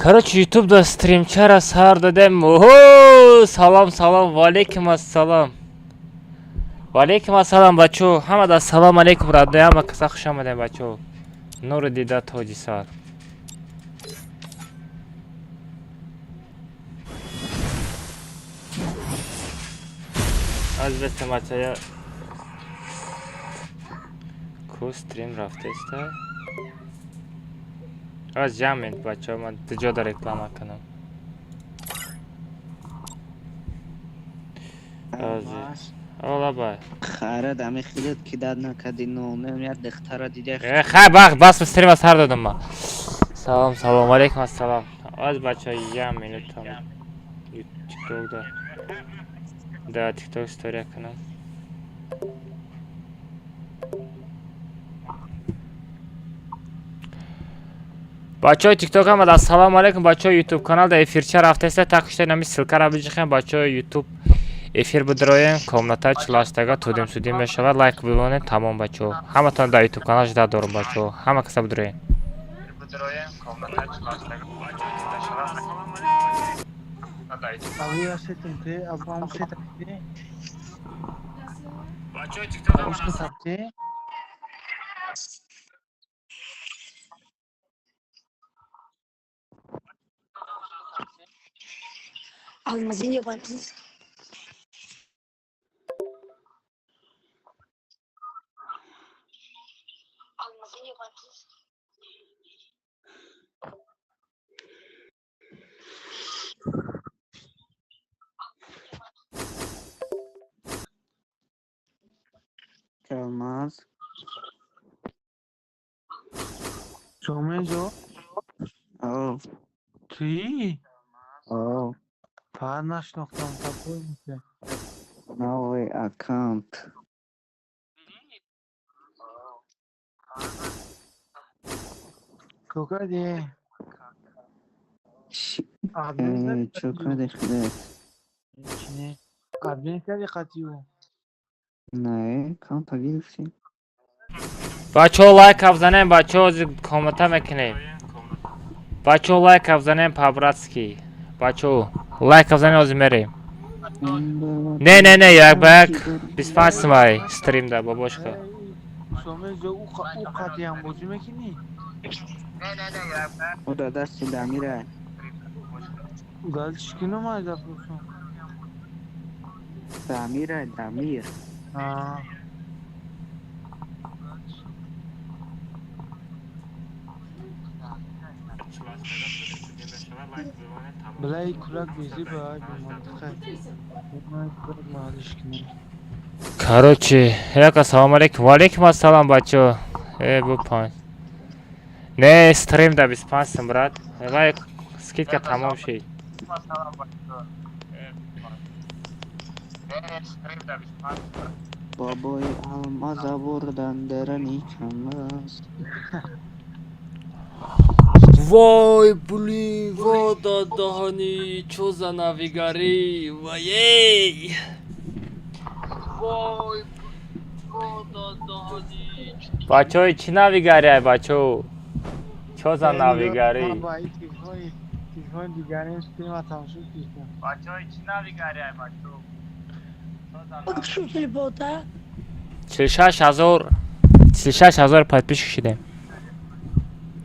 Короче, ютуб да стримчара сар дадем. Оҳо, салом, салом, ваалейкум ассалом, ваалейкум ассалом, бачо. Ҳамада ассалому алейкум, родной, ҳама каса хуш омадем, бачо. Нури дида, тоҷи сар. Аз беста, бача, я ку стрим рафтеста. Аз ҷамъ, бачо, ман ҷода реклама кунам. Олабай. Хайра, дами худат ки дад накади, номем як духтара дида. Э, хай, бах, бас, стрим сар додам ман. Салом, салом, алейкум ассалом. Аз, бача, як минута, тикток да тикток история кунам. Бачаҳои тикток, ҳамада ассалому алейкум. Бачаҳои ютуб канал да эфирча рафтеста, так шуда, нами ссылкара биҷихем. Бачаҳои ютуб, эфир бидроем, комната чилаштага тудим судим мешавад, лайк бимонем, тамом. Бачаҳо, ҳаматон дар ютуб канал жда дорум. Бачаҳо, ҳама каса бидроем. Абу сетимте, абу сетимте. Сетимте. Алмазин yabancı. Алмазин yabancı. Алмаз. Чомезо. О. Ти? О. Фақат нашинохтам, такой. Новый аккаунт. Чо кардӣ? Чо кардӣ худат? Не. Админ кардӣ қатиу? Не, аккаунта гирифтӣ. Бачаҳо, лайк бзанем, бачаҳо, комната мекунем. Бачаҳо, лайк бзанем, по-братски. Бачаҳо, лайк бзанем, ҳозир мерем. Не, не, не, як ба як 25 сумай стрим да, бобошка. Чомезо, ӯ қатиам бозӣ мекунӣ? Ӯ да дасти Дамира. Дальше кино майда пурсам. Дамира, Дамир. А. Билай кулак безӣ ба бимантиқа. Кулак маҳаллиш кинем. Короче, як ассалому алейкум. Ва алейкум ассалом, бачаҳо. Э, бу панҷ. Не, стрим да 25 сум, брат. Вай скидка тамом шид. Бобои алмаз авурдан дарани камаз. Вой, блин, во даҳани, чо за навигарӣ, ваей! Вой, бачаҳои, чӣ навигария, бачаҳо? Чо за навигарӣ? Телефони дигарим стрима тамошо кардам. Бачаҳои, чӣ навигария, бачаҳо? Шуд бота. 46 ҳазор, 46 ҳазор подписчик шидем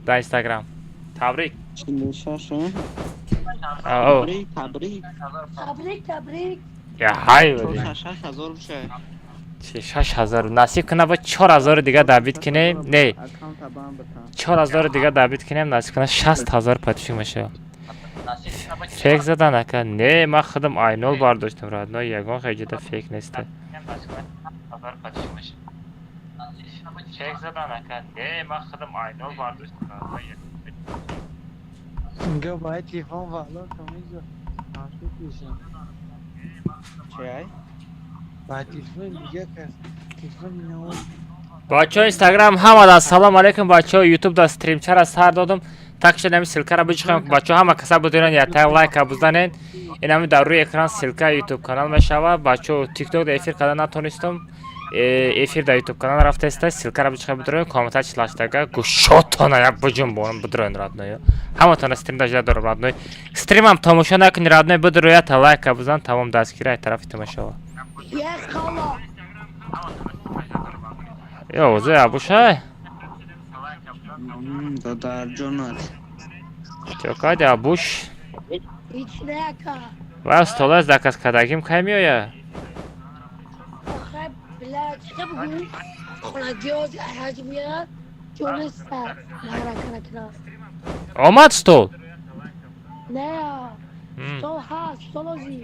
дар Инстаграм. Табрик. 46? Ао. Табрик, табрик. Табрик, табрик. Я ҳай. 6 ҳазор бошад. 46 ҳазор. Насиб кунад, ба 4000-и дига добить кунем. Не, Аккаунта бам битам. 4000-и дига добить кунем, насиб кунад, 60 ҳазор подписчик мешавад. Фейк задан, ака? Не, ман худам айнол бардоштам, родной, ягон хеҷида фейк неста. Фейк задан, ака? Не, ман худам айнол бардоштам, родной. Инга баъд телефон вало Чомезо тамошо кардам. Чай? Ба телефони дига кас. Телефони нав. Бачаҳо, Инстаграм, ҳамада ассалому алейкум. Бачаҳо, ютуб да стримчара сар додум, так шуд, ами ссылкара биҷихем. Бачаҳо, ҳама каса будиран, ятак лайка бизанен. Инами дар рӯи экран ссылка ютуб канал мешавад. Бачаҳо, тикток да эфир карда натонистум. Эфир дар ютуб канал рафтаеста, ссылкара бичиқа бидроен, комната чилаштага гӯшотона як буҷунбон бидроен, родной. Ҳаматона стрим дажда дорам, родной. Стримам тамошо накунӣ, родной, бидроята, лайка бизан, тамом, дастгирай тарафи тамошова. Як хала. Ё озе абушай. Додарҷонат. Чо кади, абуш? Ҳеч не, ака. Ва стола заказ кардагим кай меоя? Охе, бля, чӣ бугӯ? Хонагиҳо ҳаҷ меяд, ҷонеста маҳрака накунад. Омад стол? Не, стол ҳаст, стол ози.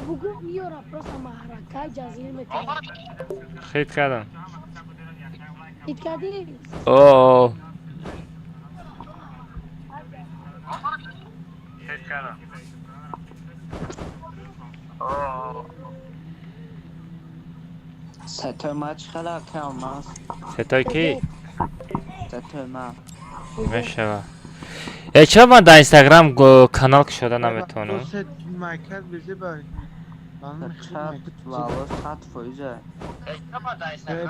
Бугӯ меёра, просто маҳрака ҷазир мекунад. Хит кардам. Хит кардӣ? О. Сетои ма чӣ хела кам аст? Сетой ки? Сетои ма. Мешава. Э, чаро ман дар Инстаграм канал кушода наметавонам? Майкат безе ба Чап вало 100%.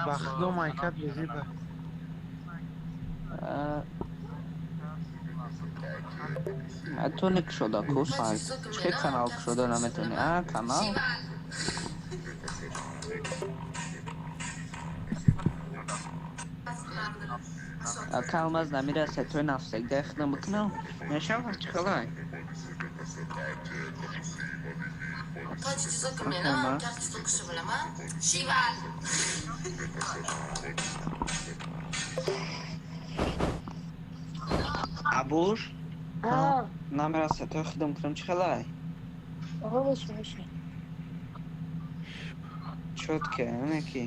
Бахдо майкат безе ба. Метавонӣ кушода ку сайт. Чӣ канал кушода наметавонӣ? А, канал? Ака Алмаз, намира сетои нафсегда хидам бикунам. Мешавад, чӣ хелай? Ака Алмаз. Абуш? А, Намира сетои хидам кунам, чӣ хелай? оҳо, меша, меша. Чётко, не ки?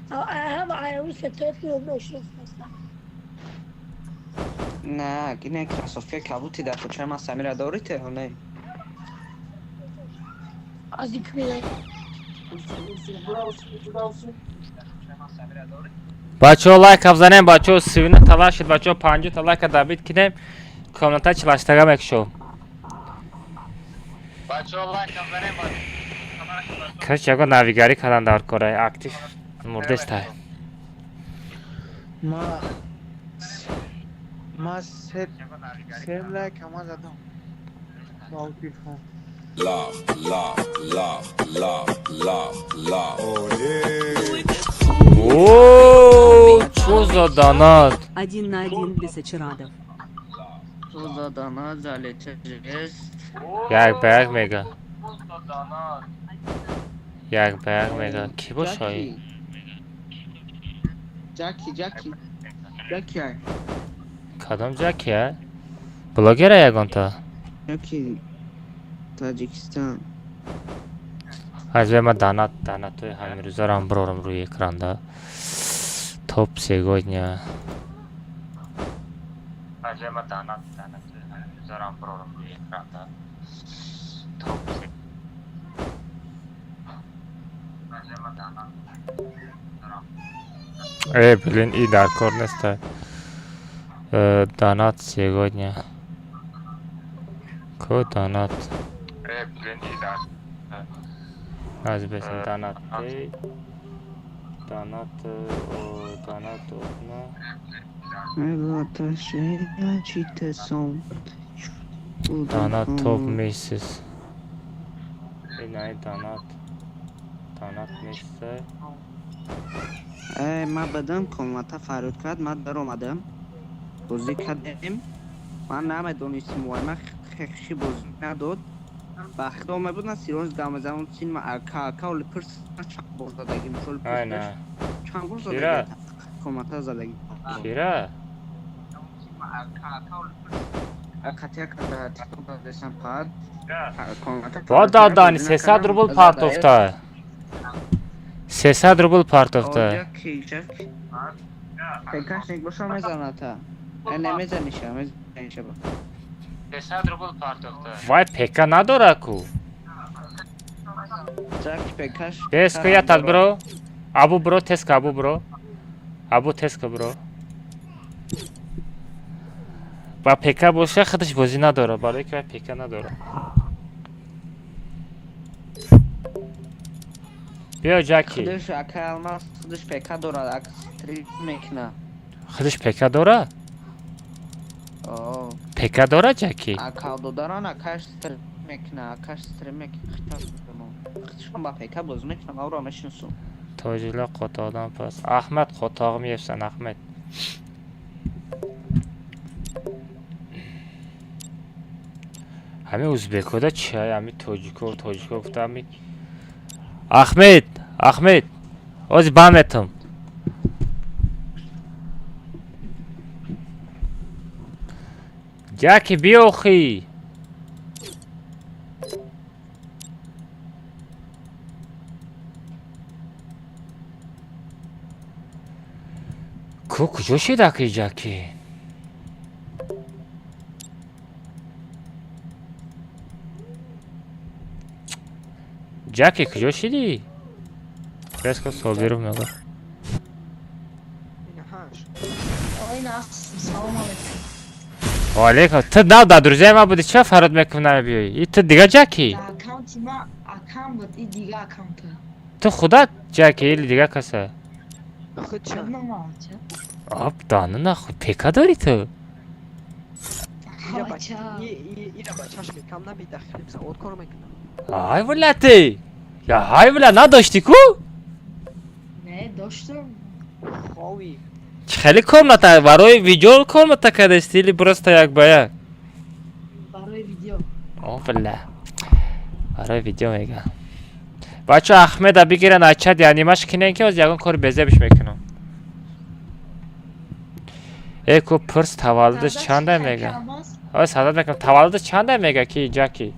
Ҳама аяу сетои ошно ҳастам. Не, ине кроссовка кабути дар кӯчаи ман Самира дорите ё не? Аз ин кумина. Бачаҳо, лайка бизанем, бачаҳо, сивина талашид, бачаҳо, 50 та лайка добить кинем, комната чилаштага мекушо. Короче, ягон навигарӣ кардан дар кора, актив мурдестай. Ма се лайк ама задам. Ба телефон. Love, love, love, love, love, love. О, чё за донат? Один на один без очарадов. Чё за донат залетел? Як ба як мега. Як ба як мега. Кӣ бошай? Ҷаки, Ҷаки. Ҷаки ай. Кадом Ҷаки, а? Блогера ягонта? Ҷаки Таҷикистон. Аз ма донат, донатои ҳамирӯзарам бирорам рӯи экранда. Топ сегодня. Аз ма донат, донатои ҳамирӯзарам бирорам рӯи экранда. Топ. Аз ма донат. Э, блин, и дар кор неста. Донат сегодня. Ко донат? Э, блин, и дар. Аз бесин донат. Донат, о, донат одна. Чите сом. Донат топ месяц. Инаи донат. Донат месяца. Э, ма бадам комната фарёд кард, ма даромадам. Бозӣ кардем. Ман намедонистим, вай ма хехши бозӣ надод. Ба худо мебуд на сироз гамазамон син ма ака ака оли пирс чанд бор задагим шол. Ай на. Чанд бор Кира? задагим. Комната задагим. Кира? Акатия када тикток дадесам пад. Комната. Ва дадани 300 рубл партофта. 300 рубл партофта. Ҷаки, Ҷаки. Пекашник боша мезаната. Э, не мезаниша, мезаниша. 300 рубл партофта. Вай пека надора ку. Ҷаки пекаш. Теска ятад бро. Абу бро, теска абу бро. Абу теска бро. Ба пека боша худаш бозӣ надора, барои ки вай пека надора. Биё, Ҷаки. Худаш ака Алмаз, худаш ПК дорад, ак стрим мекуна. Худаш ПК дора? О. ПК дора Ҷаки? Ака додаран, акаш стрим мекуна, акаш стрим мекуна. Худашон ба ПК бозӣ мекунам, авро мешинасум. Тоҷила қотоқдан пас. Аҳмад қотоғим yebsan, Аҳмад. Ҳамин узбекода чи? Ҳамин тоҷико, тоҷико гуфта ҳамин Аҳмед, Аҳмед, ҳозир бам метам. Ҷаки, биёхӣ. Ку куҷо шид аки Ҷаки? Ҷаки, куҷо шидӣ? Резко Собиров мега. Инаҳаш. Ой, нас, салом алейкум. Ва алейкум. Ту нав дар друзьяи ман будӣ, чаро фарёд мекунӣ намебиёӣ? И ту дига Ҷаки? Дар аккаунти ма аккаунт буд, и дига аккаунта. Ту худат Ҷаки или дига каса? Худша. Намача. Ап, дана нахуй, ПК дорӣ ту? Ира Ҳавача. ира бачаш мекам набида, хлеб завод кор мекунам. Ай, бля, ты! Я ҳай, бля, надоштӣ ку? Не, доштам. Хови. Чӣ хеле комната барои видео комната кардасти или просто як ба як? Барои видео. О, бля. Барои видео мега. Бачо, Ахмеда бигиран аз чат, янимаш кинен, ки ҳозир ягон кори безебиш мекунам. Э, ку пурс, таваллудаш чанда мега? Ой, садат мекунам. Таваллудаш чанда мега ки Ҷаки?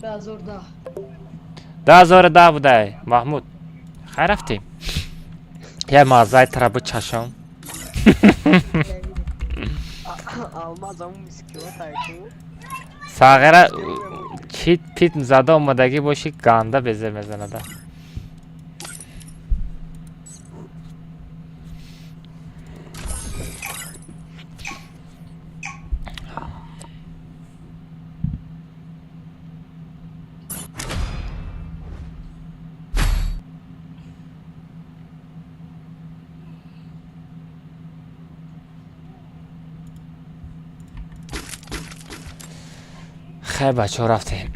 2010. 2010 будай, Маҳмуд. Хай, рафтем. Я маззаи тара бичашам. Алмаз аму мискиота ку. Сағира чит пит зада омадагӣ боши, ганда безе мезанада. Хай, бачаҳо, рафтем.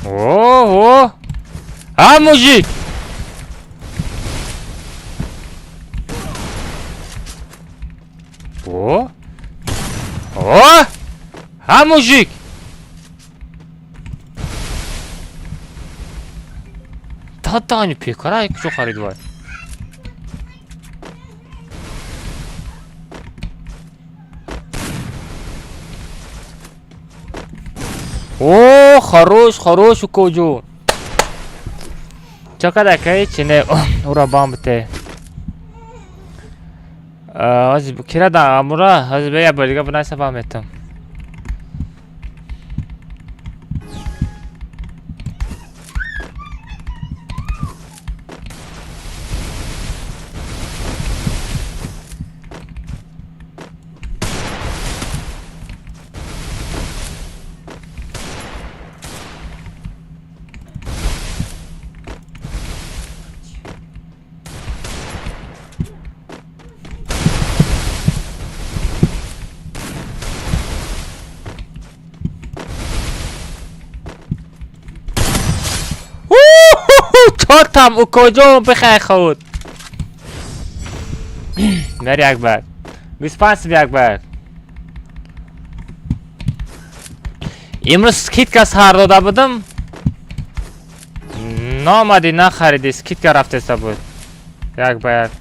Ого! А, мужик! О! О! А, мужик! Та тани пекара куҷо харид вай? О, хорош, хорош, укоҷон. Чакада кай чине ура бамбте. Ҳозир кира да амура, ҳозир бе я бор дига бинайса бам метам. Чортам, укоҷон, бихай худ. Мери як бар. 25 сум як бар. Имрӯз скидка сар дода будам. Наомадӣ, нахаридӣ, скидка рафтеста буд. Як ба як.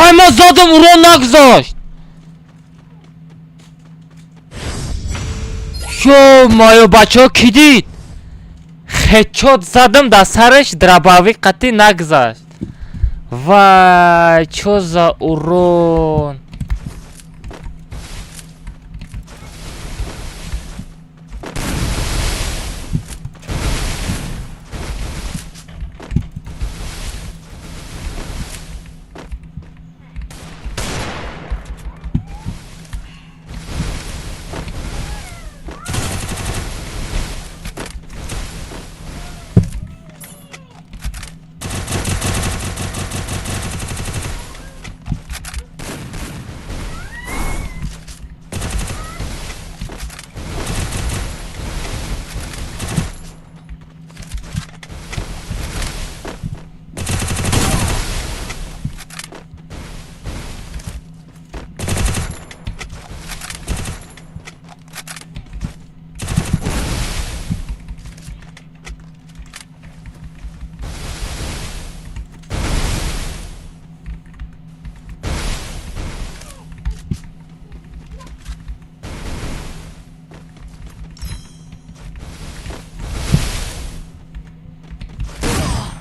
Ай, ман задам, урон нагузошт. Ё-моё, бачаҳо, ки дид? Хедшот задам дар сараш, дробовик қатъӣ нагузашт. Вай, чё за урон?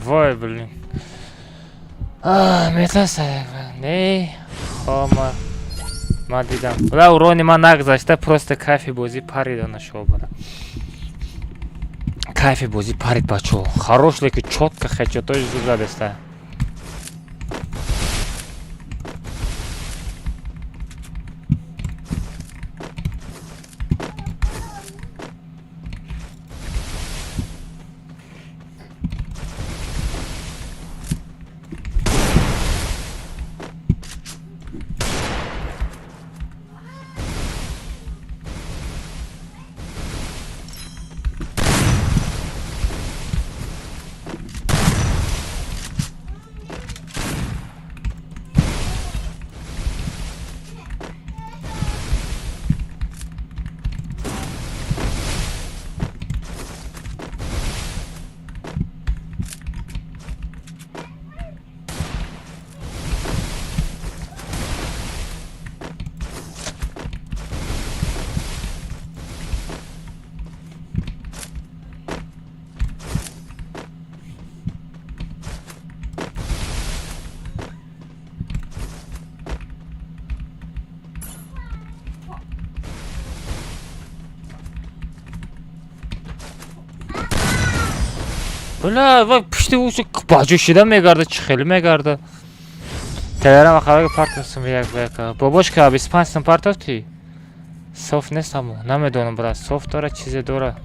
Вой, блин. Метаса, не, хома. Ман дидам. Бла, урони ман нагузашта, просто кайфи бозӣ парид нашо бара. Кайфи бозӣ парид, бачо. Хорош, леки чётко хедшотош зуд задеста. Бля, вай пушти ӯ баҷо шида мегарда, чӣ хеле мегарда. Телеграм хабар партосум як ба як. Бобошка, 25 сум партофтӣ? Соф нест ҳамо. Намедонам, брат, соф дора, чизе дора.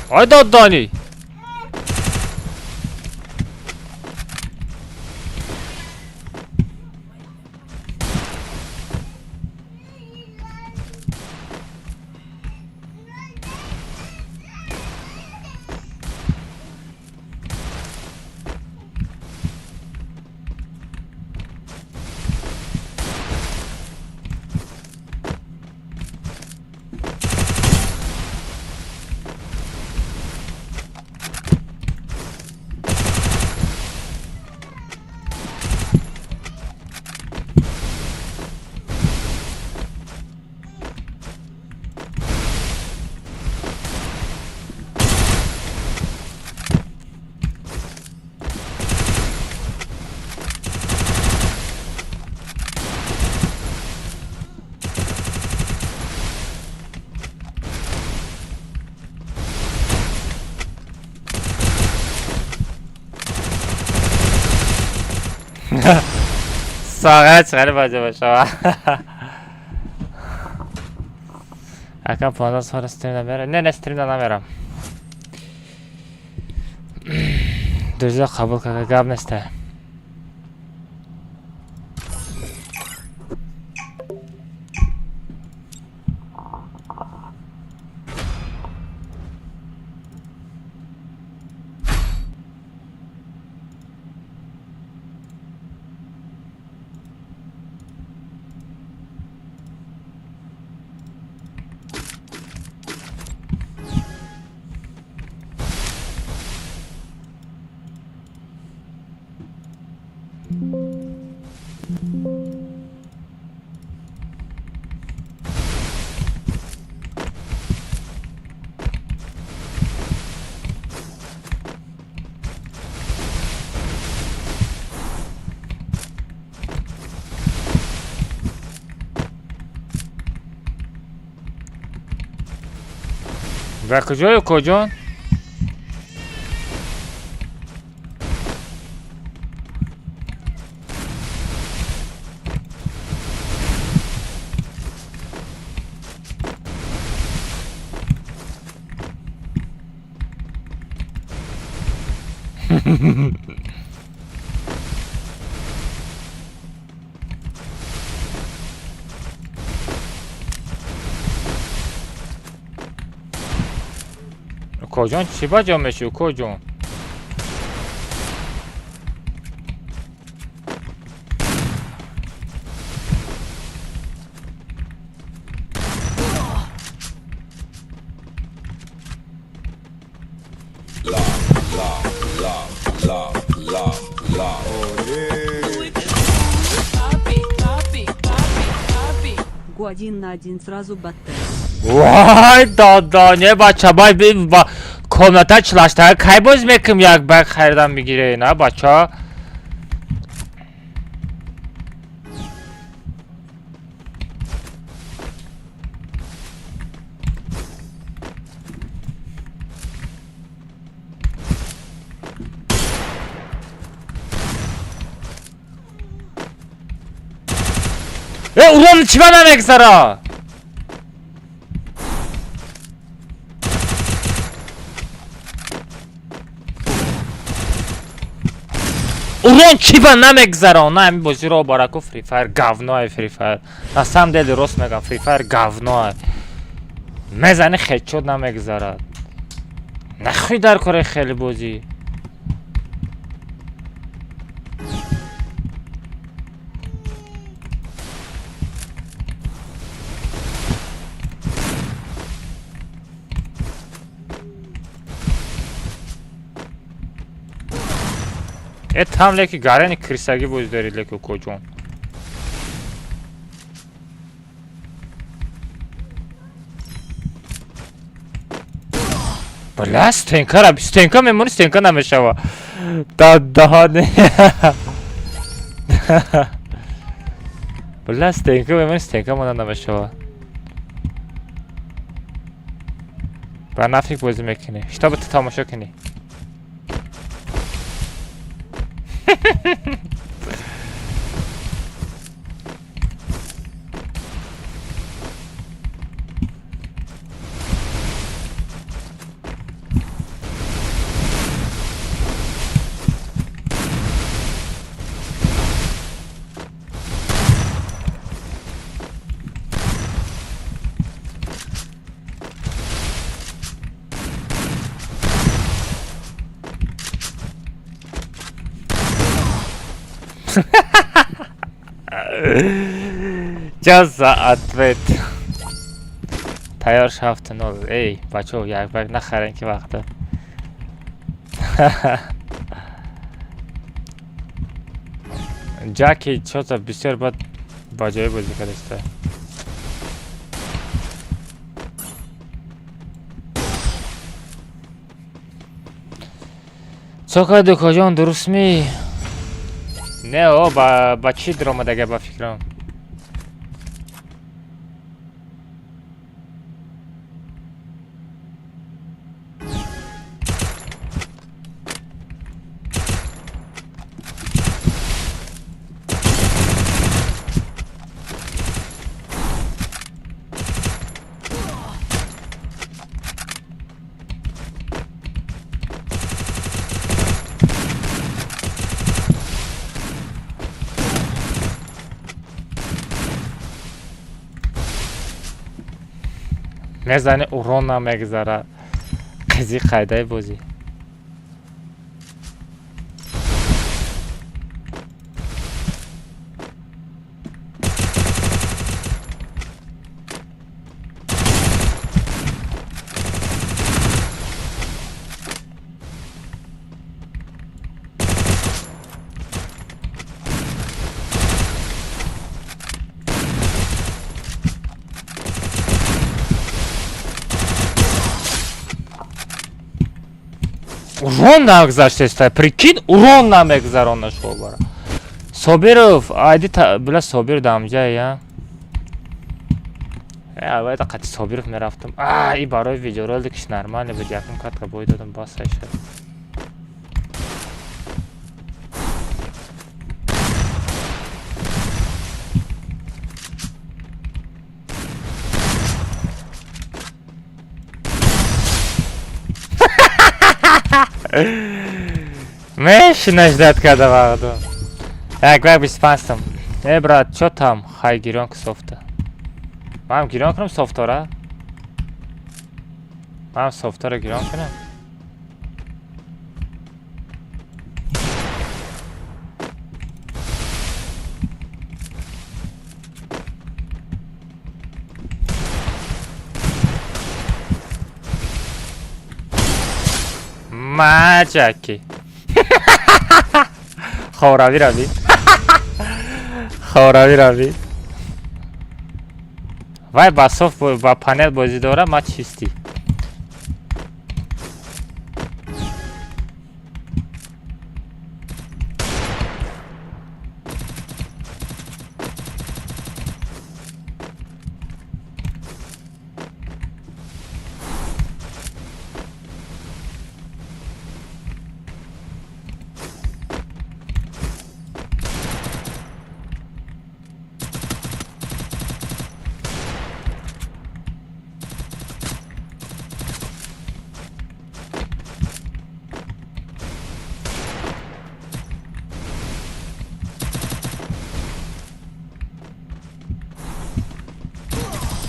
Ай доддонӣ. Сағат чиқари баҷа бошава. Акам 15 сола стрим намерам. Не, не, стрим намерам. Друзья қабул карда гап неста. Ва куҷою коҷон? Коҷон чӣ ба ҷо мешӣ, коҷон? Гу один на один сразу баттер. Вай, дада, не бача, бай ба комната чилашта кай боз мекунем як баг харидам бигире, на бача? Э, урон чӣ ба намегзара? Урон чӣ ба намегзара? На ҳамин бозиро бараку Free Fire говное Free Fire. На самом деле рост мегам, Free Fire говное. Мезани хедшот намегзарад. Нахуй дар кори хеле бозӣ. Э там леки гарани крисагӣ боз дорид леки коҷон. Бля, стенка стенка мемони стенка намешава. Дадаҳани. Бля, стенка мемони стенка монда намешава. Ба нафиг бозӣ мекунӣ. Шитоба ту тамошо кунӣ. Ҷаза ответ. Тайёр шафт нол. Эй, бачо, як баг нахарен ки вақта. Ҷаки чота бисёр бад ба ҷои бозӣ кардаста. Чо карди коҷон, дуруст ми? Не, о, ба чӣ даромадага ба фикрам? Мезани, урон намегзара. Қизи қайдаи бозӣ. Урон нагзаштеста, прикинь, урон намегзарона шобара. Собиров, айди била Собир дамҷа я. Аввал қати Собиров мерафтам. А, и барои видеороликш нормально буд, якум катка бой додам, бас шуд. Меш наждат карда ваъду. Як як 25-ам. Э, брат, чё там? Хай гирён ки софта. Ман гирён кунам софтора? Ман софтора гирён кунам? Маҷаки. Ховравӣ равӣ. Ховравӣ равӣ. Вай ба софт ба панел бозӣ дора, ма чистӣ.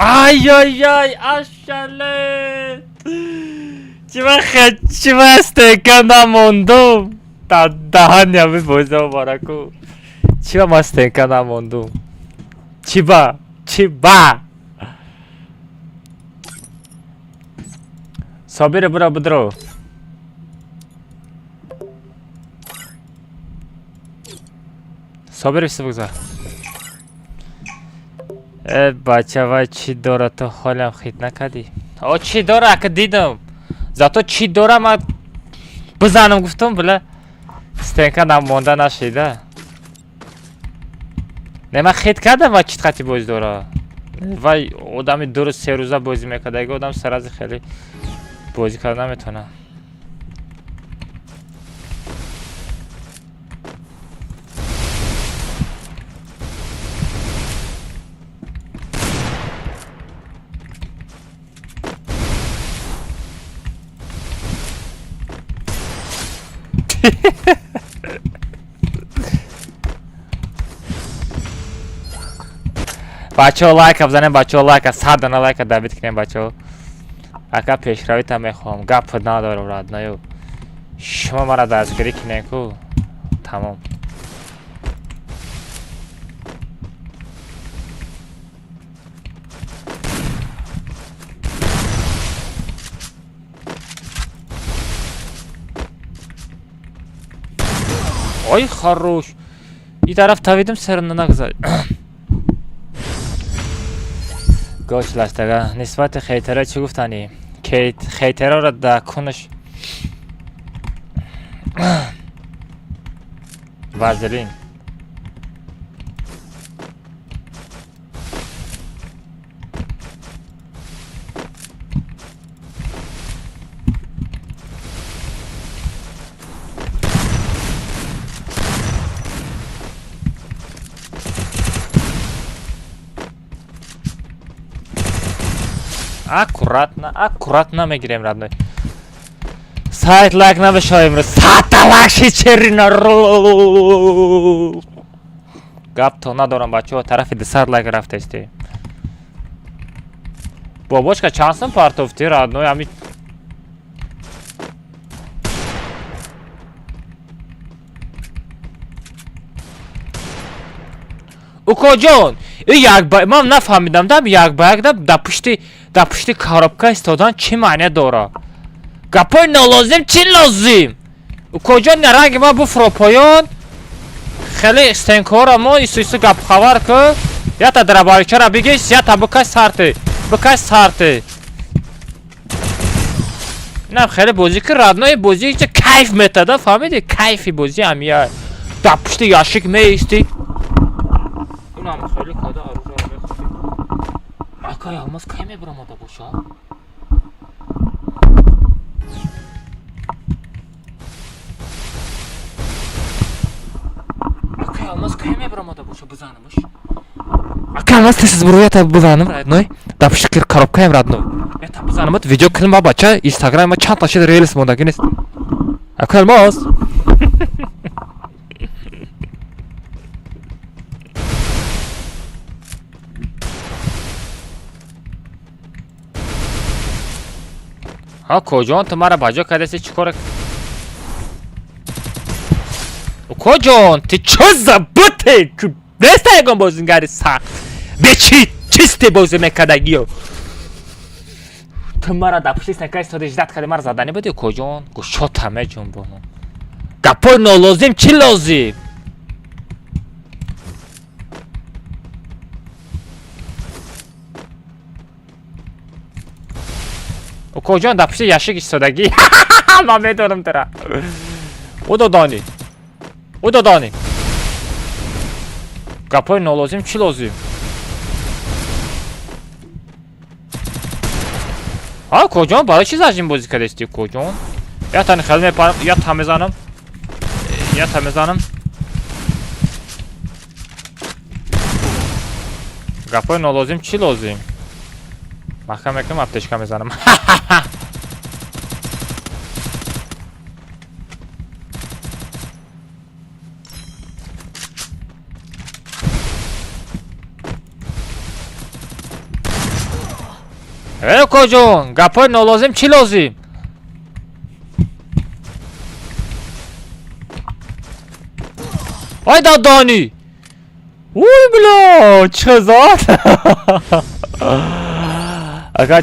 Ай-яй-яй, ашалет! Чива стенка намондум? Даҳан ями боза мубораку. Чива ма стенка намондум? Чиба? Чиба? Собире бура будро. Собире всё бигзар. Э, бача, вай чӣ дора, ту ҳолам хит накардӣ? О, чӣ дора, ака дидам. Зато чӣ дора, ма бизанам гуфтам, била стенка намонда нашида. Не, ман хит кардам, вай чит хати бозӣ дора. Вай одами 2 рӯз 3 рӯза бозӣ мекард, аги одам сарази хеле бозӣ карда наметавонад. Бачаҳо, лайка бизанем, бачаҳо, лайка, 100 дона лайка добить кунем, бачаҳо. Ака, пешравита мехоҳам, гап надорам, родной. Шумо мара дастгирӣ кунем ку, тамом. Ой, хорош. И тараф тавидим, сарина нагзар. Гош лаштага, нисбати хейтера чӣ гуфтанӣ? Хейтераро да кунаш вазелин. Аккуратно, аккуратно мегирем, родной. Сайт лайк набешава имрӯз. Садта лайк шид, черина. Гап то надорам, бачаҳо, тарафи 200 лайк рафтаистем. Бобочка, чанд сум партофтӣ, родной? Ами укоҷон, и як ба ман нафаҳмидам, да, як ба як да дар пушти коробка истодан чӣ маъне дора? Гапои нолозим чӣ лозим? Укоҷон, ранги ман буфро поён, хеле стенкора мо ису ису гапхабар ку, ята драбаричара бигис, ята бикаш сарти, бикаш сарти. Инам хеле бозӣ ки, родной, бозӣ чи кайф метада, фаҳмиди? Кайфи бозӣ ҳамия. Дар пушти ящик меисти. Инам хеле када оружиеро мехӯрди. Акай Алмаз кай мебиромада боша? Акай Алмаз кай мебиромада боша, бизанамш? Акай Алмаз, тез буро, ята бизанам, родной. Дар пушти коробкаем, родной. Ята бизанамат, видео кунам, ба бача Инстаграм ма чанд та шид релс мондаги нест. Акай Алмаз. Ҳа, коҷон, ту мара ба ҷо кардеси, чӣ кор? Коҷон, ту чӣ забуте? Неста ягон бозингари сахт. Бечи чисте бозӣ мекардагиё. Ту мара дар пушти стенка истода ждать карди, мара заданӣ буди, коҷон? Гӯшота меҷунбонам. Гапои нолозим чӣ лозим? Укоҷон, дар пушти ящик истодагӣ. Ман медонам тура. Ӯ додонӣ. Ӯ додонӣ. Гапои нолозим чӣ лозим? Ҳа, коҷон, барои чӣ зажим бозӣ кардести, коҷон? Я тани хеле мепарам, я та мезанам. Я та мезанам. Гапои нолозим чӣ лозим? Маҳкам мекунам, аптечка мезанам. Э, коҷон, гапои нолозим чӣ лозим? Ай дадонӣ! Уй, бля, чӣ зад? Ака,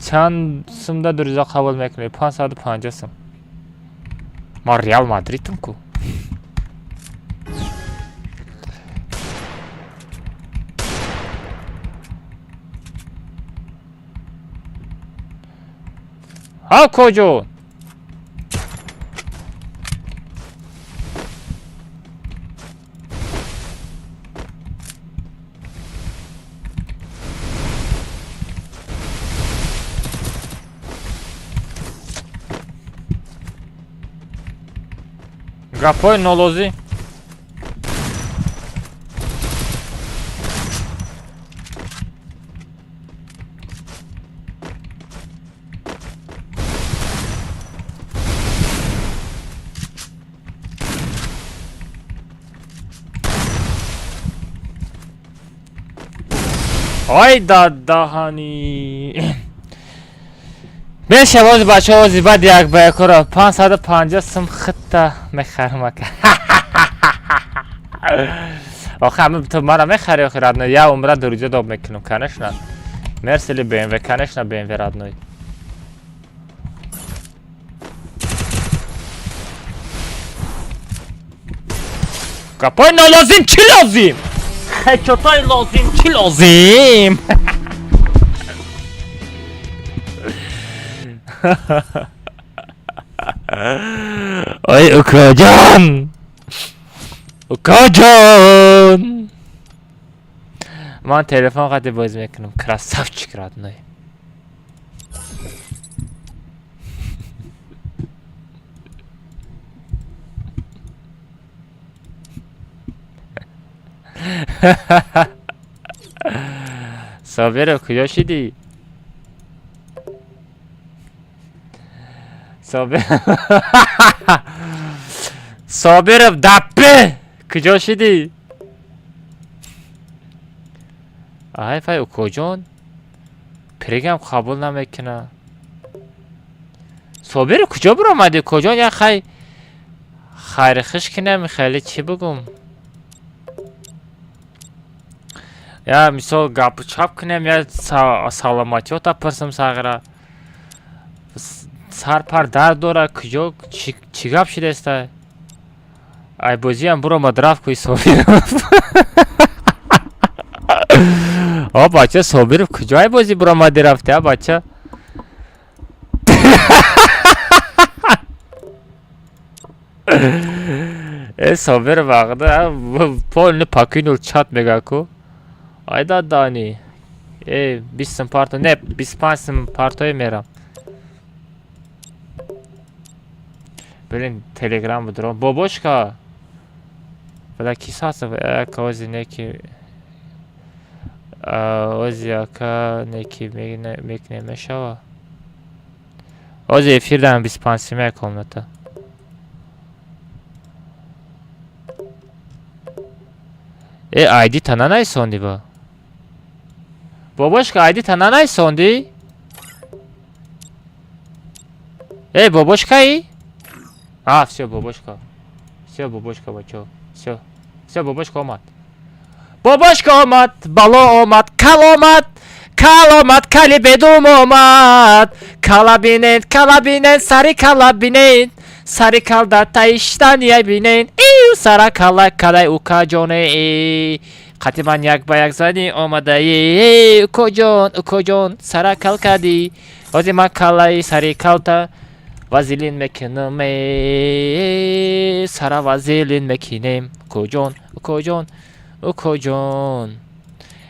чанд сумда дуриза қабул мекунӣ? 550 сум. Ман Реал Мадридам ку. Ҳа, коҷон? Гапҳои нолозим. Ай дадаҳани. Мешавоз, бачаҳо, баъд як ба якро 550 сум хитта мехарам, ака. Охи ҳама ту мара мехари, охи, родной, я умра дурӯҷа доб мекунам, конечно. Мерс или БМВ, конечно, БМВ, родной. Гапои нолозим чӣ лозим? Хечотои лозим чӣ лозим? Ой, укоҷон! Укоҷон! Ман телефон қади бозӣ мекунам. Красавчик, родной. Собиров, куҷо шидӣ? Собир Собиров, даппе! Куҷо шидӣ? Ай, фай, укоҷон. Пригам қабул намекунад. Собир, куҷо биромадӣ? Куҷо як хай хайрихиш кинем, хеле чӣ бигум? Я мисол гапу чап кунем, я саломатиёта пурсам сағира. Сар пар дард дора, куҷо чӣ гап шидаста? Ай бозиам биромад рафт куи Собиров. О бача, Собиров куҷо ай бозӣ биромадӣ рафти, а бача? Э Собиров вақта полный покинул чат мега ку. Айда дани. Э 20 сум парто, не 25 сум партои мерам. Блин, телеграм будро. Бобошка. Бля, кисаса, ози неки. Ози ака неки мекне мешава. Ози эфир дам 25 сима комната. Э айди та нанайсонди ба. Бобошка, айди та нанайсонди? Э бобошкаи? А, всё, бобошка. Всё, бобошка, бачо. Всё. Всё, бобошка омад. Бобошка омад, бало омад, кал омад, кал омад, кали бедум омад. Кала бинед, кала бинед, сари кала бинед. Сари кал дар таиштания бинед. Ию сара кала калай ука ҷоне. Қати ман як ба як зани омадаи. Укоҷон, укоҷон, сара кал кардӣ. Ҳозир ман калаи сари калта вазилин мекунам. Сара вазилин мекунем. Укоҷон, укоҷон, укоҷон.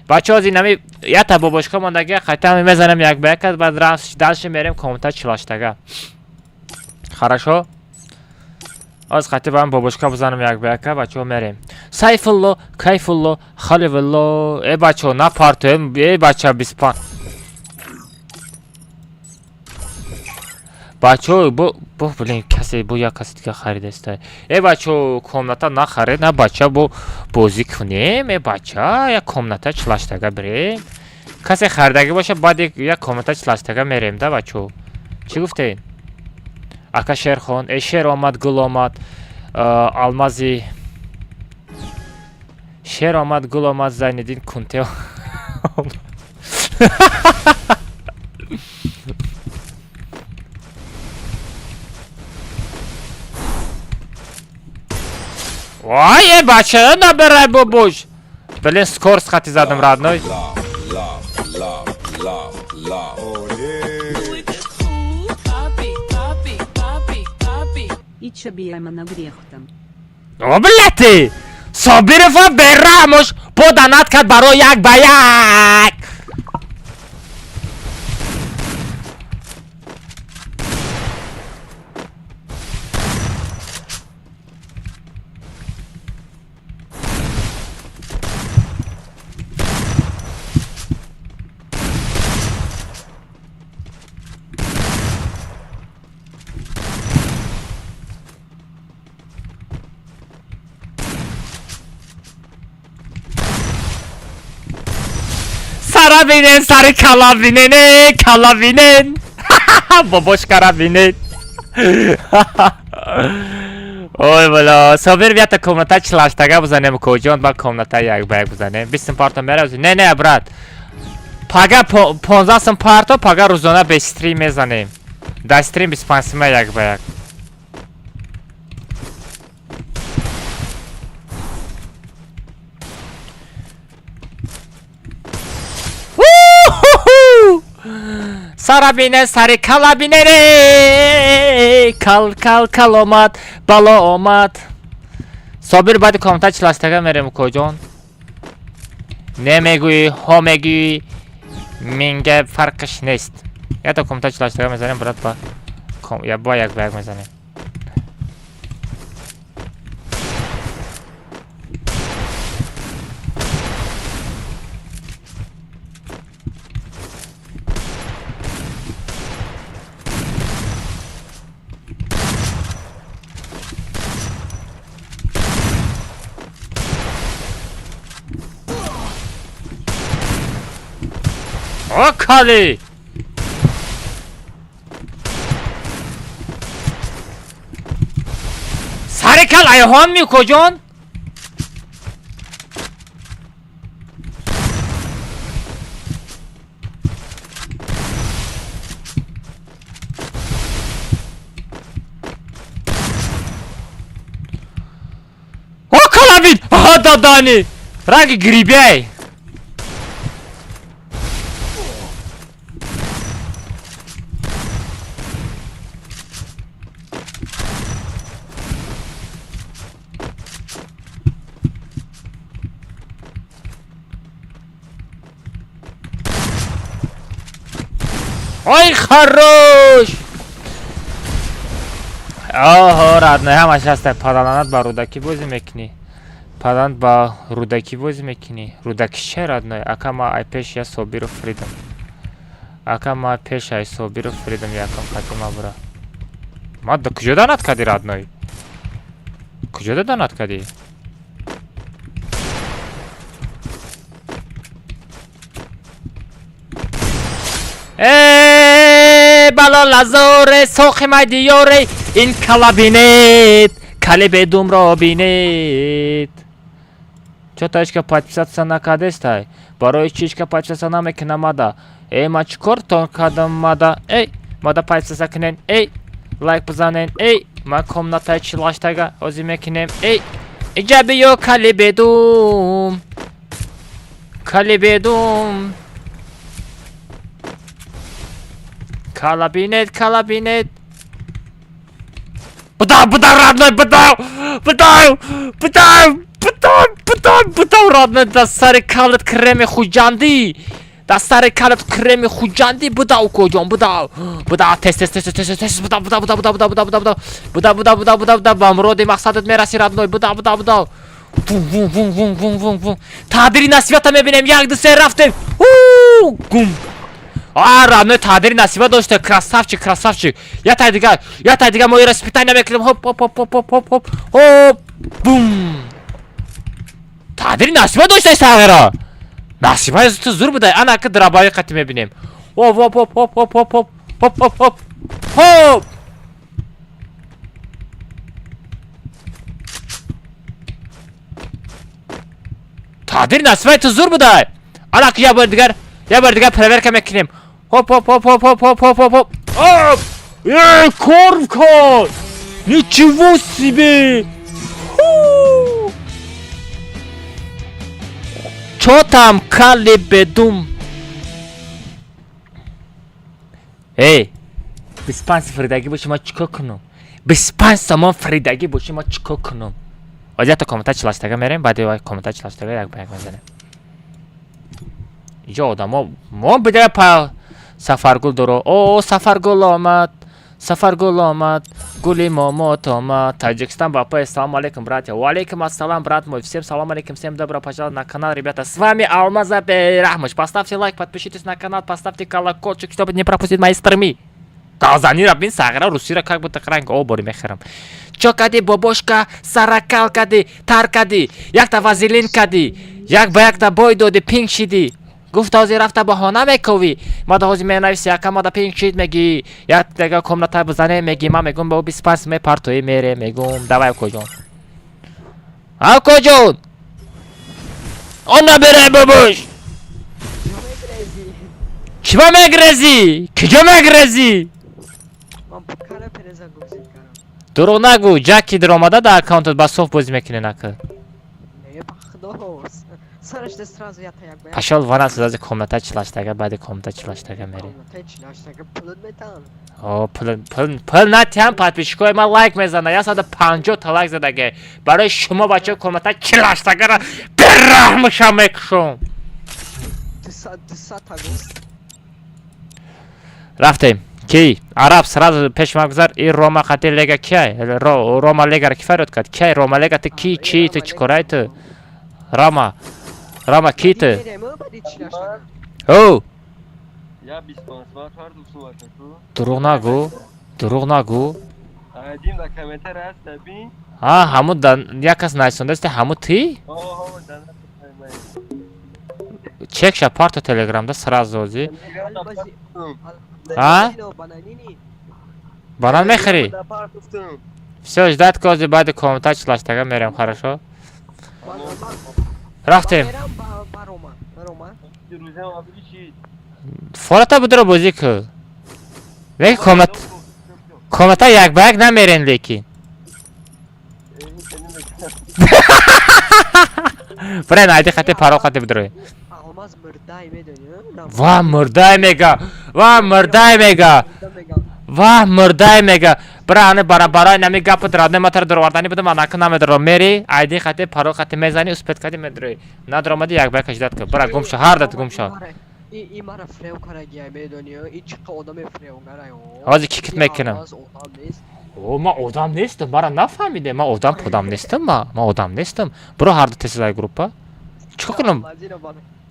Бачаҳо, ҳозир нами якта бобошка мондагия, қайта мезанем як ба як, баъд дальше мерем комната чилаштага. Хорошо? Аз қайта ба бобошка бизанам як ба яка, бачаҳо мерем. Сайфулло, Кайфулло, Халивулло. Э бачаҳо, на партоем, э бача 25. Бачаҳо, бо бо блин, касе бо як касе дига харидаста. Э бачаҳо, комната нахаред, на бача, бо бозӣ кунем, э бача, як комната чилаштага бирем. Касе харидагӣ боша, баъд як комната чилаштага мерем, да бачаҳо. Чӣ гуфтед? Ака Шерхон, э шер омад, гул омад, алмази шер омад, гул омад, Зайниддин Кунте. Вай, э бача, набирай бобош. Блин, скорость хати задам, родной. О, блядь ты! Собирова берамош поданат кард барои як ба як. Сара бинен, сари кала бинен, э, кала бинен. Бобошкара бинен. Ой, бала, Собир, бията комната чилаштага бизанем, коҷон, ба комната як ба як бизанем. 20 сум парто меравзи. Не, не, брат. Пага 15 сум парто, пага рӯзона бе стрим мезанем. Дар стрим 25 сума як ба як. Сара бинен, сари кала бинен, кал кал кал омад, бало омад. Собир, баъди комната чилаштага мерем, коҷон. Не мегӯӣ, ҳо мегӯӣ, минга фарқиш нест. Ята комната чилаштага мезанем, брат, ба я ба як ба як мезанем. О, кали! Сари кал айҳон ми куҷон? О, калабин! Аҳа, дадани! Ранги грибяй! Ой, хорош! Оҳо, родной, ҳамаш ҳаста. Падаланат ба рӯдакӣ бозӣ мекунӣ. Падаланат ба рӯдакӣ бозӣ мекунӣ. Рӯдакӣ че, родной? Ака, ма ай пеш я Собиров фридам. Ака, ма пеш ай Собиров фридам якам қати ма бура. Ма да куҷо донат кардӣ, родной? Куҷо да донат кардӣ? Э, балолазоре, сохи май диёре, ин кала бинед, кали бедумро бинед. Чо та ҳечка подписаться накардестай? Барои чӣ ҳечка подписаться намекунам мада? Эй, ман чӣ кор тон кардам мада? Эй, мада подписаться кунен, эй, лайк бизанен, эй, ман комнатаи чилаштага ҳозир мекунем, эй, иҷа биё кали бедум. Кали бедум. Кала бинед, кала бинед. Буда, буда, родной, буда, буда, буда, буда, буда, буда, родной, да сари калат креми хуҷандӣ. Да сари калат креми хуҷандӣ, буда, укоҷон, буда. Буда, тез, тез, тез, тез, тез, буда, буда, буда, буда, буда, буда, буда, буда, буда, буда, буда, буда, буда, ба муроди мақсадат мераси, родной, буда, буда, буда. Вум, вум, вум, вум, вум, вум, вум. Таъдири насибата мебинем, як, ду, се, рафтем. Гум. А, родной, таъдири насиба дошта, красавчик, красавчик. Я тай дигар, я тай дигар мо ира испытание мекунем. Хоп, хоп, хоп, хоп, хоп, хоп, хоп, бум. Таъдири насиба дошта сағира. Насиба ту зур будай. Ана ки драбаи қати мебинем. Хоп, хоп, хоп, хоп, хоп, хоп, хоп, хоп, хоп, хоп. Хоп. Таъдири насибаи ту зур будай. Ана ки я бор дигар, я бор дигар проверка мекунем. Хоп, хоп, хоп, хоп, хоп, хоп, хоп, хоп, хоп. Оп! Эй, корвка! Ничего себе! Ху! Чо там, кали бедум? Эй, 25 фридагӣ боши ма чикор кунам? 25 сомон фридагӣ боши ма чикор кунам? Ҳозир то комната чилаштага мерем, баъди комната чилаштага як ба як мезанем. Инҷо одамо мо бидара па Сафаргул доро. О, Сафаргул омад. Сафаргул омад. Гули момот омад. Таджикистан бапа, салам алейкум, братья. Ва алейкум ассалам, брат мой. Всем салам алейкум, всем добро пожаловать на канал, ребята. С вами Алмаза Берахмыч. Поставьте лайк, подпишитесь на канал, поставьте колокольчик, чтобы не пропустить мои стримы. Казанира бин сағира русира как будто ранг обори мехарам. Чо кади бобошка саракал кади, тар кади, якта вазелин кади, як ба якта бой доди, пинг шиди. Гуфта ҳозир рафта баҳона мековӣ. Мада ҳозир менависи яка мада пинг шид мегӣ. Як дега комната бизане мегӣ, ман мегум ба 25 мепартоӣ мере мегум. Давай укоҷон. Акоҷон! Он набирай бобош! Чиба мегрезӣ? Киҷо мегрезӣ? Дурӯғ нагӯ, ҷаки даромада дар аккаунтат ба соф бозӣ мекунӣ нака. Пашол вана сази комната чилаштага, баъди комната чилаштага мере. О, пул пул пул натиҳам подписчикои ман лайк мезана, 150 та лайк задаге. Барои шумо бачаҳо комната чилаштагара бераҳмаша мекушам. Рафтем. Ки? Араб сразу пеш ма гузар. И Рома қати Лега киай? Рома Легара ки фарёд кард? Киай Рома Лега ту ки чи ту чӣ корай ту? Рома. Рома ки ту? О! Дурӯғ нагӯ. Дурӯғ нагӯ. А, ҳамун як кас нависондааст, ҳамун ти? Чекша парто телеграмда сразу ози. А? Банан мехӯрӣ? Всё, ждать ки ози баъди комната чилаштага мерем, хорошо? Рафтем. Фората будро бозӣ ку. Лекин комната комната як ба як намерен лекин. Брен айди хати парол хати бидрои. Ва мурдай мега. Ва мурдай мега. Ва мурдай мега. Бра ане бара барай нами гап драдне матар даровардани будам анака намедро мери айди хати парол хати мезани успет кади медрои. Надромади як ба як ждат ку. Бра гум шо ҳар дат гум шо. И мара фрев карагия медони, и чиқа одаме фревгарай. Ҳозир кикит мекунам. О, ман одам нестам, мара нафаҳмиде. Ман одам одам нестам, ма. Ман одам нестам. Биро ҳар ду тесизай группа. Чикор кунам?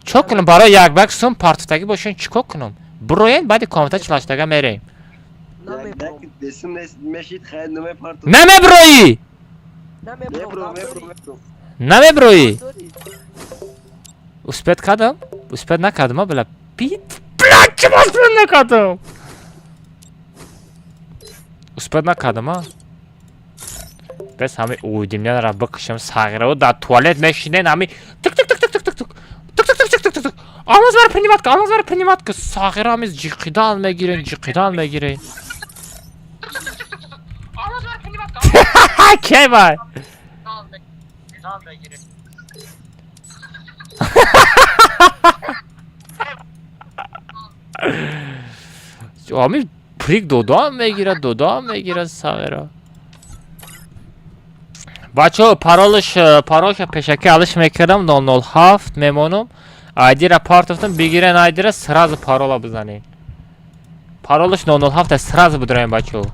Чикор кунам? Барои як ба як сум партуфтагӣ бошен чикор кунам? Бироен баъди комната чилаштага мерем. Намеброӣ! Намеброӣ! Успет кардам? Успет накардам, а била. Бит, бля, чӣ успет накардам? Успет накардам, а? Бес ҳами уйдимнянро бикушам сағирао дар туалет мешинен ҳами тик тик тик тик тик тик тик тик тик тик тик тик тик Алмаз мара принимать ка, алмаз мара принимать ка. Сағира ҳами ҷиқидан мегирен, ҷиқидан мегирен. Кей вай? Ҳами прик додам мегирад, додам мегирад сағира. Бачаҳо паролаш паролша пешакӣ алиш мекардам 007 мемонам. Айдира партофтам бигирен айдира сразу парола бизанед. Паролаш 007 сразу бидроем бачаҳо.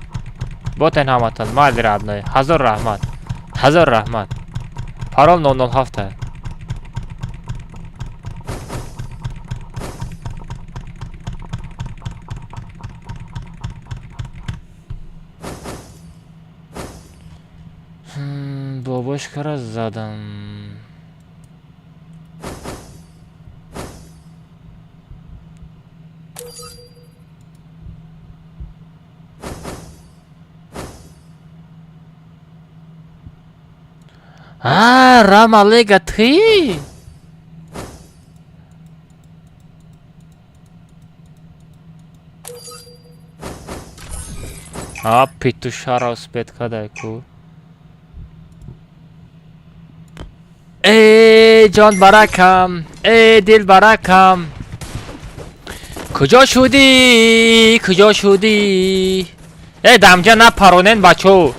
Ботен ҳаматон майли родной. Ҳазор раҳмат. Ҳазор раҳмат. Парол 007. Бобошкара задам. А, Рама Лега, ты? А, петушара успет кадайку. Эй, ҷон баракам, эй, дил баракам. Куҷо шудӣ? Куҷо шудӣ? Эй, дамҷа напаронен, бачо.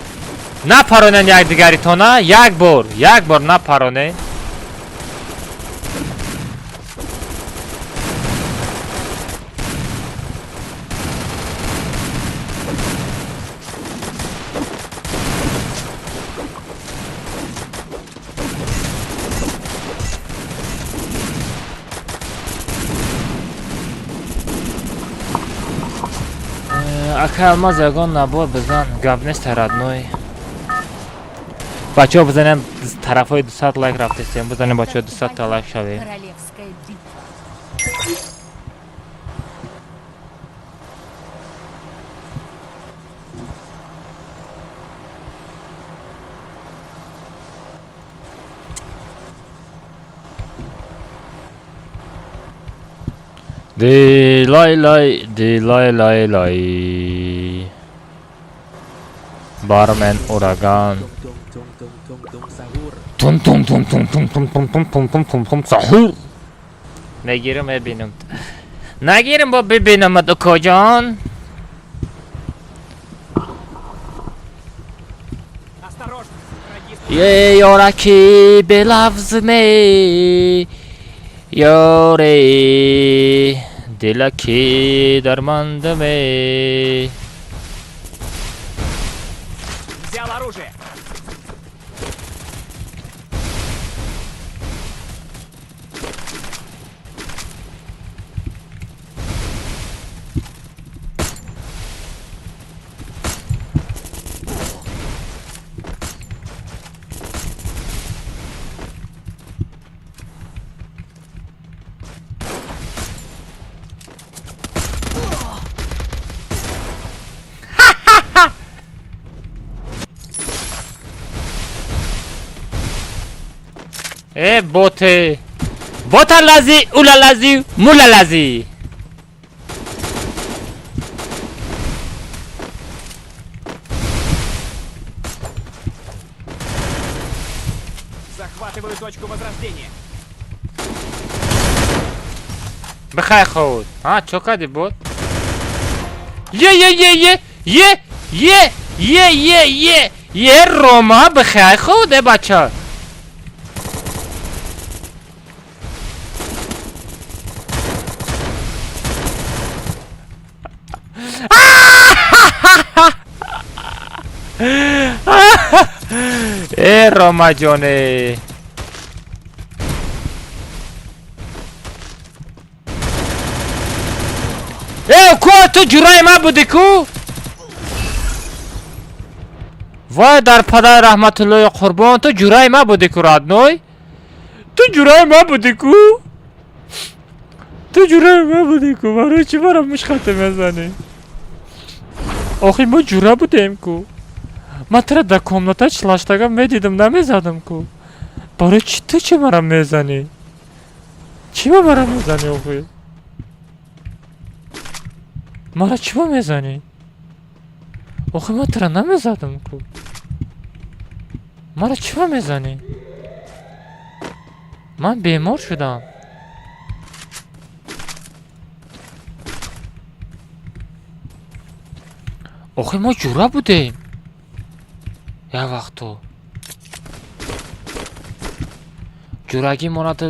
Напаронен якдигаритона, як бор, як бор напаронен. Ака Алмаз ягон набор бизан, гап нест родной. Бачаҳо бизанем тарафҳои 200 лайк рафтесем, бизанем бачаҳо 200 та лайк шавем. Дилай лай, дилай лай лай. Бармен ураган. Тун тун тун тун тун тун тун тун тун тун тун тун сахур. Нагирам мебинам. Нагирам бо бибинам укоҷон. Е ёраки белафз ме. Ёре дилаки дармандаме. Взял оружие. Э боте. Бота лази, ула лази, мула лази. Захватываю точку возрождения. Бихай худ. А, чо кади бот? Е е е е е е е е е е Рома бихай худ е бача. Э Рома ҷоне. Э, ку ту ҷураи ман будӣ ку? Вой дар падари раҳматуллои қурбон, ту ҷураи ман будӣ ку родной? Ту ҷураи ман будӣ ку? Ту ҷураи ман будӣ ку? Барои чӣ маро мушхата мезанӣ? Охи мо ҷура будем ку. Ман тура дар комната члаштага медидам, намезадам ку. Барои чӣ ту чӣ маро мезанӣ? Чӣ ба маро мезанӣ охи? Маро чӣ ба мезанӣ? Охи ман тура намезадам ку. Маро чӣ ба мезанӣ? Ман бемор шудам. Охи мо ҷура будем. Як вақто. Ҷурагӣ монад.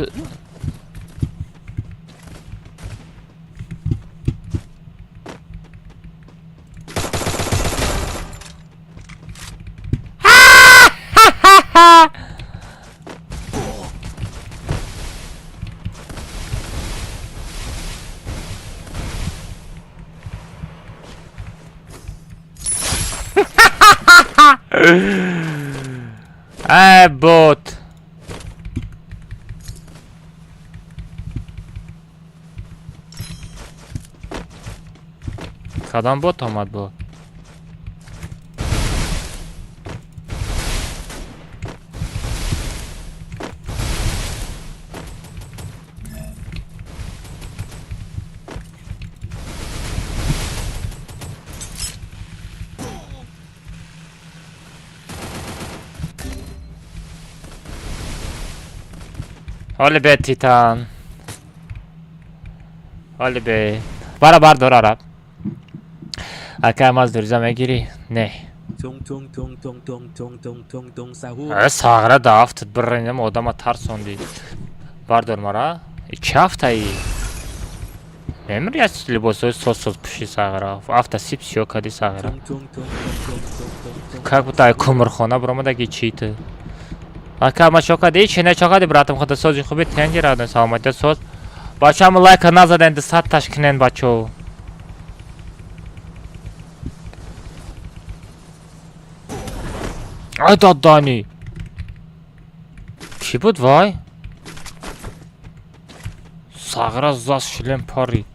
Э бот. Кадом бот омад бо? Ҳоли бе Титан. Ҳоли бе. Бара бардор араб. Ака маз дурза мегирӣ? Не. Тунг тунг тунг тунг тунг тунг тунг тунг тунг сахур. Э сағра да афтад биринам одама тарсонди. Бардор мара. И чӣ афтаи? Мемири аз либосҳои соз соз пӯши сағра. Афта сип сиё кади сағра. Тунг тунг тунг тунг тунг тунг тунг тунг. Как будто ай кумрхона баромадаги чӣ ту? Ака ма чо кади? Чи не чо кади братам худа сози хуби тенҷи радон саломатия соз. Бача ҳама лайка назаден 200 таш кунен бачо. Ай додани. Кӣ буд вай? Сағра зас шлем парид.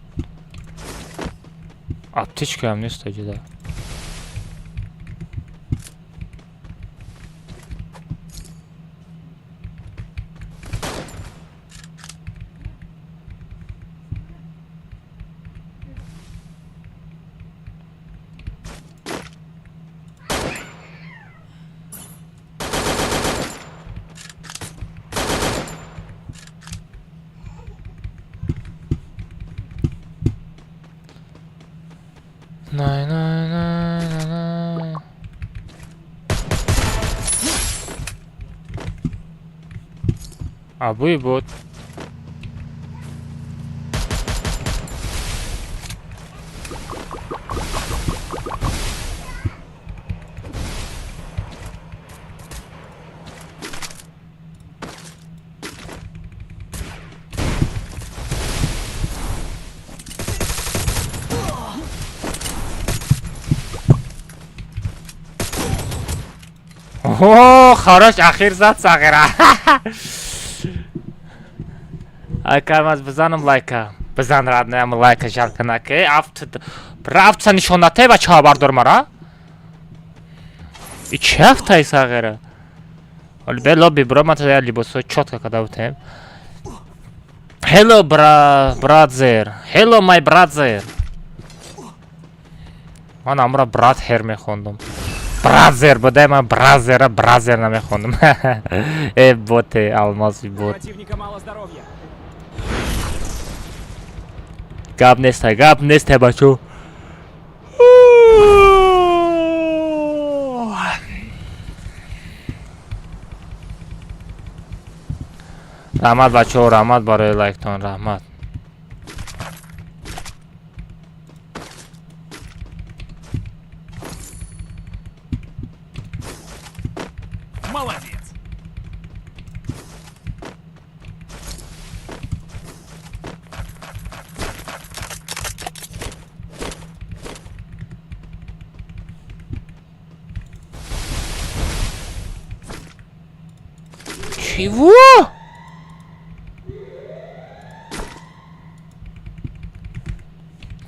Аптечкаам нест аҷида. Най най най най най. Абуи буд. О, хорош, ахир зад сағира. Ака маз бизанам лайка. Бизан родной, ам лайка жалко наке. Афт рафтса нишонате бачаҳо бардор мара. И чӣ афтай сағира? Ҳоли бе лобби бро, ман та либосҳои чётко карда бутем. Hello, bra brother. Hello, my brother. Ман амра брат хер мехондум. Бразер будай, ман бразера бразер намехондум. Э, боте, алмази бот. Противника мало здоровья. Гап нестай, гап нестай, бачо. Раҳмат, бачаҳо, раҳмат барои лайктон, раҳмат. Молодец. Чего?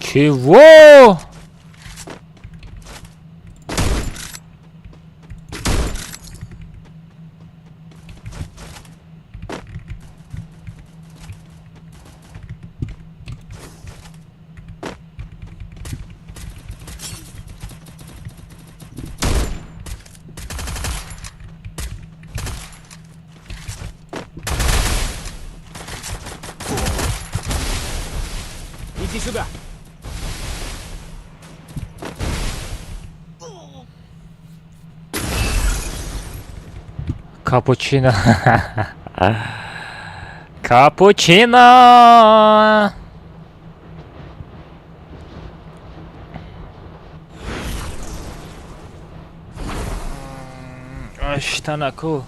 Чего? Иди сюда. Капучино. Капучино. Аштанаку.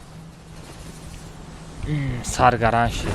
Саргаран шид.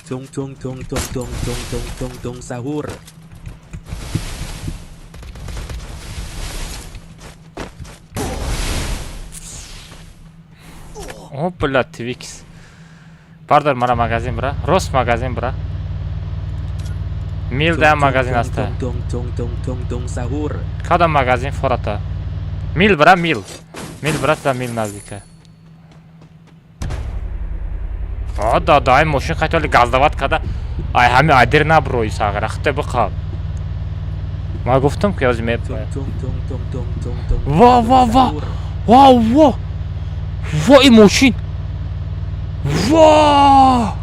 Tung tung tung tung tung tung tung tung tung sahur. О, бля, Твикс. Бардор мара магазин бра. Рост магазин бра. Мил да магазин аста. Tung tung tung tung tung sahur. Кадом магазин фората? Мил бра, мил. Мил бра, да мил наздика. А, да, да, ай мошин қайтали газдават када. Ай ҳами айдир наброи сағира, хите биқаб. Ма гуфтам ки ози мепоя. Tung tung tung tung tung tung. Ва, ва, ва. Ва, ва. Ва, и мошин. Ва!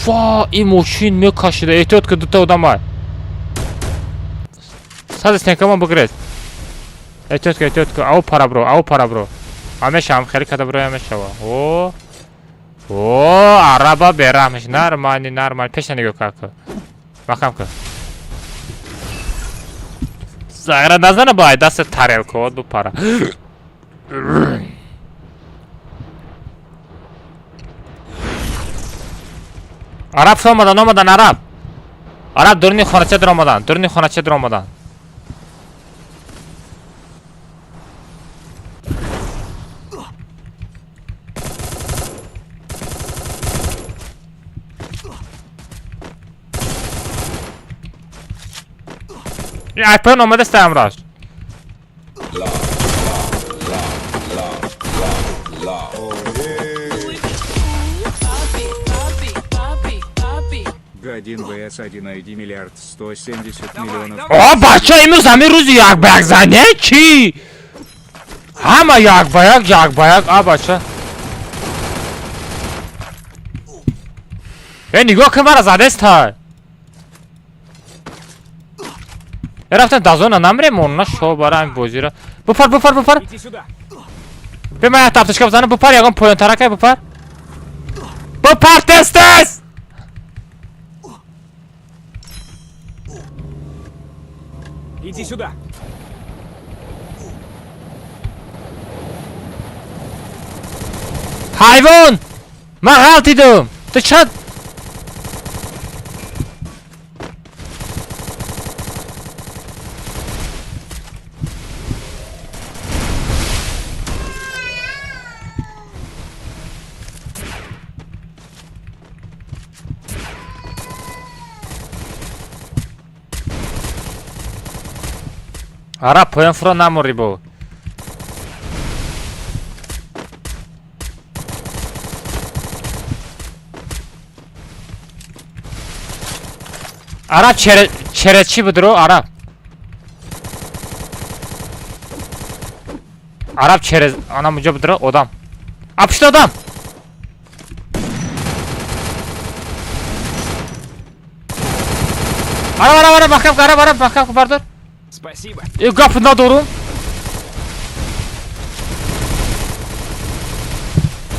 Ва, и мошин мекашида. Эҳтиёт ки дута одамай. Сади стенкамон бигрез. Эҳтиёт ки, эҳтиёт ки. Ав пара бро, ав пара бро. Ҳамешаам хеле када бро ҳамешава. О. О, араба бераҳмиш. Нормальный, нормальный. Пеша нигоҳ ка. Мақам ка. Загра назана бо ай даст тарелка от бупара. Араб омадан, омадан, араб. Араб дуруни хонача даромадан, дуруни хонача даромадан. Айпон омадаст амраш. Г1 ВС1 ID миллиард 170 миллионов. О, бача, имрӯз ҳамин рӯзи як ба як зане чӣ? Ҳама як ба як, як ба як, а бача. Э, нигоҳ кун, мара задестай. Э, рафтем дазона намрем, онна шо бара ҳамин бозиро. Бупар, бупар, бупар. Иди сюда. Бе ман як таптишка бизанам, бупар, ягон поёнтаракай, бупар. Бупар, тез, тез! Иди сюда. Ҳайвон! Ман ғалтидум! Ту ча Араб поён фуро намурӣ бо. Араб через чӣ будро араб? Араб через ана муҷо будро одам. А пушти одам. Араб араб араб маҳкам араб араб маҳкам бардор. Спасибо. Э, гап надорум.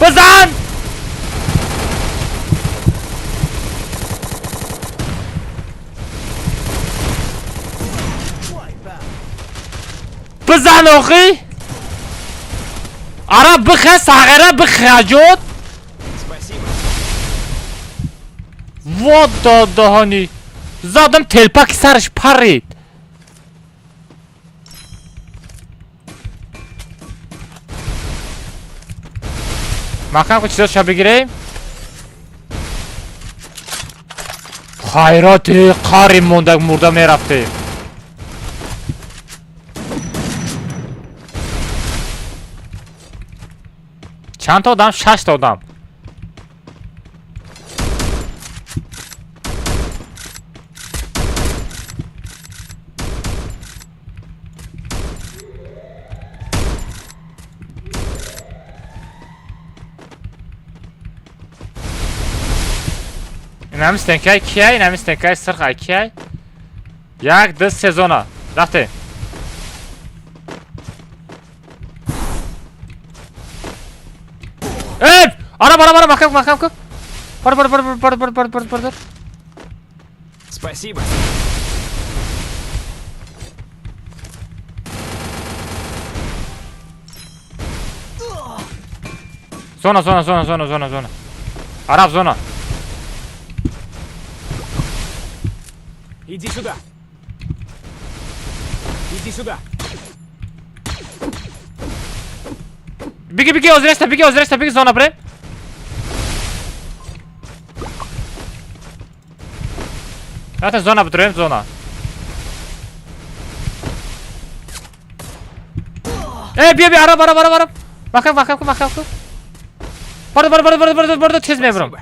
Бизан! Бизан охи! Араб бихе, сағира бихаҷот. Спасибо. Вот даҳани. Задам телпаки сараш парид. Маҳкам ку чизошо бигирем. Хайроти қари монда мурда мерафтем. Чанд та одам? 6 та одам. Инами стенкай кияй, инами стенкай сирх ай кияй. 1, 2, 3 зона. Рафтем. Эй! Араб, араб, араб, маҳкам, маҳкам кун. Бар, бар, бар, бар, бар, бар, бар, бар, бар. Спасибо. Зона, зона, зона, зона, зона, зона. Араб, зона. Иди сюда. Иди сюда. Беги, беги, озрешта, беги, озрешта, беги, зона, бре. Давайте зона битроем, зона. Эй, бия, бия, араб, араб, араб, араб. Маҳкам, маҳкам ку, маҳкам ку. Барда, барда, барда, барда, барда, тез мебарам.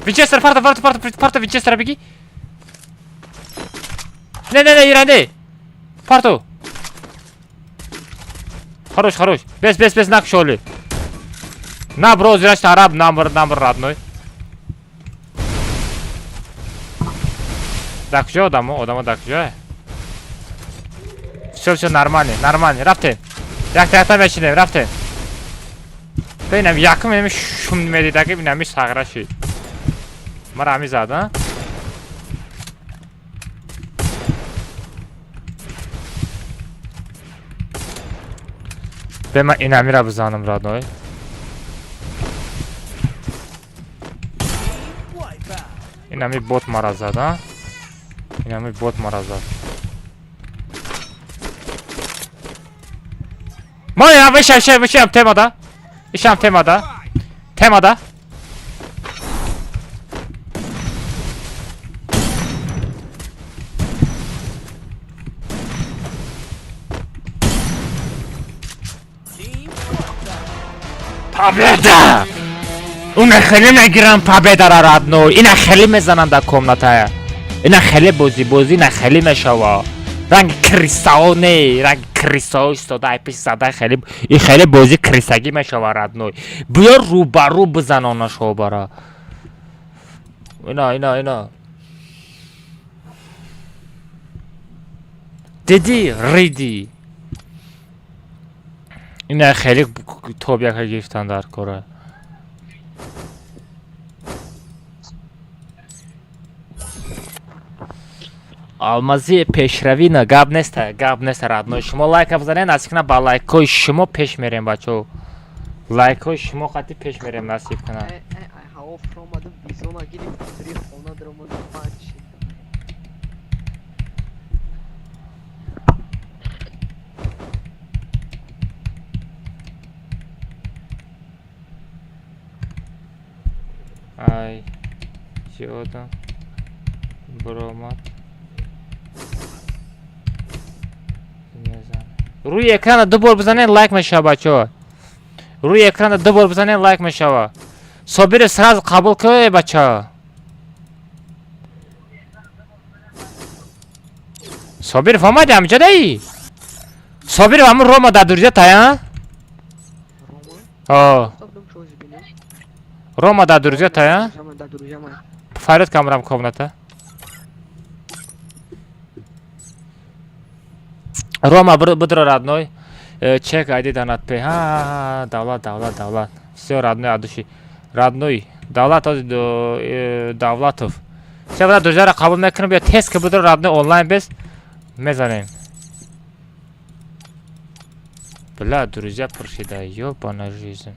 Винчестер, парта, парта, парта, парта, Винчестера беги. Не, не, не, Иран, парту. Хорош, хорош. Без, без, без, накшоли. На, бро, зряш, араб, намбр, намбр, родной. Так, что, одамо, одамо, так, что? Все, все, нормально, нормально, рафтем. Якта, якта, мечинем, рафтем. Бинам, якум, инами шум медидаги, инами сағраши. Мара ҳами зад, а? Бе ман инамира бизанам, родной. Инами бот мара зад, а? Инами бот мара зад. Ма ина вишам, вишам, вишам темада. Ишам темада. Темада. Победа! Уна хеле мегирам победара, родной. Ина хеле мезанам дар комнатая. Ина хеле бозӣ, бозӣ ина хеле мешава. Ранги крисао не, ранги крисао истода, ай пеш зада хеле, и хеле бозӣ крисагӣ мешава, родной. Биё рӯбарӯ бизанона шобара. Ина, ина, ина. Дидӣ, ридӣ. Ина хеле тобяка гирифтан дар кора. Алмази пешравӣ на гап неста, гап неста, родной. Шумо лайка бизанед, насиб кунад ба лайкҳои шумо пеш мерем, бачаҳо. Лайкҳои шумо қати пеш мерем, насиб кунад. Э, э, ай ҳаво фуромадам, бизона гирифт, три хона даромадам, панҷ шид. Ай, чӣ одам буромад. Рӯи экрана ду бор бизанед, лайк мешава, бачаҳо. Рӯи экрана ду бор бизанед, лайк мешава. Собиро сразу қабул кӯ, бачаҳо. Собиров омади ҳаминҷо даи? Собиров ҳамун Рома дар дурҷа тая? Рома? О, Стоп, дум шози бинем. Рома дар дурҷа тая? Друзья, да, друзья мои. Фарёд камрам комната. Рома, бидро, родной. Чек айди данат пе. Ха, давлат, давлат, давлат. Всё, родной, от души. Родной, давлат, ози Давлатов. Всё, брат, друзья, қабул мекунем, бия тест ки бидро, родной, онлайн бес мезанем. Бля, друзья пурсида, ёбана жизнь.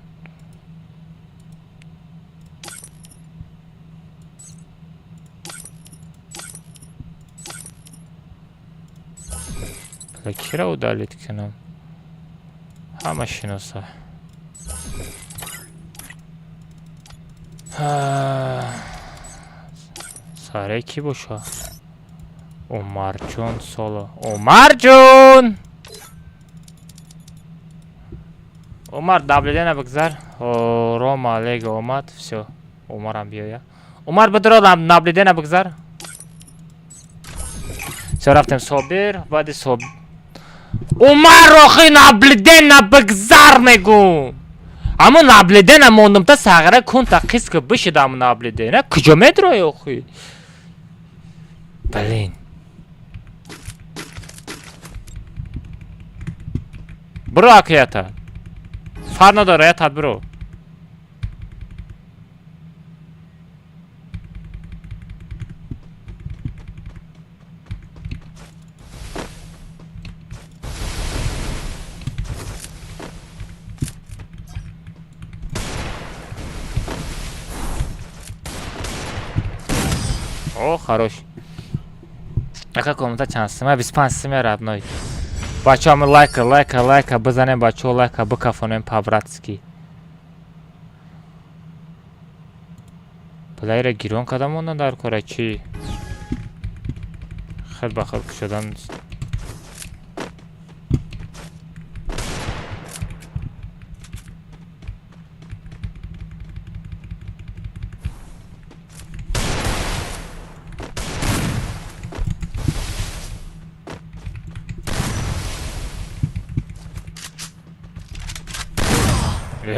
Бля, кира удалить кунам? Ҳама шиноса. Саре кӣ боша? Умарҷон соло. Умарҷон! Умар давлидена бигзар. О, Рома Лего омад. Всё. Умарам биёя. Умар бидро наблидена бигзар. Всё, рафтем Собир, баъди Соб Умар охи наблидена бигзар мегум. Ҳамун наблидена мондумта сағира кунта қис ки бишидам наблидена. Куҷо медрои охи? Блин. Биро акията. Фарқ надора, ятат биро. О, хорош. Ака комната чанд сима? 25 сима, родной. Бачаҳо, ҳама лайка, лайка, лайка бизанем, бачаҳо, лайка бикафонем по-братски. Плеера гирон карда мондан дар кора чӣ? Хел ба хел кушодан.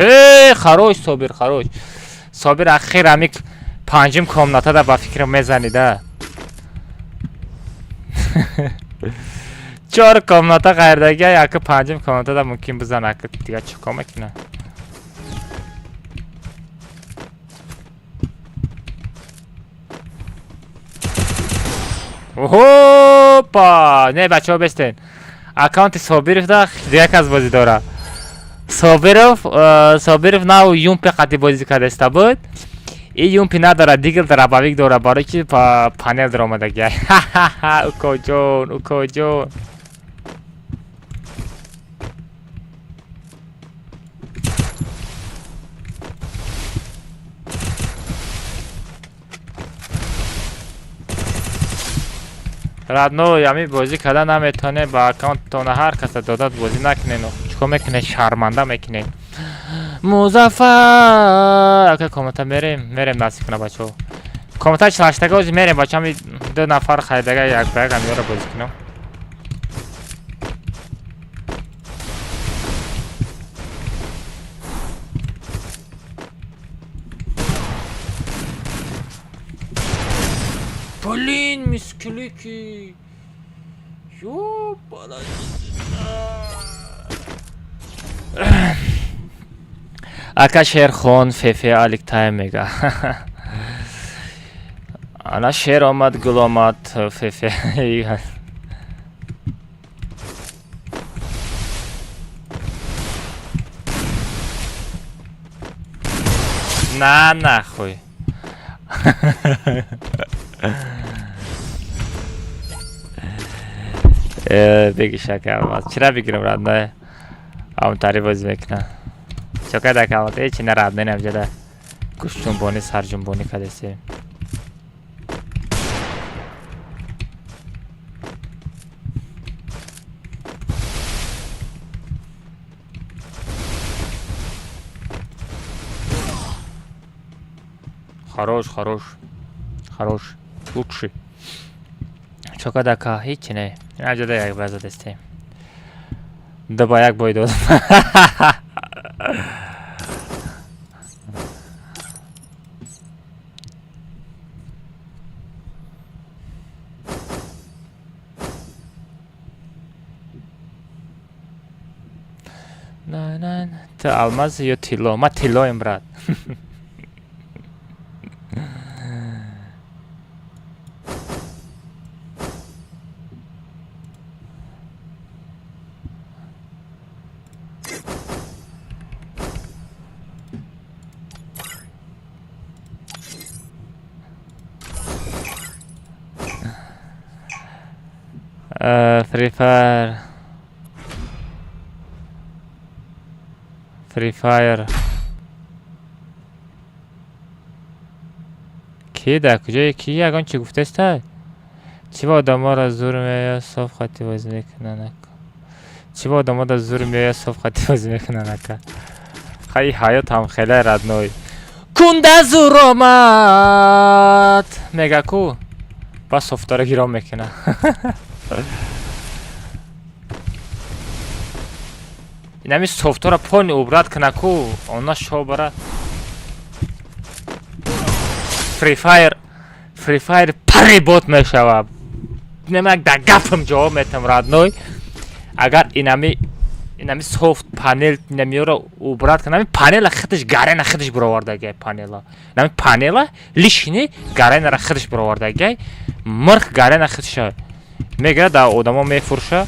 Э, хорош, Собир, хорош. Собир ахир ҳамик панҷум комнатада ба фикрам мезанида. Чор комната ғайрдагия, яки панҷум комнатада мумкин бизана, аки дига чӣ кор мекуна? Опа! Не, бачаҳо бестен. Аккаунти Собиров да дига кас бозӣ дора. Собиров, Собиров нав юмпи қати бозӣ кардаиста буд. И юмпи надора, дигл дробовик дора, барои ки панел даромадагия. Укоҷон, укоҷон. Родной, ами бозӣ карда наметавонед, ба аккаунттона ҳар каса додад бозӣ накунед. Чикор мекунед? Шарманда мекунед. Музаффар ака, комната мерем, мерем, насиб куна, бачаҳо. Комната 48-тага ози мерем, бача, ҳами ду нафар харидага, як ба як ҳамиёро бозӣ кунам. Блин, мисклики. Ёбана. Ака Шерхон Фефе Алик Тайм мега. Ана шер омад, гул омад, Фефе. На нахуй. Беги, шака, чира бигирам, родной? Амтари бозӣ мекунам. Чока да калмат, э чи на, родной, намҷада. Гӯшҷунбонӣ, сарҷунбонӣ кадесем. Хорош, хорош. Хорош. Лучший. Чока дака, ҳичи не. Наҷода як база дестем. Ду ба як бой додам. На, на, на. Ту алмаз ё тилло? Ма тиллоем, брат. Free Fire. Free Fire. Ки дар куҷое, ки ягон чӣ гуфтеста? Чӣ ба одаморо зур меояд, соф хати бозӣ мекунанд, ака? Чӣ ба одаморо зур меояд, соф хати бозӣ мекунанд, ака? Хай, ҳаёт ҳам хеле, родной. Кунда зур омад. Мега ку? Ба софтора гирон мекуна. Инами софтора пони убрать куна ку, она шобара. Free Fire, Free Fire пари бот мешава. Немак да гафм ҷавоб метам, родной. Агар инами софт панел инамиёро убрать кунам, панела худаш Гарена худаш бировардагай панела. Инами панела лишний Гаренара худаш бировардагай. Мирх Гарена худша. Мегирад да одамо мефурӯша.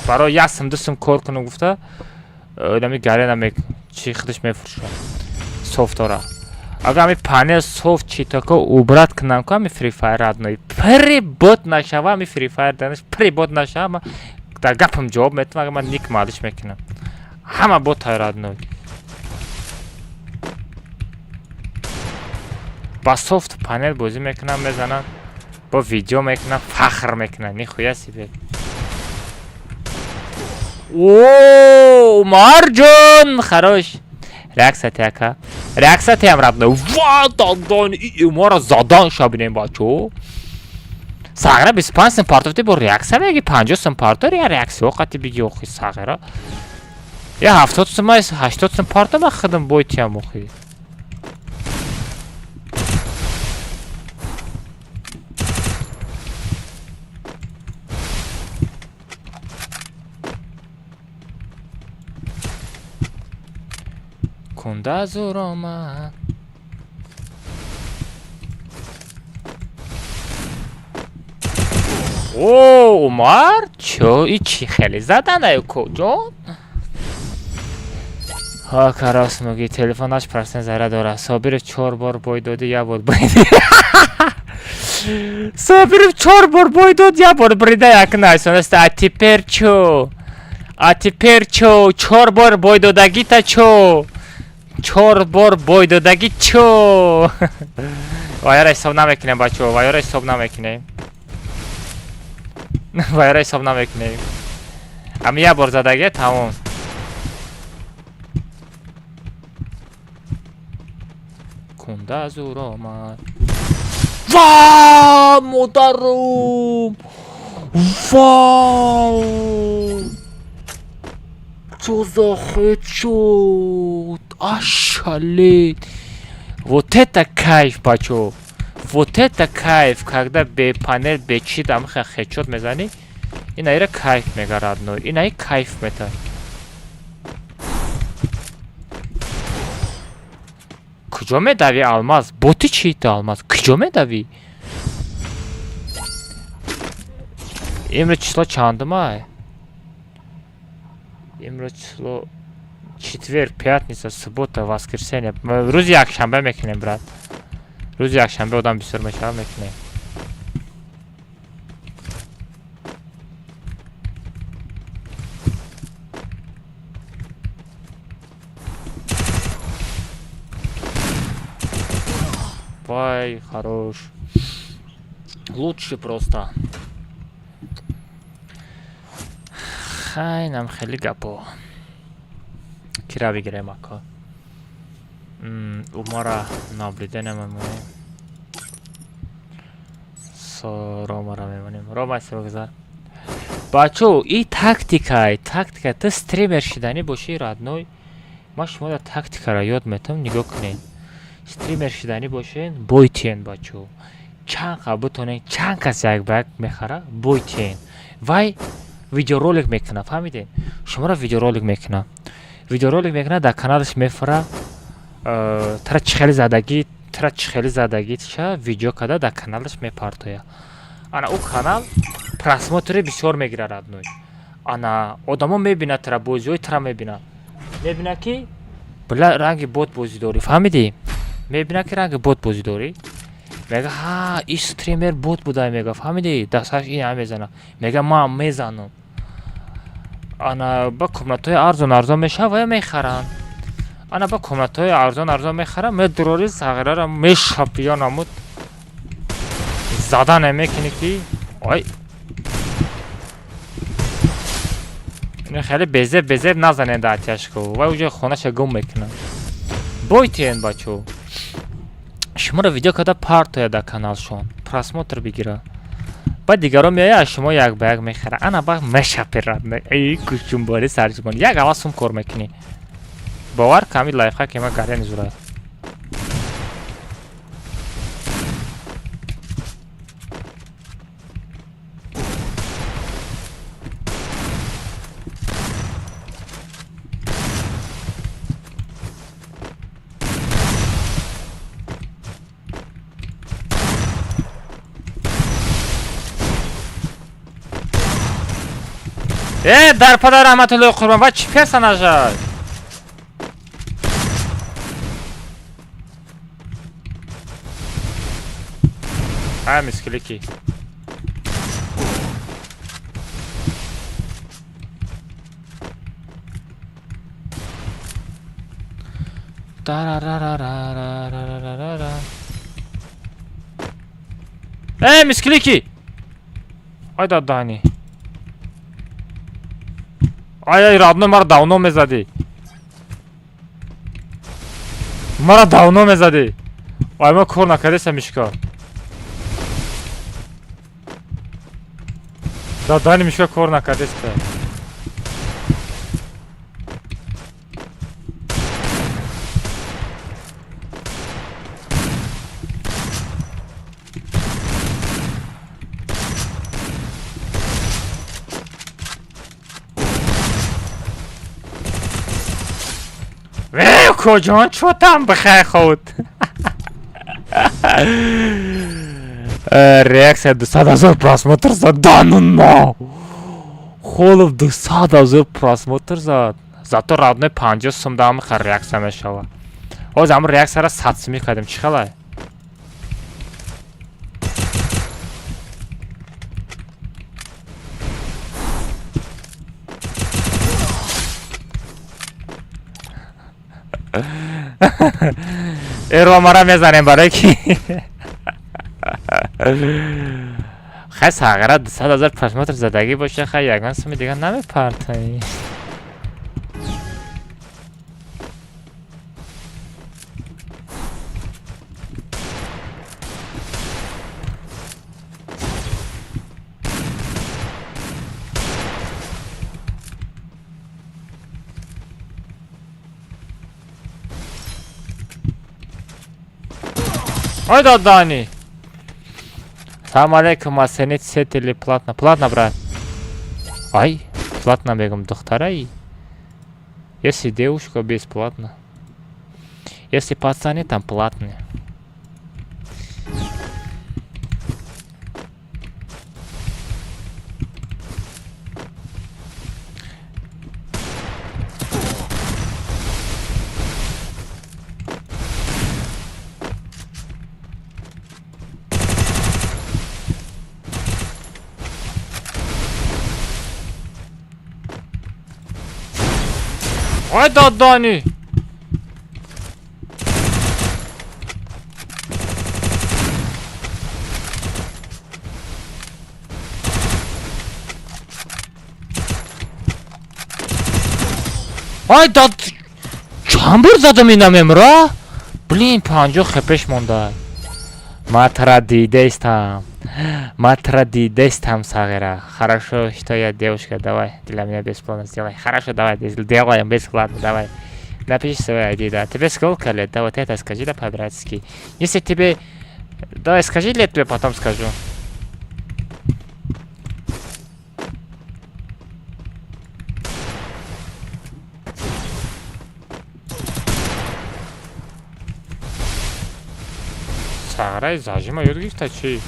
Барои як сум, ду сум кор кунам гуфта, инами Гарена мек чи худаш мефурӯша. Софтора. Агар ҳами панел софт читако убрать кунам ку, ҳами Free Fire, родной. Пири бот нашава, ҳами Free Fire данаш пири бот нашава, ма дар гапам ҷавоб метам, агар ман ник малиш мекунам. Ҳама бот родной. Ба софт панел бозӣ мекунам, мезанам, бо видео мекунам, фахр мекунам, нихуя себе. О, Умарҷон, хорош. Реаксия те, ака. Реаксия теам, родной. Ва, дадан, и Умара задан шабинем, бачо. Сағира 25 сум партофти, бо реаксия меги 50 сум партор, я реаксия қати биги охи сағира. Я 70 сум, 80 сум парто ма хидм бой тиам охи. Кунда зур омад. О, Умар, чо, и чӣ хеле задан аю ҷон? Ҳа, карас муги, телефонаш процент зара дорад. Собиров чор бор бой доди, як бор бриди. Собиров чор бор бой дод, як бор брида, як найсонаста. А теперь чо? А теперь чо? Чор бор бой додагита чо? Чор бор бой додаги чо? Ваяра ҳисоб намекунем, бачаҳо, ваяра ҳисоб намекунем. Ваяра ҳисоб намекунем. Ами як бор задагия тамом. Кунда зур омад. Ва модарум! Вау! Чё за хедшот? Ошалеть! Вот это кайф, бачо! Вот это кайф, когда бе панел, бе чит амха хедшот мезани. Ина ира кайф мега, родной. Ина и кайф мета. Куҷо медавӣ, Алмаз? Боти чӣ ту, Алмаз? Куҷо медавӣ? Имрӯз число чандумай? Имрӯз число четверг, пятница, суббота, воскресенье. Рӯзи якшанбе мекунем, брат. Рӯзи якшанбе одам бисёр мешавад, мекунем. Вай, хорош. Лучше просто. Хайнам хеле гапо. Кира бигирем, ака? Умара наблюдение мемонем. Со Ромара мемонем. Рома сирогзар. Бачо, и тактикай, тактика. Ту стример шиданӣ бошӣ, родной. Ма шуморо тактикаро ёд метам, нигоҳ кунед. Стример шиданӣ бошед, бойтиен, бачо. Чанд қа бутонед, чанд кас як ба як мехара, бойтиен. Вай видеоролик мекунад, фаҳмидед? Шуморо видеоролик мекунад. Видеоролик мекунад, дар каналаш мефара, тара чӣ хеле задагӣ, тара чӣ хеле задагӣ ша видео карда дар каналаш мепартояд. Ана ӯ канал просмотри бисёр мегирад, родной. Ана одамо мебинад тара, бозиҳои тара мебинад. Мебинад ки била ранги бот бозӣ дорӣ, фаҳмидӣ? Мебинад ки ранги бот бозӣ дорӣ. Мега ҳа, ин стример бот буда, мега, фаҳмидӣ? Дасташ ин ҳам мезана. Мега ман мезанам. Ана ба комнатҳои арзон арзон мешавад ва мехаранд. Ана ба комнатҳои арзон арзон мехаранд, медурори сағираро мешапи ё намуд. Зада намекунӣ ки ой. Ин хеле безеб безеб назанед дар тяжко. Вай уже хонаша гум мекунад. Бойтиен, бачо. Шуморо видео карда партояд дар каналшон. Просмотр бигира. Баъд дигаро меояд, аз шумо як ба як мехарад. Ана ба мешапирад. Эй кушчумбори сарҷумон. Як аввал сум кор мекунӣ. Бовар ками лайфхак ма гарени зурад. Э, дар падар раҳматуллои қурбон, ва чӣ персонажа? Ай, мискилики. Тарарарарарарарара. Э, мискилики! Ай дадани. Ай, ай, родной, мара давно мезадӣ. Мара давно мезадӣ. Ай, ма кор накардеса мишка. Дадани мишка кор накардеста. Куҷон чотам бихай худ. Реакция 200 000 просмотр зад. Да ну на! Холов 200 000 просмотр зад. Зато родной 50 сум да ҳам реакция мешавад. Ҳозир ҳамн реакцияро 100 сумӣ кардем. Чӣ хелай? Э, Ромара мезанем барои ки Хай, сағира 200 000 просмотр задагӣ боша, хай, ягон суми дига намепартои. Ой, додани. Салам алейкум, оценить сет или платно? Платно, брат. Ай, платно бегом, духтарай. Если девушка, бесплатно. Если пацаны, там платные. Ой, додани. Ай, дад, чанд бор задам, ина мемра? Блин, 50 хпш монда. Ма тара дидестам. Ма тара дидестам, сағира. Хорошо, что я девушка, давай, для меня бесплатно сделай. Хорошо, давай, делаем бесплатно, давай. Напиши свой ID, да. Тебе сколько лет? Да, вот это скажи, да, по-братски. Если тебе... Давай, скажи лет, тебе потом скажу. Сағирай зажима ёд гирифта чӣ?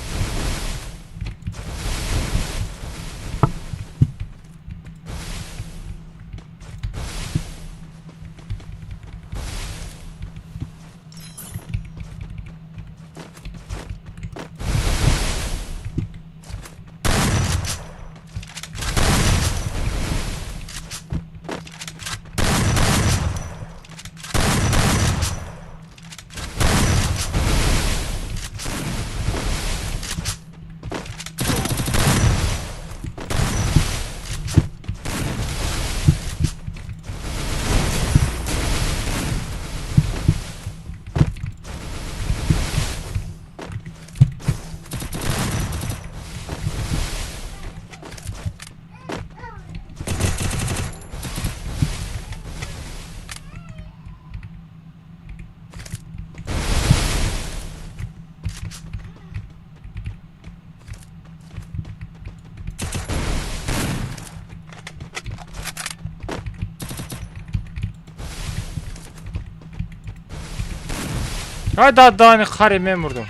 Ай, дадани, харе, мемурдум.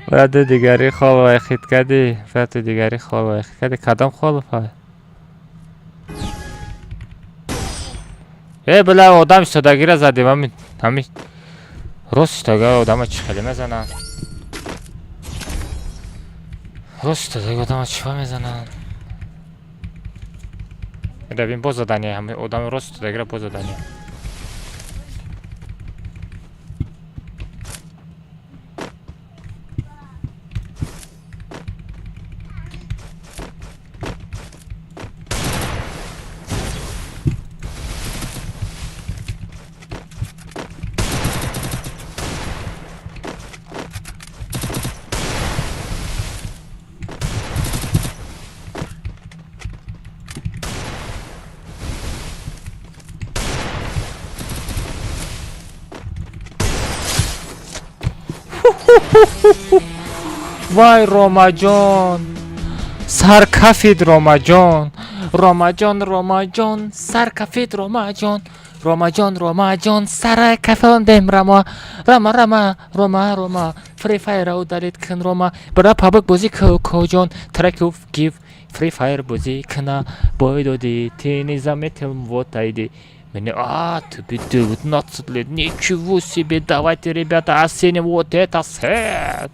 Баъду дигари холвай хит кардӣ, баъду дигари холвай хит кардӣ. Кадом холвай? Э, била, одам истодагира задем, ҳамин ҳамин рост истодага одама чӣ хеле мезананд? Рост истодага одама чӣ мезананд? Равин, боз задание, ҳамин одами рост истодагира боз задание. Вай, Ромаҷон, саркафид, Ромаҷон, Ромаҷон, Ромаҷон, саркафид, Ромаҷон, Ромаҷон, Ромаҷон, сара кафондем. Рама, Рама, Рама, Рома, Рома, Фри Файра удалить кун, Рома, бара пабг бозӣ кӯҷон, трекуф гив Фри Файр бозӣ куна, бой додӣ, ты не заметил, вот айди. Мне, а, тебе 19 лет, ничего себе, давайте, ребята, оценим вот это сет.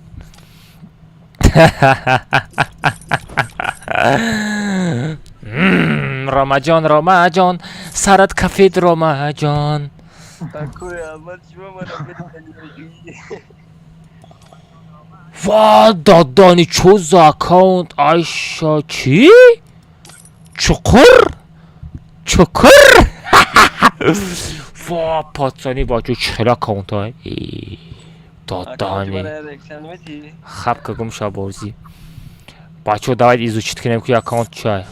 Ромаҷон, Ромаҷон, сарат кафид, Ромаҷон. Ва дадани, чо за аккаунт? Айша, чӣ? Чуқур? Чуқур? Ва пацани, бачо, чӣ хел аккаунтҳо? Дадани. Хаб ка гум ша бозӣ. Бачо, давайте изучить кунем, ки аккаунт чай.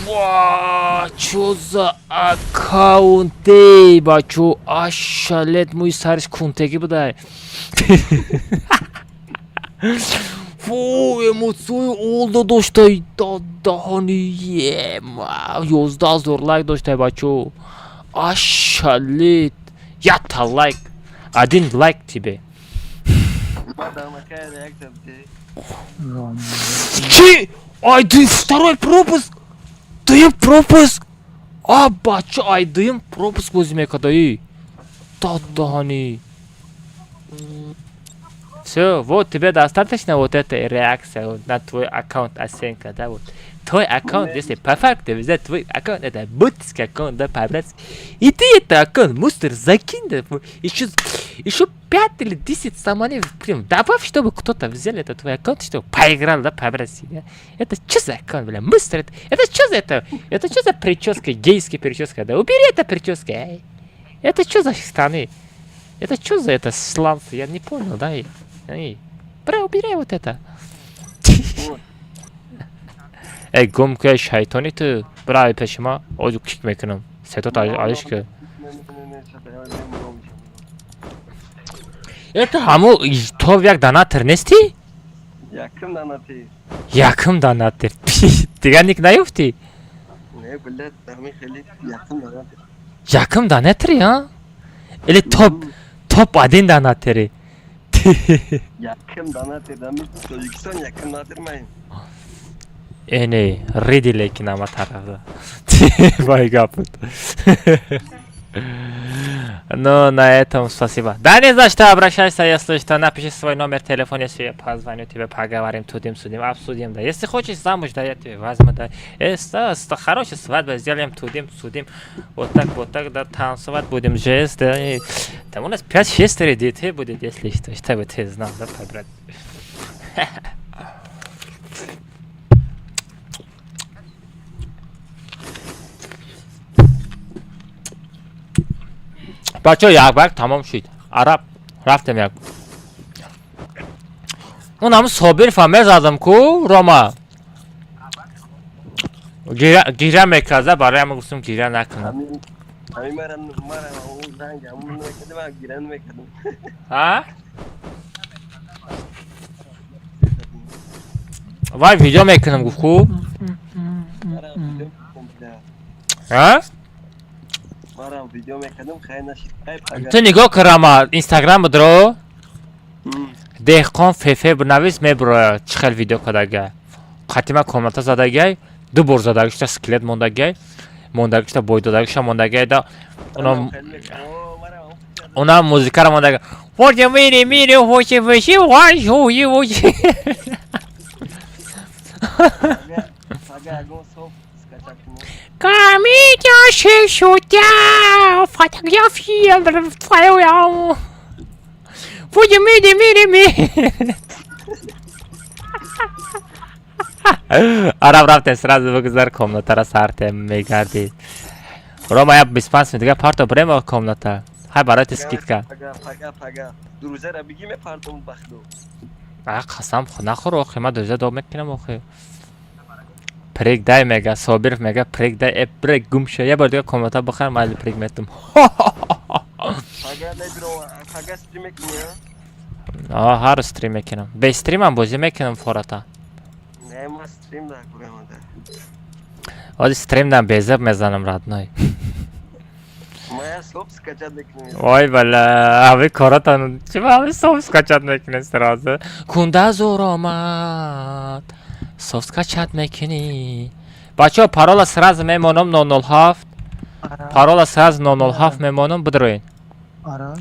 Ва, чо за аккаунте, бачо, ашалет, мӯи сариш кунтегӣ будай. Фу, эмоцияи олда доштай, дадаҳани, 11 000 лайк доштай, бачо. Ашалет. Якта лайк. Один лайк тебе. Чи? Ай, ты второй пропуск! Дуюм пропуск! А, бачо, ай, дуюм пропуск бозӣ мекардаи. Дадаҳани. Все, вот тебе достаточно вот этой реакции на твой аккаунт оценка, да, вот. Твой аккаунт, если по факту взять твой аккаунт, это ботский аккаунт, да, по-братски. И ты это аккаунт, мусор, закинь, да, еще 5 или 10 сомони, прям добавь, чтобы кто-то взял этот твой аккаунт, чтобы поиграл, да, по-братски, да. Это что за аккаунт, бля, мусор, это что за это, это что за прическа, гейская прическа, да, убери это прическа, эй. Это что за штаны? Это что за это сланцы? Я не понял, да? Эй, бра, убирай вот это. Эй, гум ка, шайтони ту, бра, пеши ма, озу кик мекунам. Сетот алиш ка. Это ҳаму то як донатор нести? Яким донатор. Яким донатор. Дигар ник наёфтӣ? Не, блядь, ҳамин хеле яким донатор. Яким донатори, а? Или топ топ один донатори? Яким донатор, ҳамин Тоҷикистон яким донатор ман. Э, не, риди, лекин ама тарафда. Бай гапут. Ну, на этом спасибо. Да не за что, обращайся, если что, напиши свой номер телефона, если я позвоню тебе, поговорим, тудим-судим, обсудим, да. Если хочешь замуж, да, я тебе возьму, да. Хорошая свадьба, сделаем тудим-судим, вот так, да, танцевать будем, жест, да. И там у нас 5-6 детей будет, если что, чтобы ты знал, да, брат. Бачо, як бак тамом шид. Араб рафтем як. Он ҳам Собир фа мезадам ку Рома. Гиря мекарда, барои ҳама гуфтам гиря накунам. Ҳамин мара он занг ҳамун мекардам, ман гиря намекардам. А? Вай видео мекунам гуфт ку? А? Марам видео мекардам, хай нашид. Ту нигоҳ кун, Рама, Инстаграм будро. Деҳқон фефе бинавис, мебурояд чӣ хел видео кардагай. Қатима комната задагай, ду бор задагишта скелет мондагай, мондагишта бой додагиша мондагай да. Она музыкара мондагай. Вот мири мири хочи виши вай ху вуши. Камитя шишутя фотография твоя. Будем мири мири ми. Араб рафтем, сразу бигзар комнатара сартем мегардид. Рома, я 25 минут дига парто бремо комната. Ҳай, барои ти скидка. Пага, пага, пага. Дурӯзара бигӣ, мепартом бахду. А, қасам нахӯр, охи, ман дурӯза доб мекунам, охи. Прик дай мега, Собиров мега, прик дай, э, прик гум ша. Я бор дига комната бихар, майли прик метум. Пага небиро, пага стрим мекунӣ, А, ҳар стрим мекунам. Бе стримам бозӣ мекунам фората. Не, ма стрим да курамада. Ози стрим дам безеб мезанам, родной. Моя софт скачать мекунем. Ой, бля, ҳами коротон чӣ ҳами софт скачать мекунем сразу. Кунда зур омад. Софт скачать мекунӣ. Бачаҳо, парола сразу мемонам 007. Парола сразу 007 мемонам, бидроен. Ара.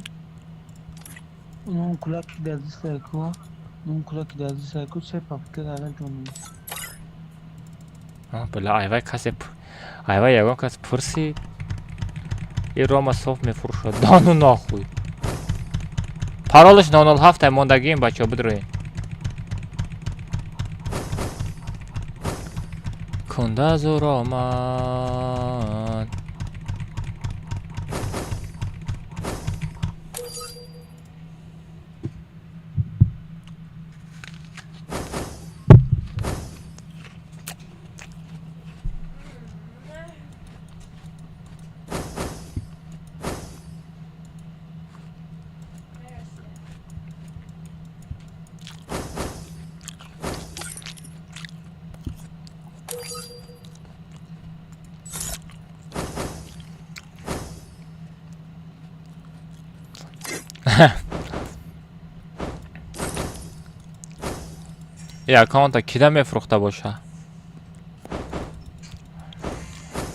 Нун кулаки дазди сайку. Нун кулаки дазди сайку се папка дара ҷонум. Бля, айвай касе айвай ягон кас пурсид. И Рома соф мефурӯшад. Да ну нахуй. Паролаш 007 мондагием, бачаҳо, бидроен. Кунда зур омад. И аккаунта кида мефурӯхта боша?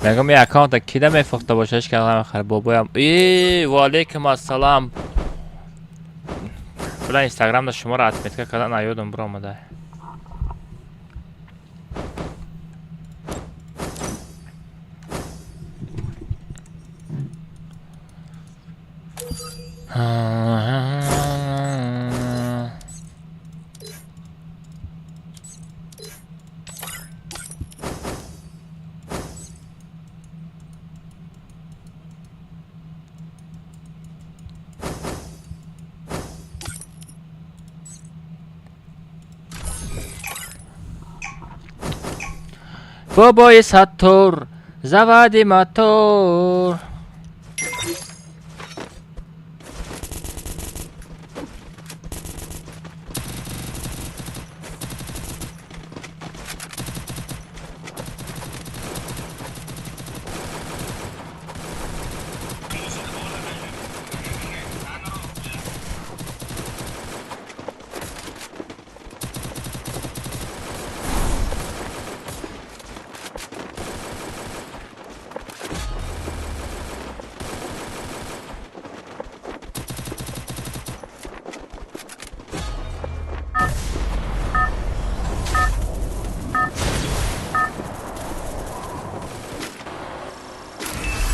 Мегӯм, и аккаунта кида мефурӯхта боша? Ҳеч кас намехарад. Бобоям. И ваалейкум ассалам. Била, инстаграмда шуморо отметка кардан наёдум биромада. Бобои Саттор, заводи мотор.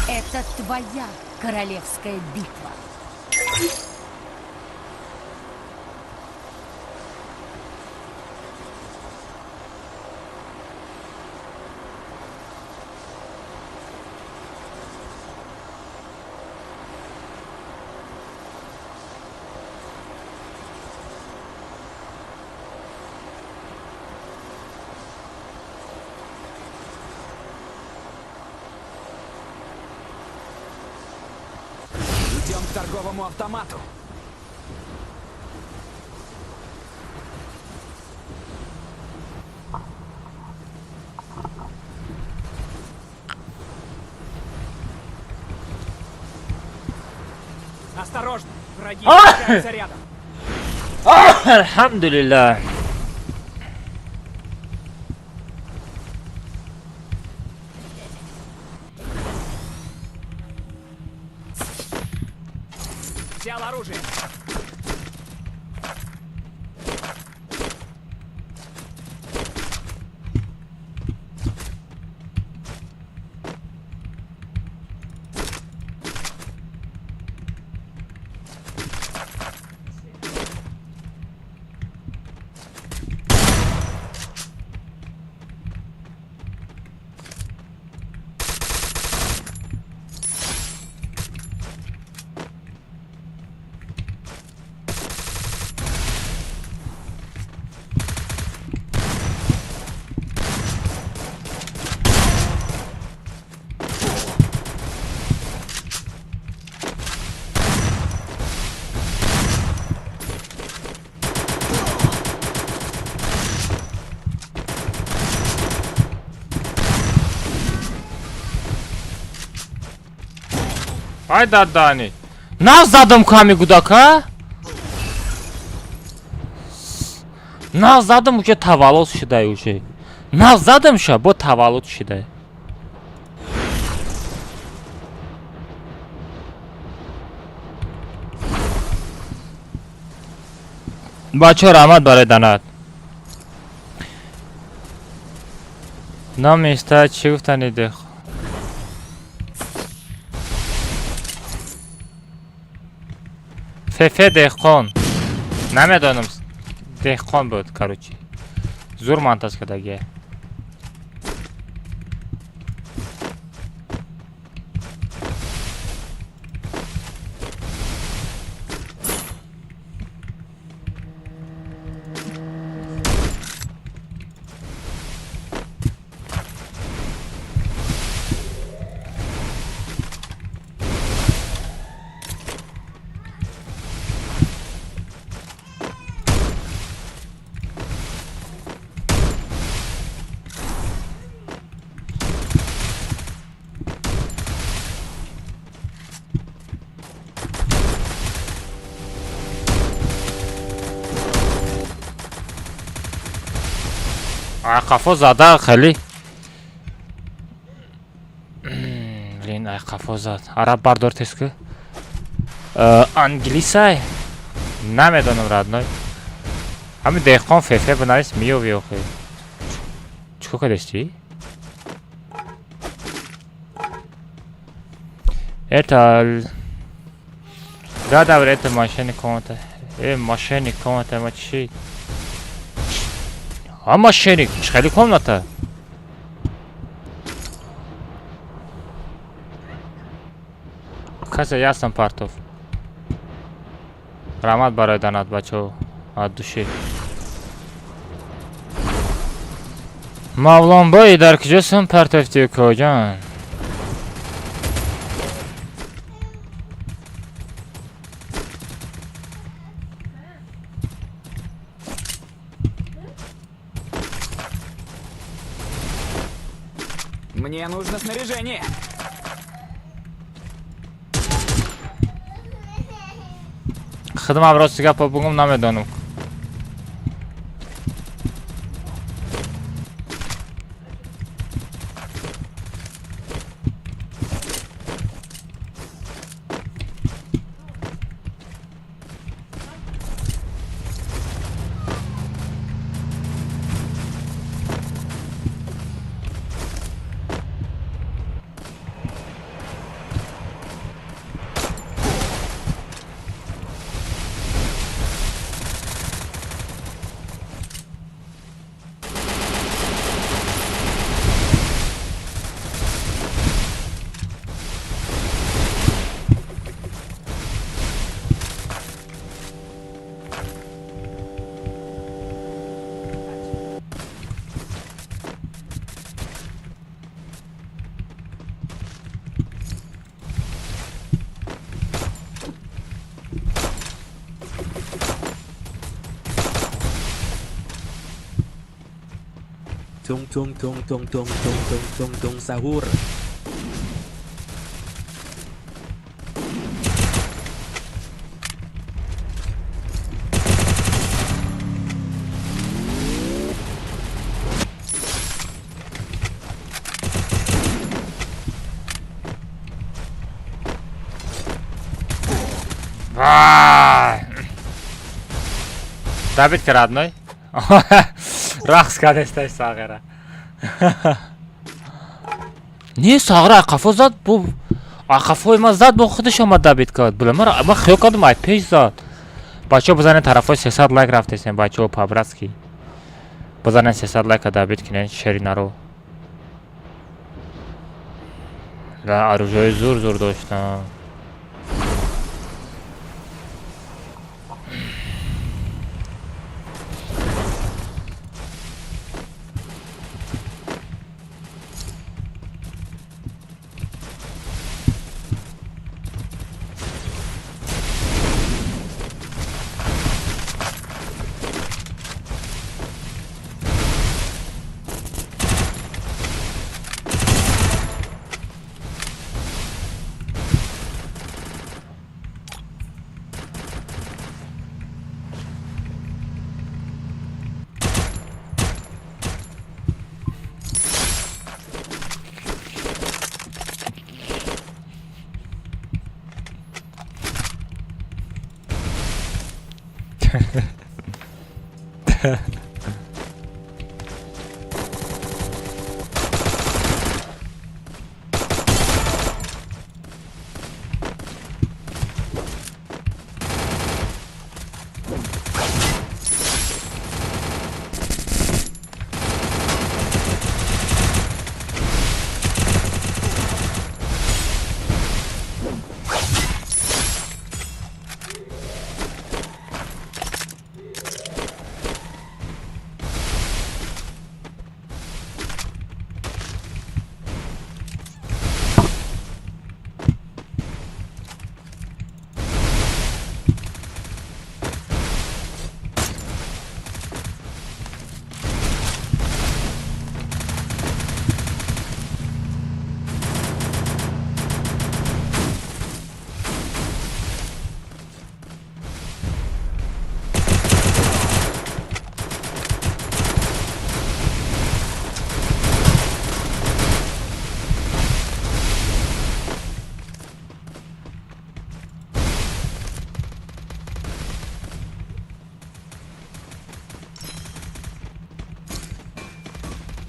Это твоя королевская битва. Идем к торговому автомату. Осторожно, враги встречаются рядом. Алҳамдулиллаҳ. Взял оружие. Ай дадани. Нав задам ками гудака? Нав задам, уже таваллуд шудай уже. Нав задам ша, бо таваллуд шида. Бачаҳо, раҳмат барои донат. Номи иста чӣ гуфтани дех? Фефе деҳқон. Намедонам, деҳқон буд, короче. Зур монтаж кардагия. Қафо зада хеле. Блин, ай қафо зад. Араб бардор тез ки. Англисай? Намедонам, родной. Ҳамин деҳқон фефе бинавис, меёви охи. Чӣ кор кардасти? Это... Да, да, это мошенник комната. Мошенник комната, ма чӣ? А мошенник, чӣ хеле комната? Касе ясам партов. Раҳмат барои донат, бачаҳо. От души. Мавлонбой дар куҷосун партофти коҷон? Мне нужно снаряжение. Хидмат рости гапа бугум намедонам. Tung tung tung tung tung tung tung tung tung sahur. Вай! Добит ка родной? Рақс кардестай сағира. Не сағира қафо зад, бу қафои ма зад, бо худаш омад добит кард. Бля, ма хиёл кардам ай пеш зад. Бачаҳо, бизанед тарафҳои 300 лайк рафтесем, бачаҳо, по-братски. Бизанед 300 лайка добит кинед шеринаро. Ла оружие зур зур доштам.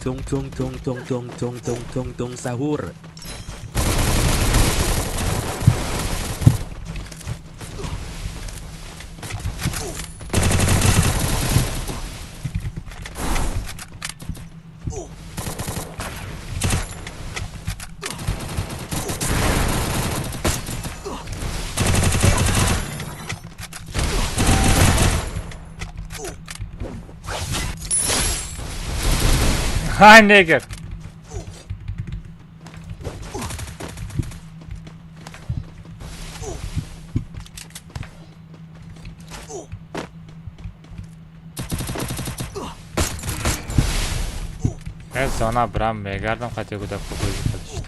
Tung tung tung tung tung tung tung tung tung sahur. Hi, nigger. Зона брам мегардам хати гуда погози кадишт.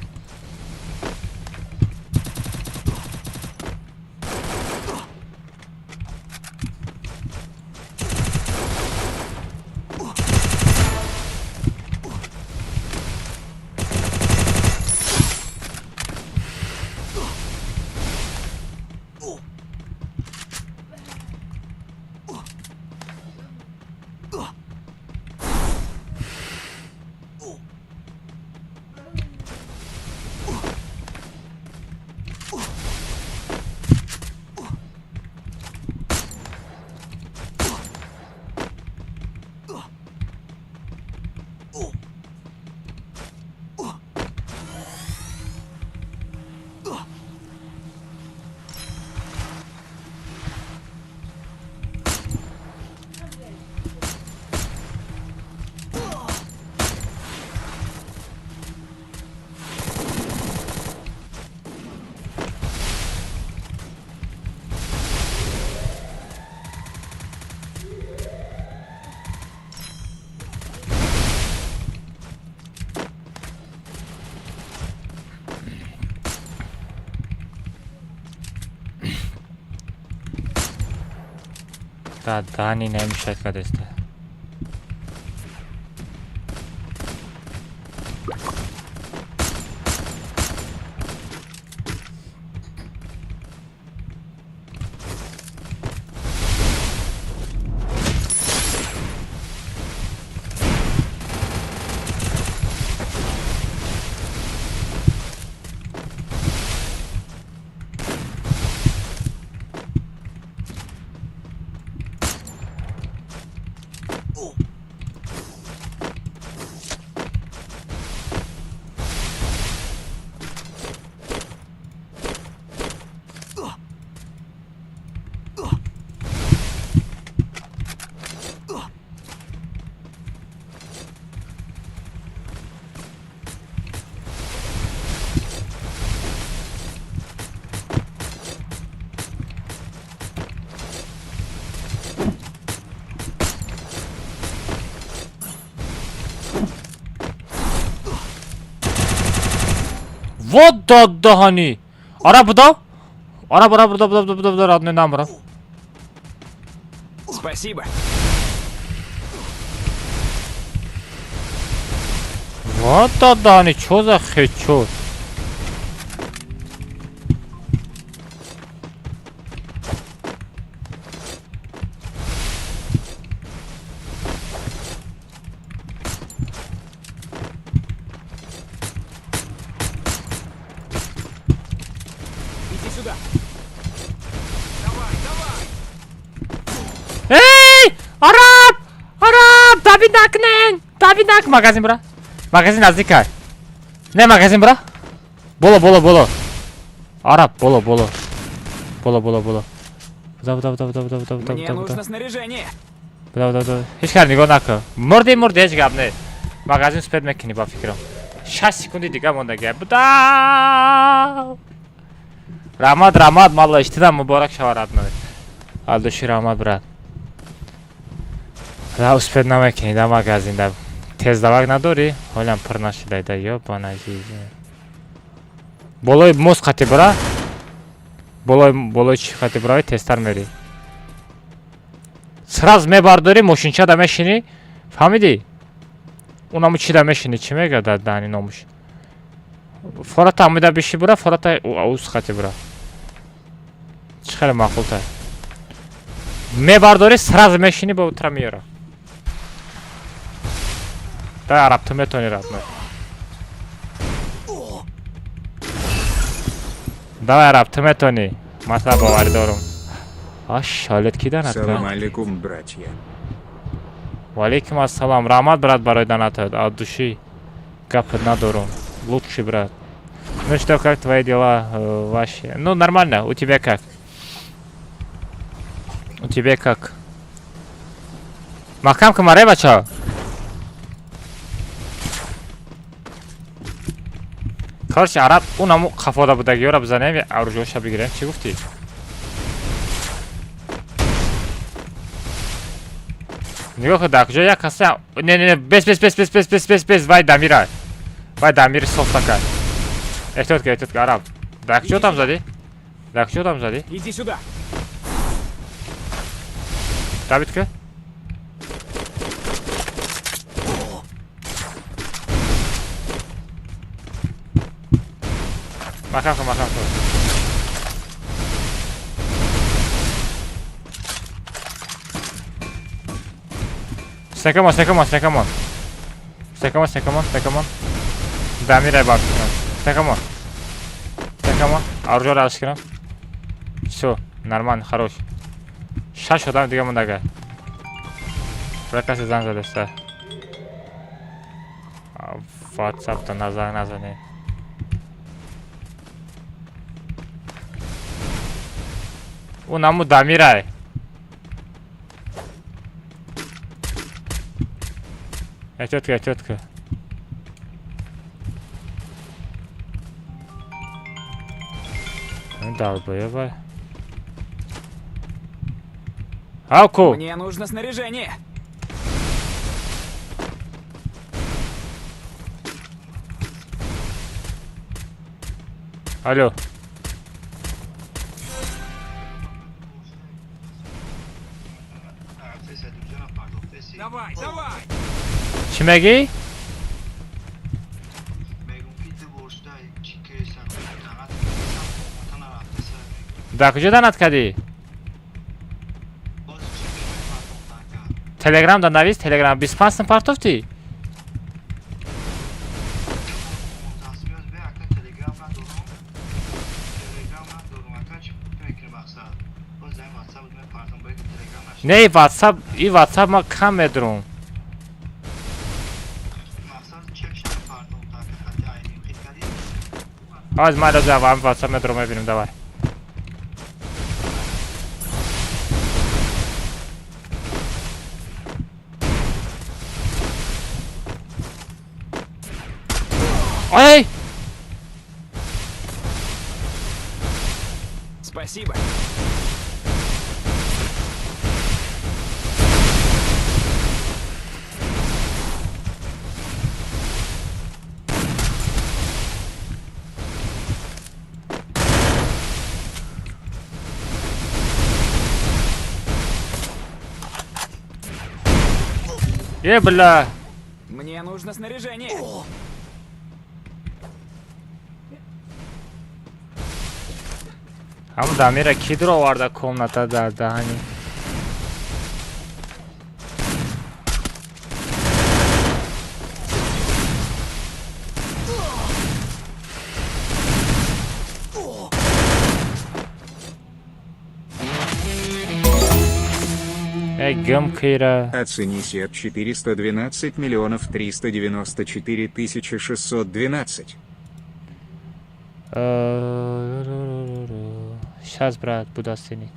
Дани намешад кадеста. Вот даҳани. Ара буда? Ара бара буда буда буда буда родной намбрам. Спасибо. Вот даҳани, чо за хечо? Сюда. Давай, давай. Эй! Араб! Араб! Давид накнен! Давид нак! Магазин бра. Магазин наздикай. Не магазин бра. Боло, боло, боло. Араб, боло, боло. Боло, боло, боло. Буда, буда, буда, буда, буда, буда, Мне буда, нужно буда. снаряжение. Буда, буда, буда. Ҳеҷ кар нигоҳ накун. Мурди, мурди, ҳеҷ гап не. Магазин успед мекунӣ ба фикрам. 6 секунди дига мондаги. Буда! Раҳмат, раҳмат, малла иштидам муборак шава родной. Алдуши раҳмат, брат. Да успед намекунӣ да магазин да. Тездавак надорӣ? Ҳолям пур нашидай да ёбана жизнь. Болои мост қати бира. Болои болои чӣ қати бирави тезтар мери. Сразу мебардорӣ, мошинчада мешинӣ. Фаҳмидӣ? Унаму чида мешинӣ, чӣ мега дар дани номуш? Фората амида биши бура, фората ус қати бура. Чӣ хеле маъқултар. Мебардорӣ, сразу мешинӣ, ба утра меёра. Да араб ту метавонӣ родной. Давай араб ту метавонӣ. Ман тра боварӣ дорам. Аш, ҳолат ки данат Салам кард? алейкум, братья. Ва алейкум ассалом. Раҳмат, брат, барои донатат. От души гапат надорам. Лучший брат. Ну что, как твои дела ваши? Ну, нормально. У тебя как? У тебя как? Маҳкам кун маре, бачаҳо. Короче, араб унаму қафода будагиёра бизанем, оружиёша бигирем. Чӣ гуфтӣ? Нигоҳ кун, дар куҷо як касе. Не, не, не, бес, бес, бес, бес, бес, бес, бес, бес, вай дамира. Вай дамири софта кард. Эҳтиёт кун, эҳтиёт кун, араб. Дар куҷо там задӣ? Дар куҷо там задӣ? Иди сюда. Давид ку? Маҳкам кун, маҳкам кун. Снекамон, снекамон, снекамон. Снекамон, снекамон, снекамон. Дамирай бар кунам. Снекамон. Снекамон. Оружиёро алш кунам. Всё, нормально, хорош. Шаш одам дига мондага. Бира касе занг задаста. WhatsApp-та назар назанед. Ӯ наму дамирай. Эҳтиёт кун, эҳтиёт кун. Долбоёбай. Ау, ку! Мне нужно снаряжение. Алло. Давай, давай. Чӣ мегӣ? Дар куҷо донат кардӣ? Телеграм да навис, Телеграм 25 сум партофтӣ? Не, WhatsApp, и WhatsApp ма кам медурам. Аз ма доза вам WhatsApp медурам, мебинем, давай. Ай! Спасибо. Е, бля! Мне нужно снаряжение. Ҳамун дамира ки дуроварда комната дар даҳани? Э, гум кира. Оцени сет 412 миллионов 394 тысячи 612. Сейчас, брат, буду оценить.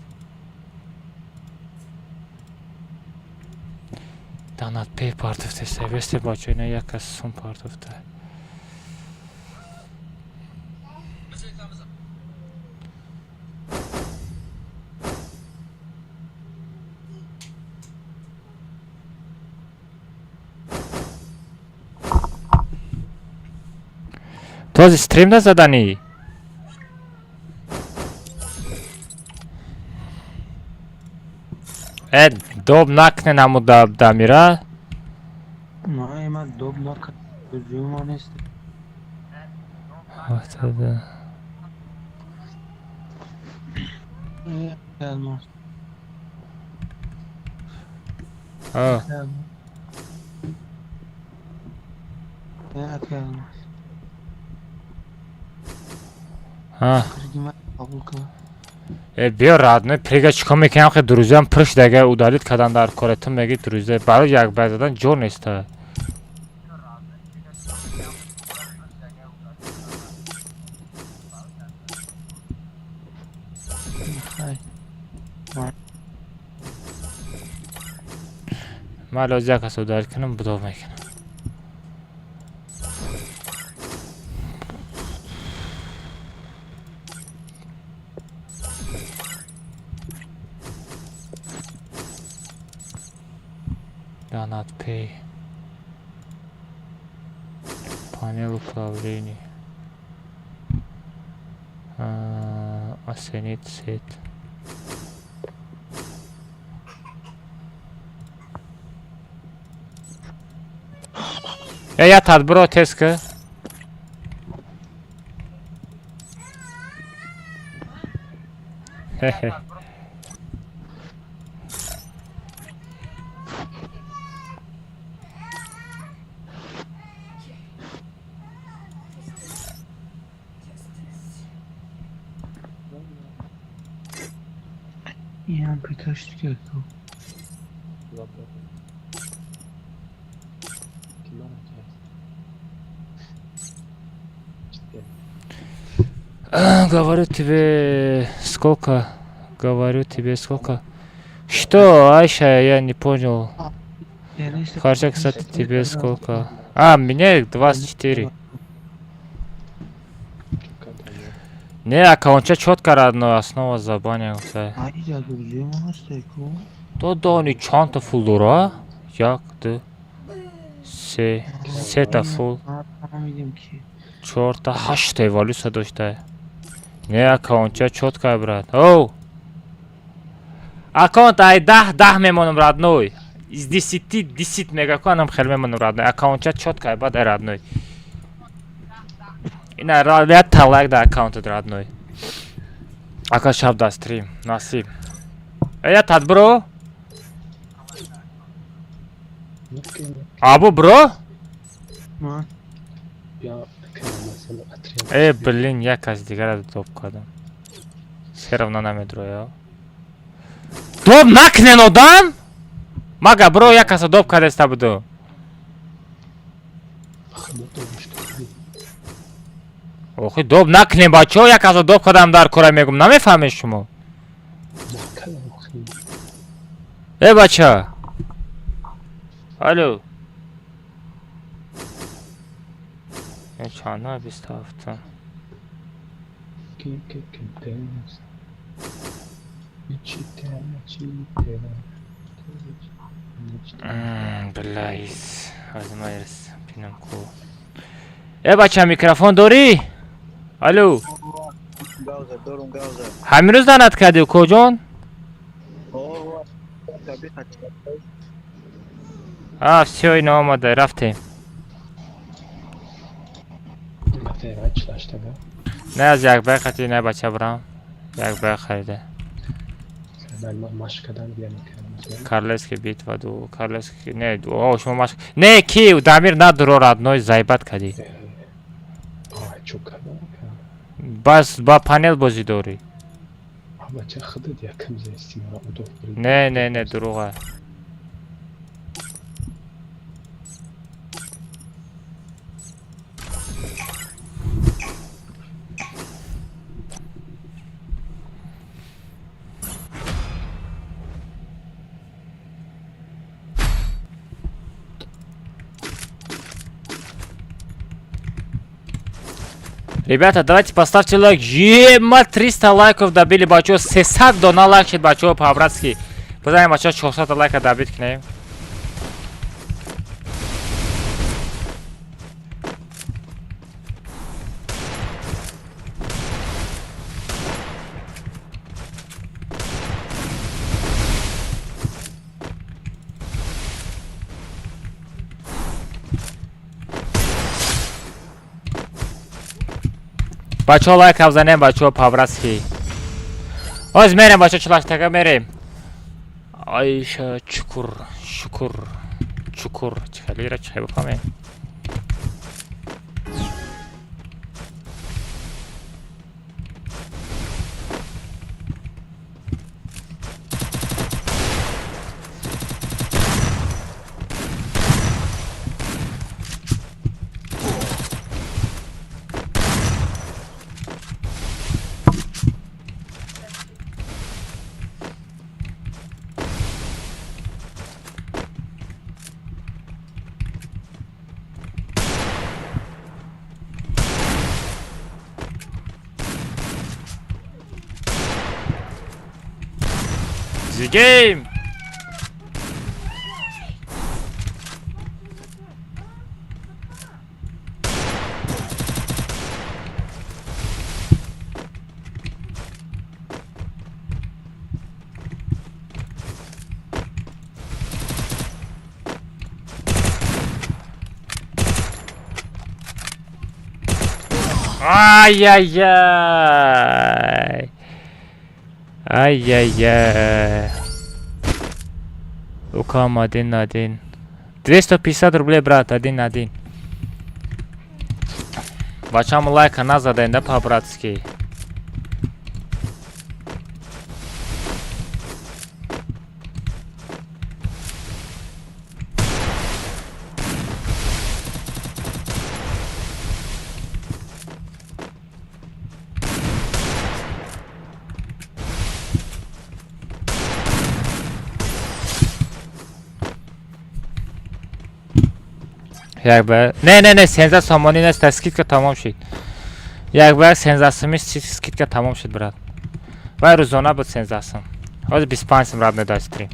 Данат пей партофте, весте бачо, ина як кас сум партофте. Ту аз стрим назаданӣ? Э, доб накне наму дамира. Не, ма доб накард. Ма нест. Э, алмаз. А. Э, алмаз. А. Қабул кунам. Э, биё, родной, прига чикор мекунам, хе друзьям пурш дага удалить кадан дар коре, ту меги друзья барои як бай задан ҷо неста. Хай. Ман лози як кас удалить кунам, будов мекунам. Донат Pay. Панель управления. Оценить сет. Э, я тадбиро тез ки. Хе-хе. Инам прикашти ку. Говорю тебе сколько? Говорю тебе сколько? Что, Айша, я не понял. Хорошо, кстати, тебе сколько? А, мне 24. Не, аккаунтча чётко, родной, основа забанился. Айда друзья ма ҳастай ку. То дони чандта фул дора? Як, ду, се, сета фул. Фаҳмидем ки. Чорта, ҳашта эволюция дошта. Не, аккаунтча чётко, брат. Оу! Аккаунт ай 10 10 мемонам, родной. Из 10 10 мега ку анам хел мемонам, родной. Аккаунтча чётко, бад ай родной. Ина я талак да аккаунтат, родной. Ака шаб да стрим, насиб. Э, я тадбро? Абу бро? Ма. Э, блин, як аз дигара доб кардам. Все равно намедроя. Доб накнен одам? Мага бро як каса доб кардеста буду. Охи доб накнем бачаҳо, як каса доб кардам дар кора мегум. Намефаҳмед шумо? Э, бача. Алло. Э, чанда 27. Блайс. Азмайрс. Пинам ку. Э, бача, микрофон дорӣ? Алло. Дорум гауза. Ҳамин рӯз данат кардӣ, укоҷон? А, всё, ина омада, рафтем. Не, аз як бай қати не бача брам. Як бай харида. Карлески битва ду, Карлески не, ду, о, шумо маш. Не, ки, Дамир надуро, родной, зайбат кади. Бас ба панел бозӣ дорӣ. Бача худат якам зести мара удоб. Не, не, не, дурӯға. Ребята, давайте поставьте лайк. Ема 300 лайков добили, бачо. 300 дона лайк шид, бачо, по-братски. Позаем, бачо, 400 лайка добить к ним. Бачо лайк авзанем, бачо, по-братски. Оз мерем, бачо, чилаштага мерем. Айша, чукур, шукур, чукур. Чихалира, чихай бифаҳмем. The game! Ай-яй-яй! Ай-яй-яй! Укам 1-1. 250 рублей, брат, 1-1. Бачам лайка назадаем, да, по-братски? Як ба не не не 13 сомонӣ нест, скидка тамом шид. Як ба 13 сомӣ скидка тамом шид, брат. Вай рӯзона буд 13 сом. Ҳозир 25 сом рад медод стрим.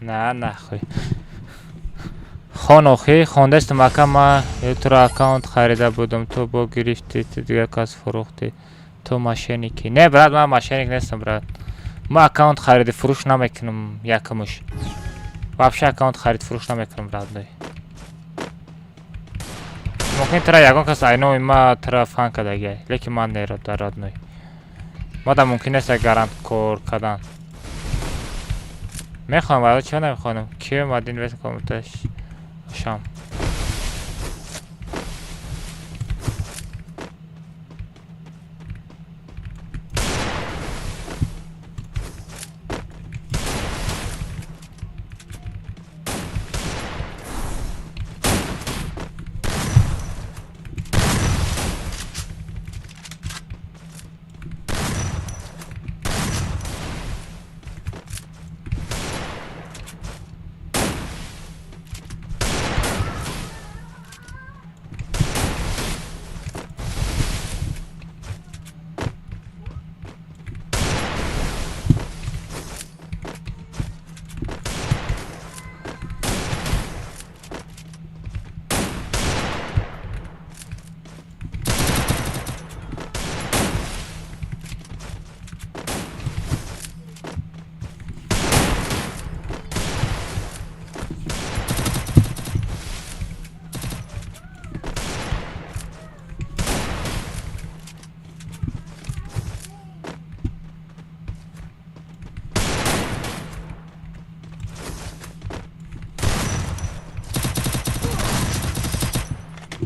На нахуй. Хон охи, хондастам ака ма туро аккаунт харида будам, ту бо гирифти, ту дигар кас фурӯхтӣ. Ту мошенники. Не, брат, ман мошенник нестам, брат. Ма аккаунт хариди фурӯш намекунам якумуш. Вообще аккаунт харид фурӯш намекунам, родной. Мумкин тура ягон кас айнои ма тура фан кардагиай, лекин ман не родной. Мада мумкин нест гарант кор кардан. Мехоҳам, вале чиро намехоҳам? Ки омад инвест комнаташ шам.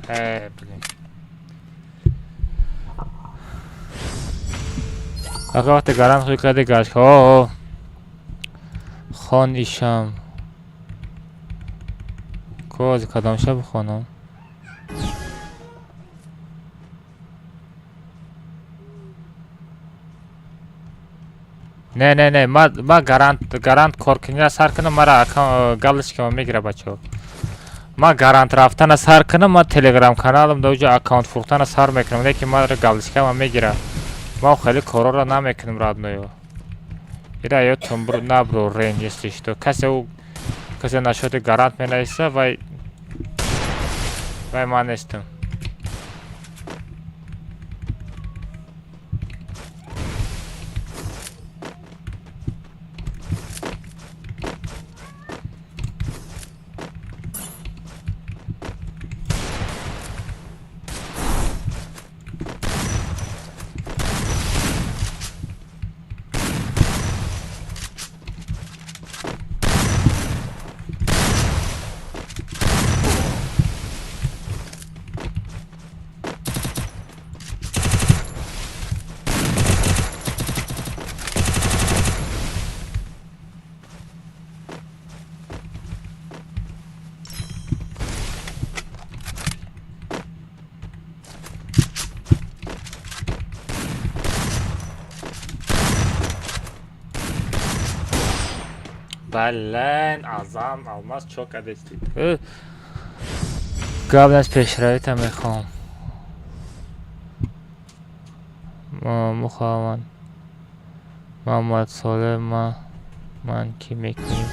Блин. Ака вақте гарант хуй карди гашт. О, хон ишам. Коз кадомша бихонам? Не, не, не, ма гарант коркунира сар кунам, мара галочкама мегира, бачаҳо. Ма гарант рафтана сар кунам, ма телеграм каналам да уҷа аккаунт фурӯхтана сар мекунам, лекин мара галочкама мегира. Ма хеле корора намекунам, родной. Ира ёдтон набро рен, если что. Касе ӯ касе насчёти гарант менависа, вай ман нестам. Блин, Азам, Алмаз чо кардести? Гап аз пешравита мехоҳам. Мухоҳам. Муҳаммад Солеҳ, ман кӣ мекунем?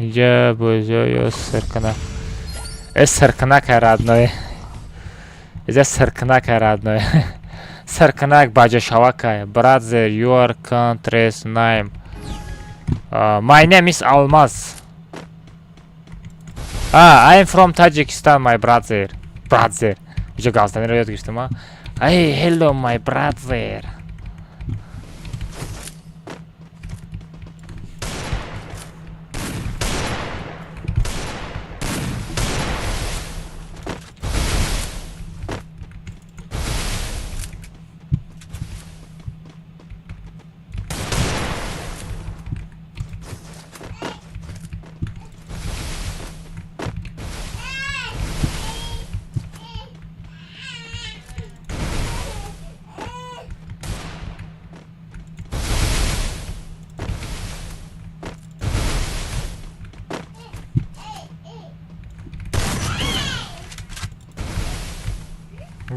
Инҷа бозиҳо ё сиркунак. Э, сиркунак родной. Инҷа сиркунак, родной. Сиркунак баҷошавакай. Brother, your country's name. My name is Almaz. Ah, I am from Tajikistan, my brother. Brother. Уҷа галзданиро ёд гирифтам, а? Hey, hello, my brother.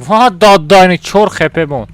Ва доддайни чор хепе мон.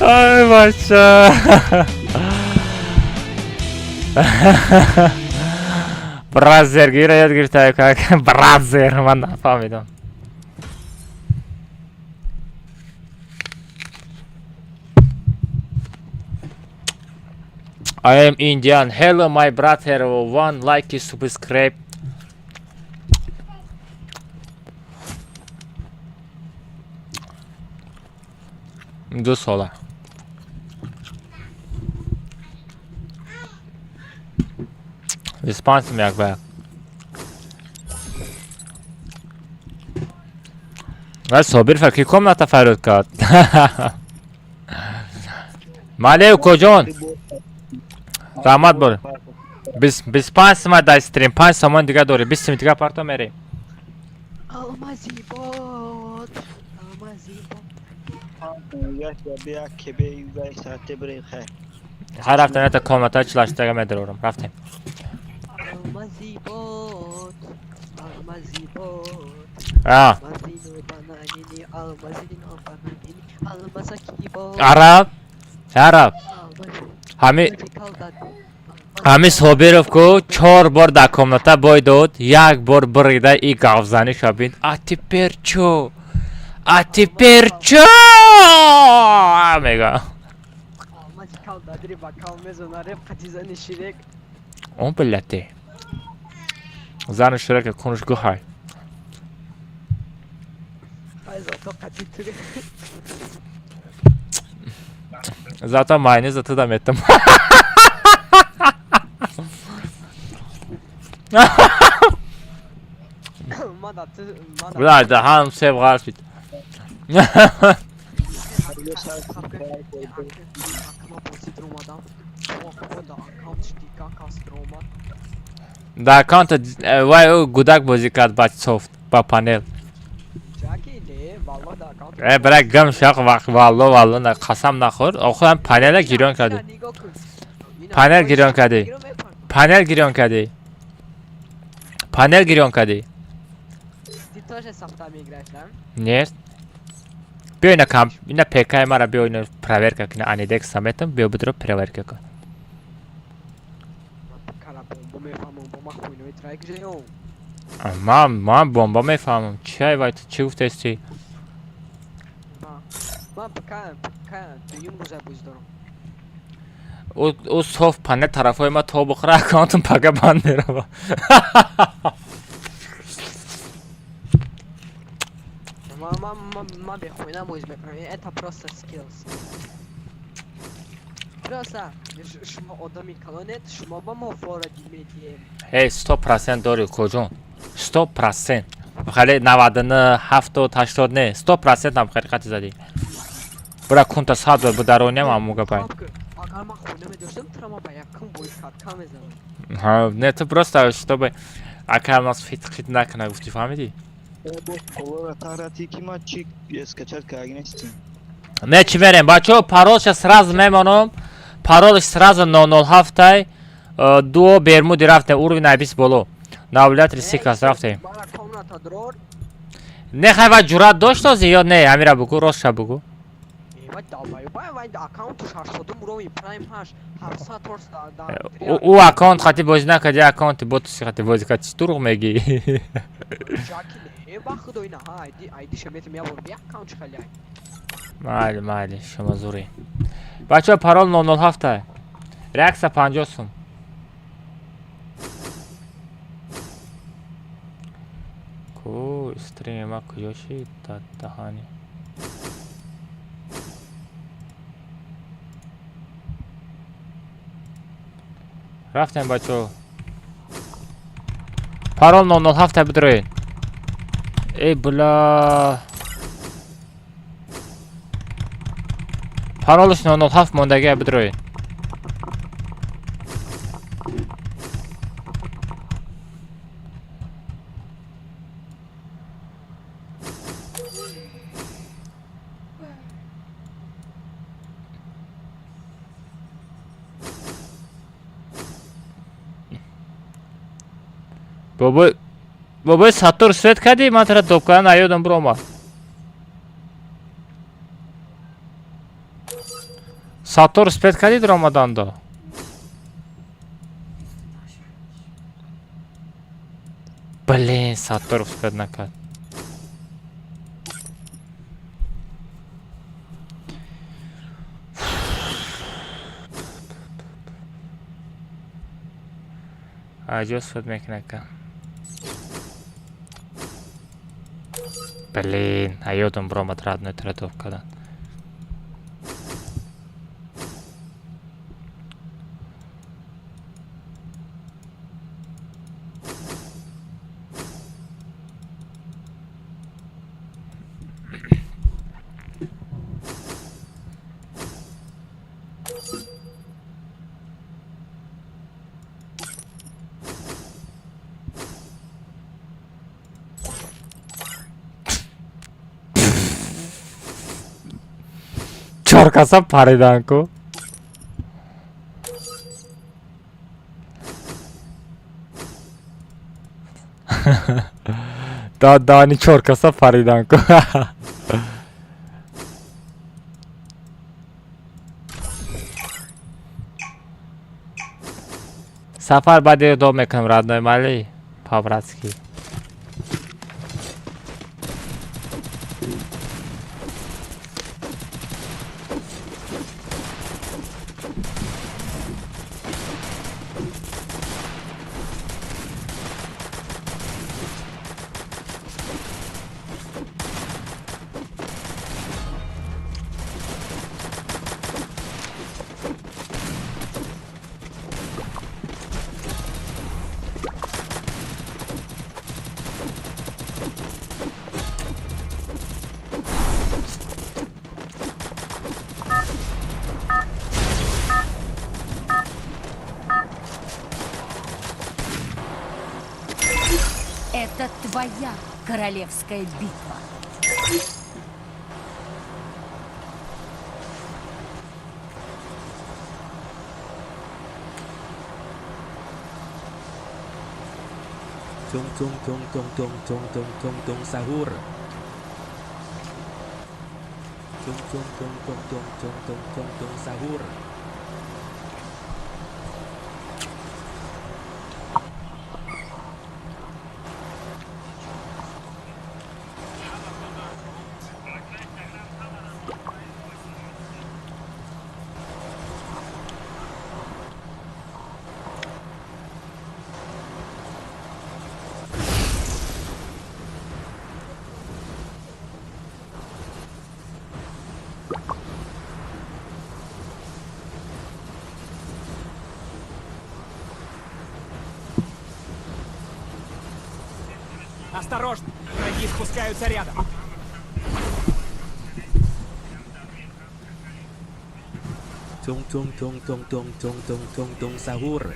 Ай, бача. Brother гира ёд гирифта как brother, ман нафаҳмидам. I am Indian. Hello, my brother. One like, subscribe. 2 сола. Испанцам як ба. Вай Собир факри комната фарёд кард. Мале укоҷон. Раҳмат бор. 25 сима дар стрим, 5 сомон дига дорӣ, 20 сим дига парто мерем. Алмази бод, алмази бод. Ҳар рафтем ята комната 48 тага медарорам. Рафтем. Алмази бод, алмази бод. А. Алмазино бананини, алмазино бананини, алмазаки бод. Араб, араб. Ҳами ҳами Собиров ку чор бор дар комната бой дод, як бор бирида и гавзанӣ шабид. А теперь чё? А теперь чё? Мега. Алмази кал дадри ба кал мезона реп қатизани ширек. Он билати. Зани ширека кунш гухай. Ай зато қати туре. Зато майонез туда метам. Мада ту мада. Бля, даҳанам себ ғарфид. Дар аккаунт вай ӯ гудак бозӣ кард ба софт, ба панел. Э, бра гам шақ вақт валло валло на қасам нахӯр. Охир ҳам панела гирён кардӣ. Панел гирён кардӣ. Панел гирён кардӣ. Панел гирён кардӣ. Ты тоже софта играешь, да? Нет. Биё ина кам, ина ПК мара биё ина проверка кина Анидекс саметам, биё бидро проверка кун. Кара бомба мефаҳмам, бо ма хуйнои трайк жеём. Ман бомба мефаҳмам. Чай вай ту чӣ гуфтести? Ман ПК ПК дуюм рӯза бозӣ дорам. Ӯ соф панел тарафҳои ма то бухӯра аккаунтам пага банд мерава. Ман бехуйна бозӣ мекунам. Это просто skills. Просто шумо одами калонед, шумо ба мо форади медиҳем. Эй, 100% дорӣ куҷон? 100%. Хеле 99, 70, 80 не, 100% ҳам ҳақиқати задӣ. Бира кунта 100 бор бударонем аму гапай. Агар ман хуйна медоштам, тура ман ба якум бой катка мезанам. Ҳа, не ту просто чтобы ака нас фит қит накуна гуфтӣ, фаҳмидӣ? Не чӣ мерем, бачаҳо, паролша сразу мемонам. Паролш сразу 007 дуо Бермуди рафтем, уровень 20 боло. Навлят сикас рафтем. Не хай ва ҷуръат дошт ҳозир ё не? Ҳамира бугӯ, ростша бугӯ. Ӯ аккаунт хати бозӣ накард, я аккаунти ботуси хати бозӣ кард. Чӣ дурӯғ мегӣ? Майли, майли, шумо зурӣ. Бачаҳо, парол 007. Реаксия 50 сум. Ку стрими ма куҷо шид? Даҳани. Рафтем бачаҳо. Парол 007 бидроед. Эй бла. Паролш 007 мондагия бидроед. Бобой бобой Саттор свет кардӣ? Ман тара доб кардан наёдам биромад. Саттор свет кардӣ диромаданда? Блин, Саттор успеть накард. Аҷо суд мекунад ка. Блин, а ёдам биромад родной тара доб кардан. Чор каса паридан ку. Даҳани чор каса паридан ку. Сафар баъди дом мекунам, родной, майли, по-братски. Это твоя королевская битва. Tung tung tung tung tung tung tung tung tung sahur. Tung tung tung tung tung tung tung tung tung sahur. Осторожно! Враги спускаются рядом. Tung tung tung tung tung tung tung tung tung sahur.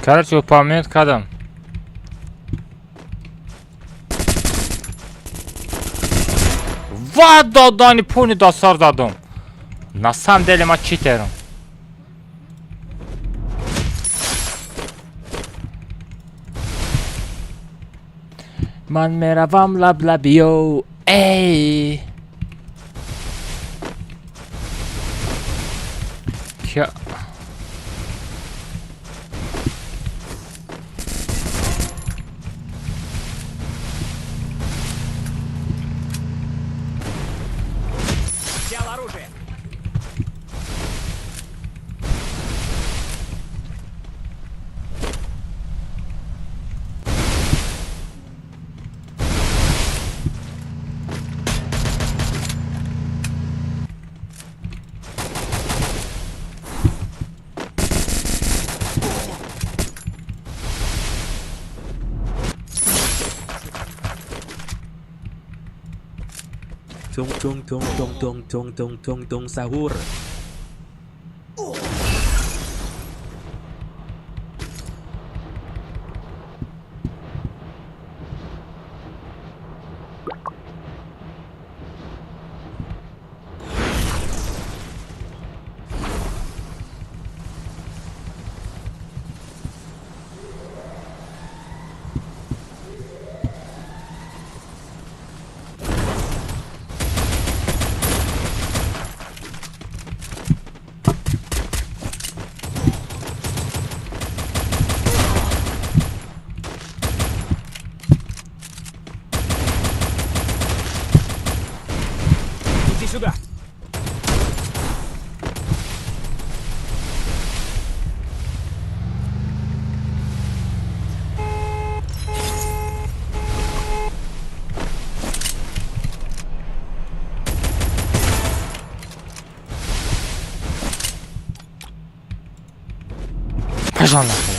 Короче, упомянут кадам. Ва додани пуни досар дадум. На самом деле ма читером. Ман меравам лаблабиё. Эй! Кя... Взял оружие. Tung tung tung tung tung tung tung tung tung sahur. Иди сюда. Пошел нахуй.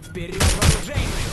Вперед в оружейную!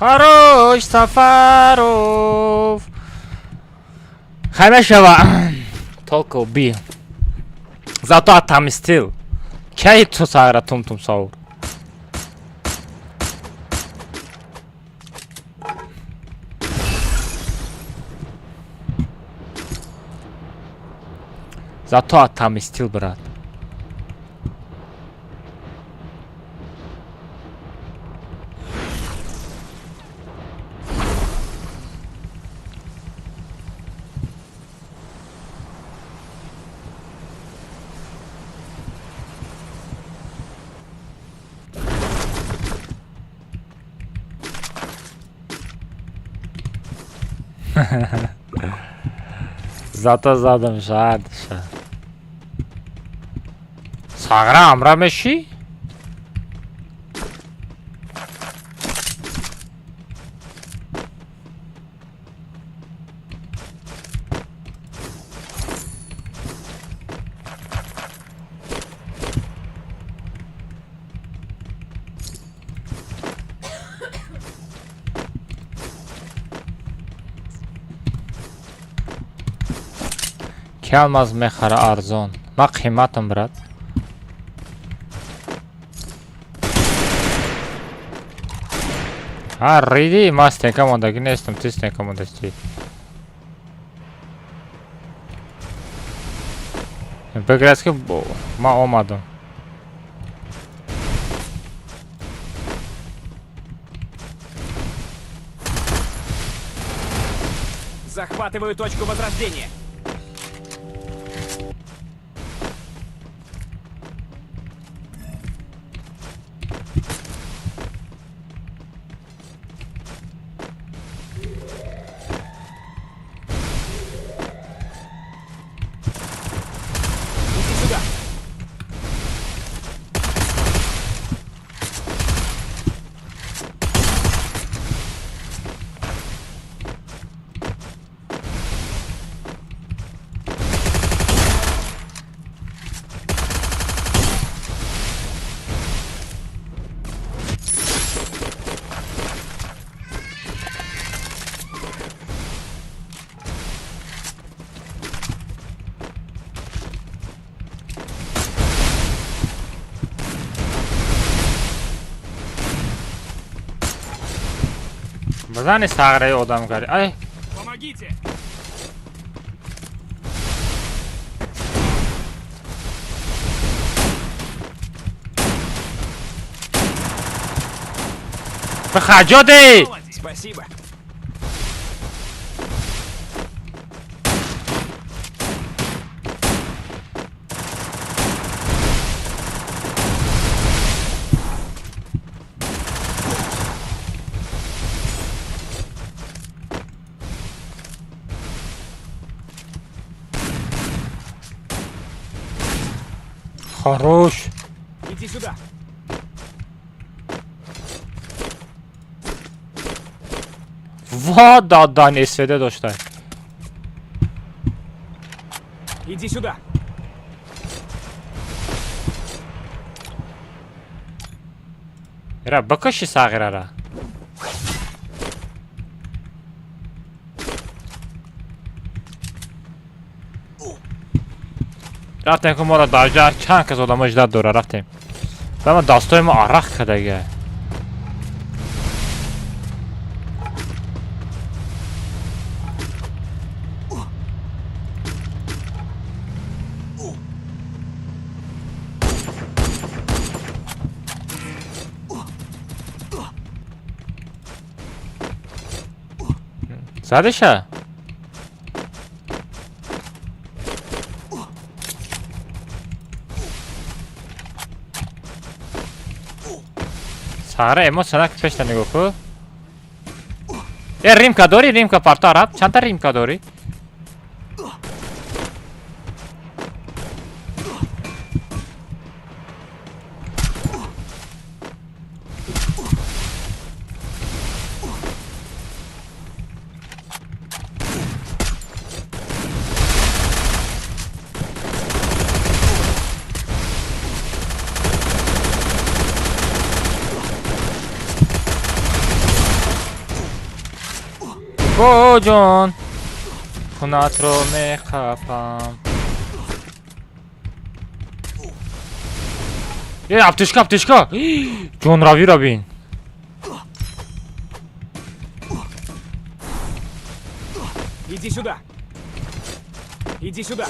Хорош, Сафаров. Хай мешава. Только убил. Зато отомстил. Кай ту сара тум тум саур. Зато отомстил, брат. Зато задам шад ша. Сағра амра меши? Ки алмаз мехара арзон? Ма қиматам, брат. Ҳа, риди, ма стенка мондагӣ нестам, ти стенка мондастӣ. Биграз ки ма омадам. Захватываю точку возрождения. Иди сюда. Базани сағраи одамгарӣ. Ай! Помогите! Бихаҷоди! Спасибо. Хорош. Иди сюда. Ва дадан СВД доштай. Иди сюда. Ира бикуши сағирара. Рафтем ки моро дар чанд кас одамо ждат дора рафтем. Ама дастои мо арақ кардага. Задиша? Сара эмоция ки пешта нигоҳ ку. Э римка дорӣ? Римка парто араб? Чандта римка дорӣ? Ҷон хунатро меқапам. Э аптечка, аптечка. Ҷонравиро бин. Иди сюда. Иди сюда.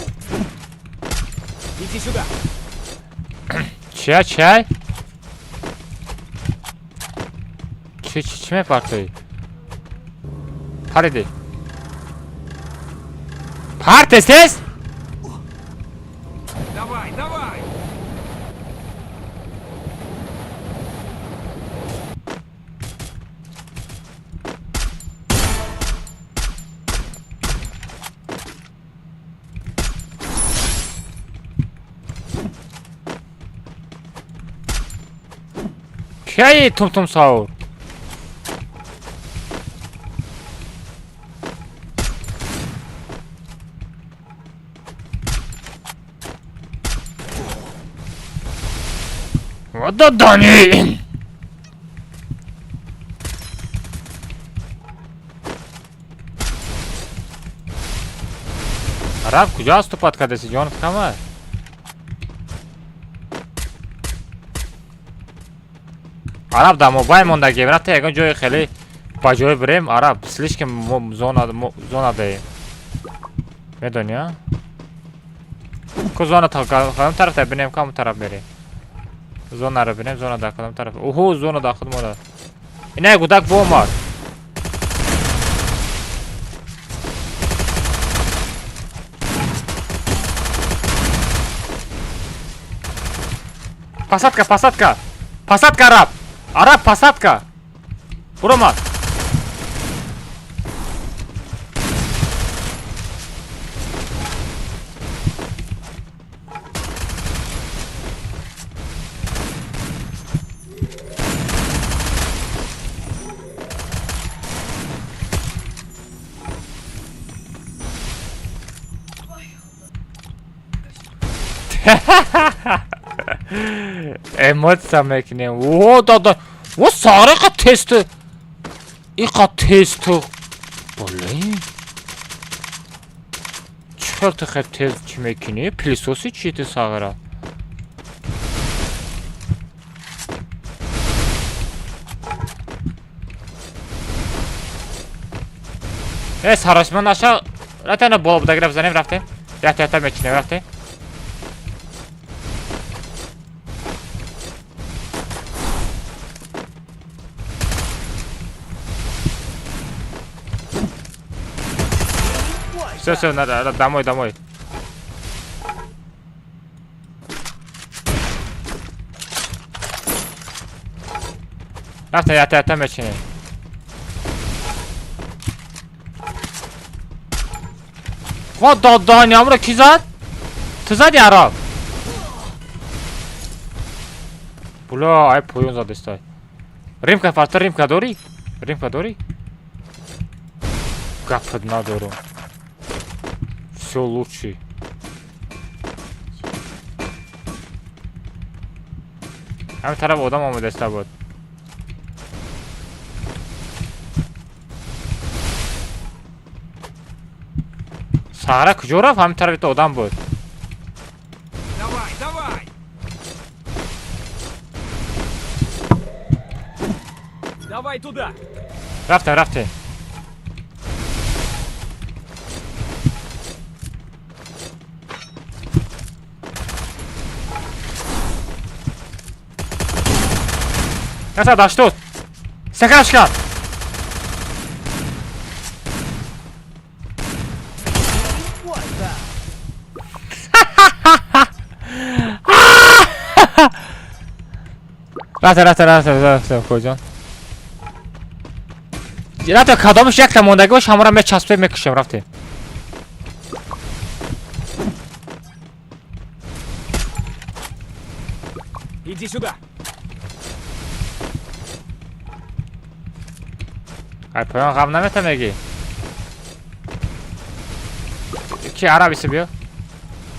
Иди сюда. Чай, чай. Чи чи чи мепартоӣ? Париди. Пар тез тез. Давай, давай. Кияи тумтум саур? Дани! Араб куҷо аступат кардаси ҷонат камар? Араб дар мобайл мондагием, рафта ягон ҷои хеле ба ҷое бирем, араб слишком зона даем. Медонӣ, а? Ку зона кадом тараф бинем, кадом тараф мерем? Зонаро бинем, зона дар кадом тараф? Оҳо, зона дар худ мода. Ина гудак боомад. Посадка, посадка! Посадка, араб! Араб, посадка! Буромад! Эмоция мекунем. О, да, да. О, сара иқа тесту. Иқа тесту. Блин. Чӣ хел ту хел тез чӣ мекунӣ? Пылесоси чи ту сағира? Э, саросима наша. Рафта на боло буда гирифт занем рафте. Рафта рафта мечинем рафте. Все, все, надо, домой, домой. Рафта, рафта, рафта мечинем. Ва додани амро ки зад? Ту зади араб? Була, ай поён задестай. Римка фарта, римка дорӣ? Римка дорӣ? Гапат надорам. Все лучше. Ҳамин тараф одам омадаста буд. Сағира куҷо рафт? Ҳамин тарафи то одам буд. Давай, давай! Давай туда! Рафтем, рафтем. Рафта даштод. Сакар шикан. Рафта, рафта, рафта, рафта, куҷон. Рафта, кадомаш якта мондагӣ бош, ҳамора мечаспем, мекушем, рафтем. Иди сюда! Ай поён ғам намета мегӣ. Ки араб иси биё?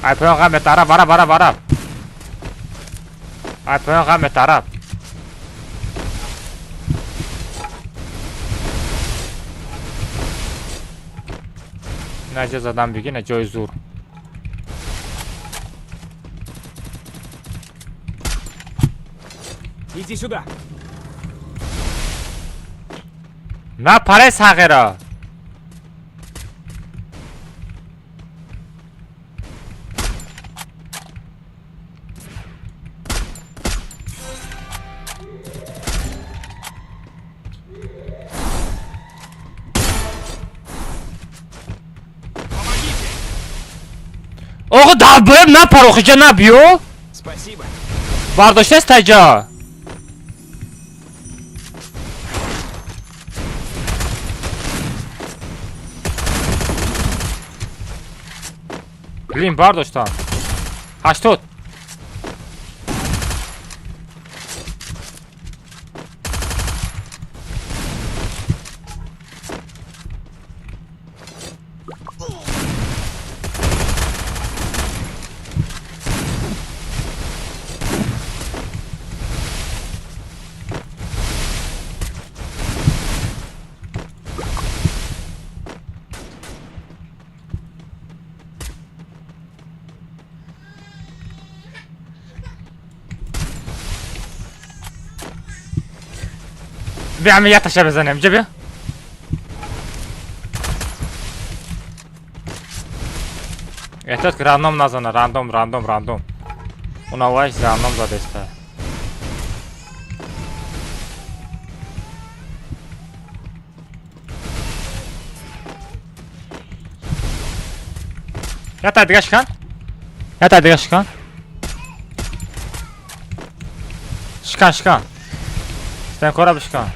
Ай поён ғам мета араб, араб, араб, араб. Ай поён ғам мета араб. На ҷо задам бигӣ, на ҷои зур. Иди сюда! На паре сағира. Оғо долбоеб напар, охиҷа набиё. Спасибо. Бардоштаст таҷа. Блин, бардоштам. 80. Бия, ами яташа бизанем, ҷа бия. Эҳтиёт ки рандом назана, рандом, рандом, рандом. Унаваш рандом задеста. Ята дига шикан. Ята дига шикан. Шикан, шикан. Стенкора бишкан.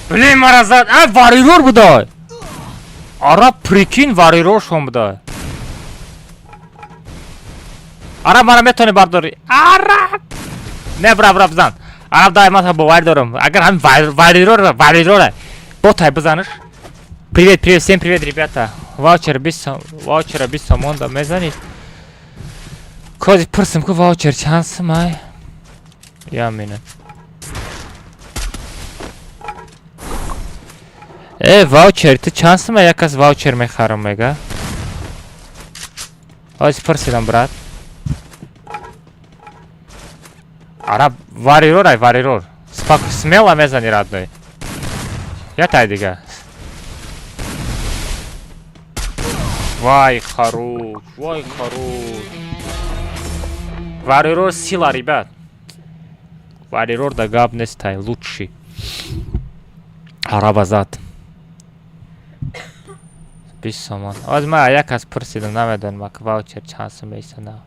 Блин, мара зад. А, варирор будай. Араб, прикинь, варирор шон будай. Араб, мара метони бардори. Араб! Не, бра, бра, бизан. Араб, дай, ман бовар дорам. Агар ҳам варирор, варирор. Ботай бизаниш. Привет, привет, всем привет, ребята. Ваучер 20, ваучера 20 сомон да мезанид. Кози пурсим ку ваучер чанд сумай? Я минут. Э, ваучер, ту чанд сума як кас ваучер мехарам мега? Ҳози пурсидам, брат. Араб варирор ай варирор. Спак смело мезани, родной. Я тай дига. Вай, хорош, вай, хорош. Варирор сила, ребят. Варирор да гап нестай, лучший. Араба зад. 20 сомон. Оз ма як кас пурсидам, намедонам, ак ваучер чанд сум меиста, на.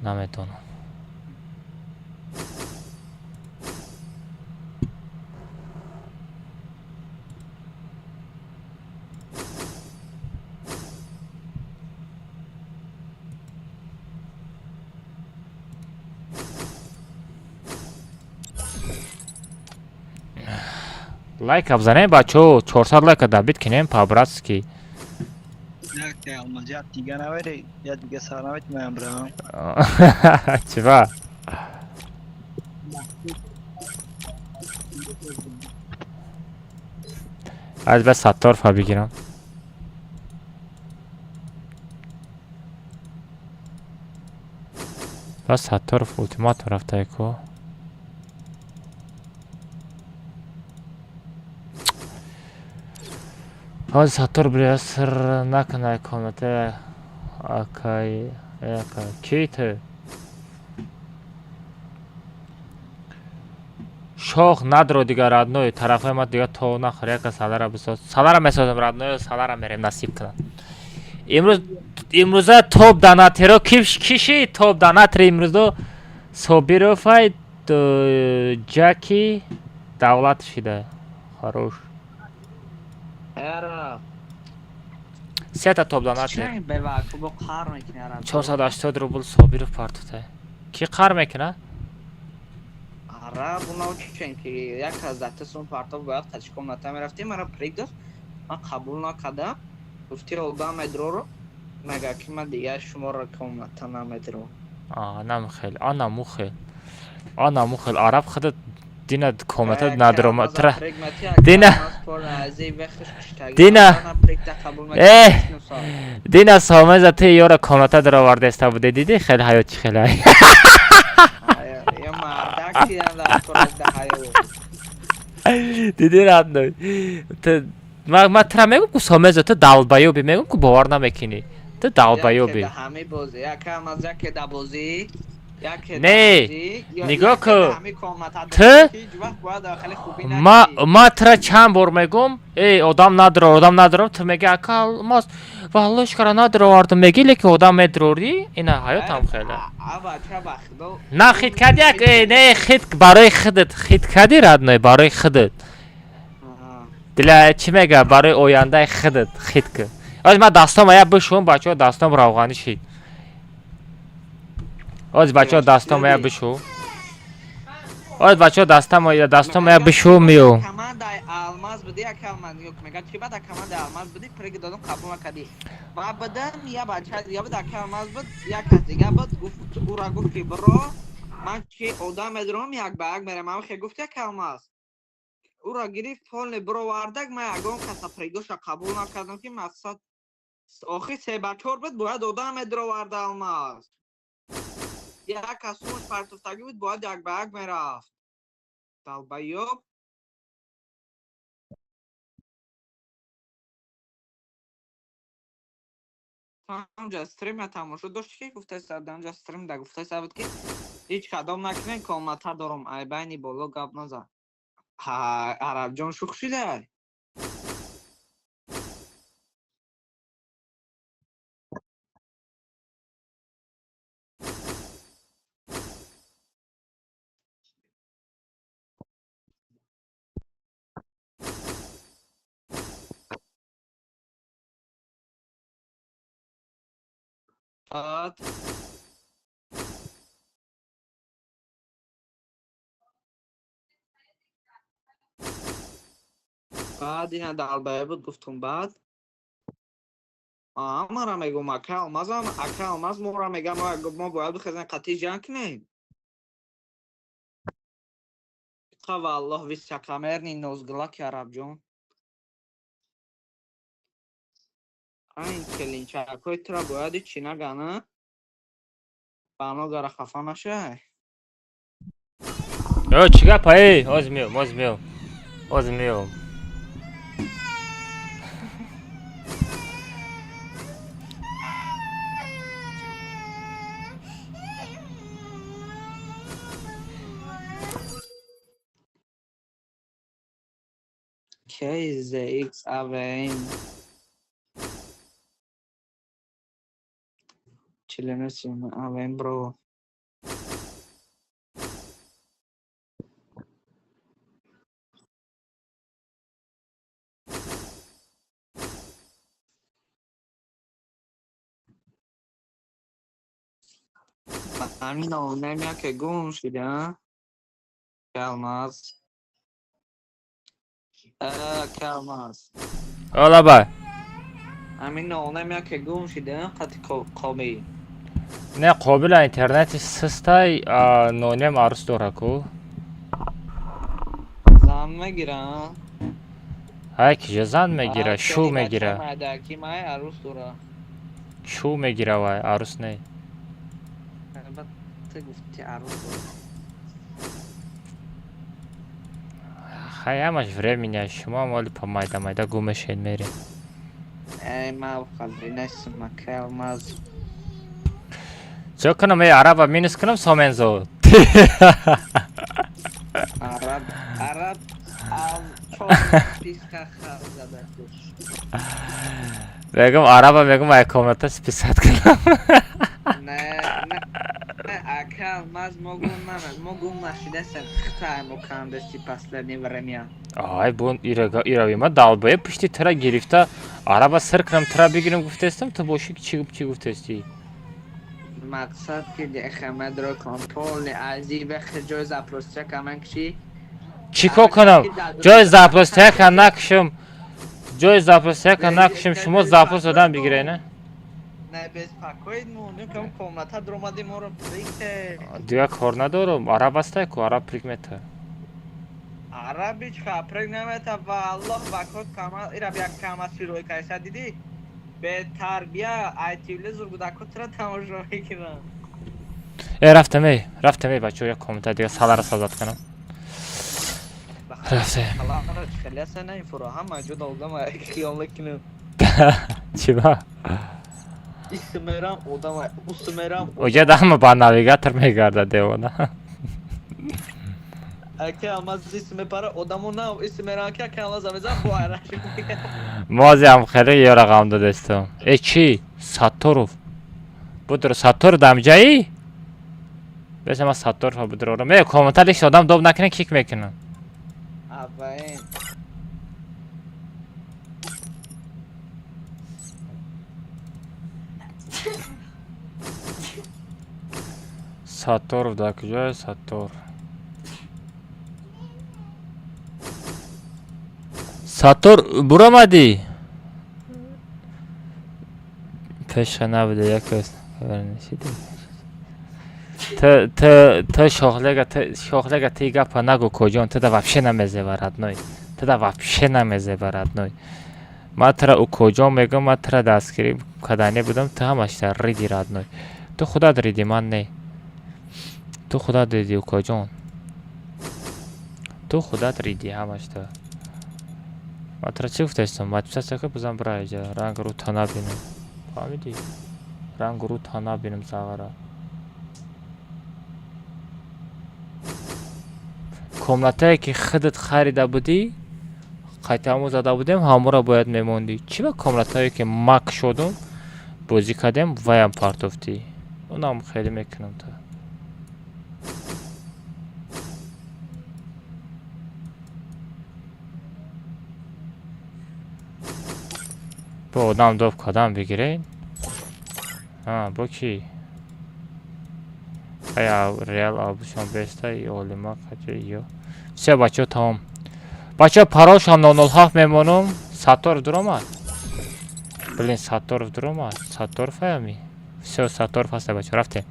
Намедонам. Лайка бзанем, бачо, 400 лайка добить кинем по-братски. Як алмаз, як дига навери, я дига сар навери, ман брам. Чива? Аз ба Сатторфа бигирам. Ба Сатторф ултиматум рафтае ку. Ҳози Саттор биря сир накунай комната акай акай. Ки ту? Шох надро дигар, родной, тарафҳои ма дигар то нахӯр, яка салара бисоз. Салара месозам, родной, салара мерем насиб кунад. Имрӯз имрӯза топ донатеро киши топ донатери имрӯзо Собировай Ҷаки Давлат шида. Хорош. Эра. Сета топ донатер. Чӣ бева, ку бо қар мекунӣ араб. 480 рубл Собиров партотай. Ки қар мекуна? Араб унав чен ки як аз дата сум партов бояд қачи комната мерафтем, мара прик дод. Ман қабул накардам. Гуфти одам медроро. Мега ки ман дигар шуморо комната намедро. А, намхел, ана мухел. Ана мухел, араб худат дина комната надрома тра. Дина Дина э дина сомеза ти ёра комната даровардаиста буде, дидӣ хел ҳаёт чӣ хел ай. Я мардак дидам дар кор да ҳаёт. Дидӣ, родной. Ту ма тра мегум ку сомеза ту долбоёбӣ, мегум ку бовар намекунӣ. Ту долбоёбӣ. Яке да ҳами бозӣ, якам аз яке да бозӣ, яке да Не, бозӣ, ё нигоҳ яке ку. да ҳами комната Ту ҳеҷ вақт бояд хеле хубӣ ма накунӣ. ма тра чанд бор мегум, эй одам надро, одам надро, ту меги ака алмаз, валлош кара надровардум меги, лекин одам медрорӣ, ина ҳаётам хеле. А бача ба худо. На хит кади як, э, не хит барои худат, хит кади, родной, барои худат. Дила чӣ мега, барои ояндаи худат хит ку. Оз ма дастом ая бишум, бачаҳо, дастом равғанӣ шид. Оз бачаҳо дастом ая бишу. Оз бачаҳо дастам ая дастом ая бишу миё. Командаи алмаз буди, як алмаз ё мега чӣ бада командаи алмаз буди, приг додам қабул накардӣ. Ма будам, я бача дига буд, ака алмаз буд, як кас дига буд, гуфт ура гуфт ки бро, ман чи одам медорам, як ба як мерам. Ман хе гуфт як алмаз. Ура гирифт полный бировардак, ман ягон каса пригоша қабул накардам ки мақсад охи се ба чор буд, бояд одам медироварда алмаз. Як кас сумаш партофтагӣ буд, бояд як ба як мерафт. Долбоёб. Ҳамҷа стрима тамошо дошти ки гуфтаиста, ҳамҷа стрим да гуфтаиста буд ки ҳеҷ кадом накунен, комната дорам, ай байни боло гап назан. Ҳа, арабҷон шух шидай. Баъд баъд ина долбоёб буд, гуфтум баъд ҳамара мегум ака алмазам, ака алмаз мора мега мо бояд бихезем қатъи ҷанг кунем. Қа валлоҳ высокомерный нозглаки арабҷон. Айн келинчакҳои тура бояд чӣ нагана? Бано гара хафа нашай. Ё, чӣ гап, эй? Ҳозир меом, ҳозир меом. Ҳозир меом. KZX AVM 49 AVM bro. Ҳамин онем яке гум шуда. Калмаз. Калмаз. Олаба. Ҳамин онем яке гум шуда қати қобил. Не, қобила интернети систай, нонем арӯс дора ку. Зан мегира. Ай, киҷа зан мегира, шу мегира. Майдаки май арӯс дора. Шу мегира вай, арӯс не. Ту гуфти арӯс дора. Хай, ҳамаш временя, шумо ҳам оли па майда майда гум мешавед, мерем. Эй, ма қадри нестам, Калмаз. Чо кунам, эй, араба минус кунам сомензо. Араб, араб, ал писка хар зада. Мегум араба, мегум ай комната списать кунам. Не, не, ака, маз мо гум нама, мо гум нашидасем, хитай мо кандести последнее время. Ай, бун ирага ирави ма далбае пушти тара гирифта араба сир кунам, тара бигирам гуфтестам, ту боши чӣ чӣ гуфтести? Мақсад ки дехамедро контрол ази вех ҷой запросча каман кши. Чӣ кор кунам? Ҷои запросчака накушам. Ҷои запросчака накушам, шумо запрос одам бигиред, не? Не беспокоит мо, кам комната дромади моро прикте. Дигар кор надорам, араб астай ку, араб прик мета. Араби чха прик намета ва Аллоҳ вакот кама ира як кама сирой кайса дидӣ? Бетарбия ай телевизор гудако тра тамошо мекунам. Э, рафтам, эй, рафтам, эй, бачаҳо, як комната дигар салара сазат кунам. Рафтем. Салара хеле аса на фуро ҳама ҷо одам хиёл мекунам. Чӣ ба? Исмерам одам, усмерам. Оҷа ҳама ба навигатор мегардад девона. Ака алмаз исме пара одамо на исмерам ки ака алмаз амезам бо араш. Мози ҳам хеле ёра ғам додестам. Э, чӣ? Сатторов. Будро Сатторов дамҷаи? Беса ман Сатторова будро. Ме комментариш одам доб накунад, кик мекунам. Аваин. Сатторов дар куҷое? Саттор. Саттор буромадӣ? Пеша набуда яке Т шохлега т шохлега ти гапа нагу коҷон, тда вообще намезева, родной. Тда вообще намезева, родной. Ма тра у коҷон мегӯм, ма тра дастгирӣ кадане будам, ту ҳамашта риди, родной. Ту худат риди, ман не. Ту худат риди, укоҷон. Ту худат риди ҳамашта. Ма тра чӣ гуфтаистам? Подписаться ка бизан бира иҷа. Ранг рӯ та набинам. Фаҳмидӣ? Ранг рӯ та набинам сағара. Комнатае ки худат харида будӣ, қайтамо зада будем, ҳамора бояд мемондӣ. Чӣ ба комнатае ки мак шудум, бозӣ кардем, ваям партофтӣ. Унам хеле мекунам та. Бо одам доб кадам бигиред. А, бо кӣ? Ая реал абушон беста и олима қачи ё. Всё, бачаҳо, тамом. Бачаҳо, паролшам 007 мемонам. Сатторов дуромад. Блин, Сатторов дуромад. Сатторов аями. Всё, Сатторов ҳаста, бачаҳо, рафтем.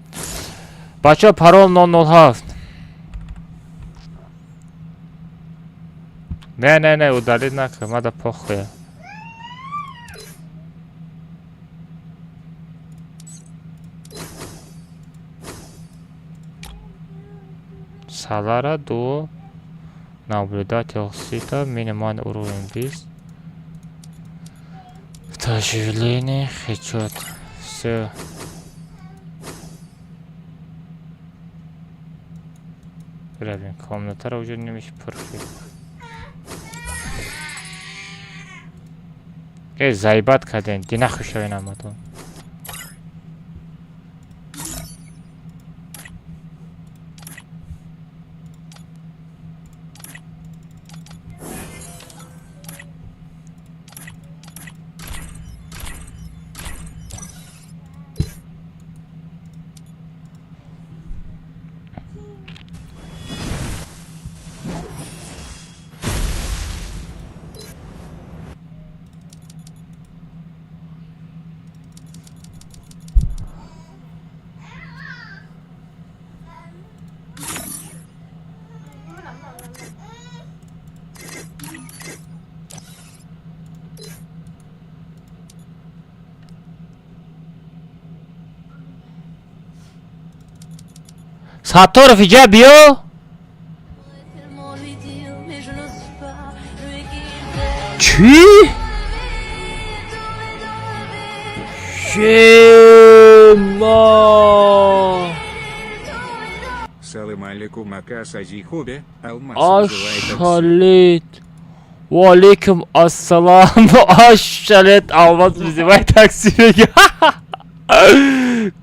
Бачаҳо, парол 007. Не, не, не, удалить накун, мада похуя. Салара дуо наблюдатель сита минимальный уровень 20. Оживление хечет. Все. Бировем комнатаро уже немиш пур шуд. Э, заебать кардем. Дина хушавен амадон. Сатторов, иҷа биё. Чӣ? Шема. Салам алейкум, ака Сази Хубе, Алмаз вызывает такси. Ашалет. Ва алейкум ассалам. Ашалет, Алмаз вызывай такси мега.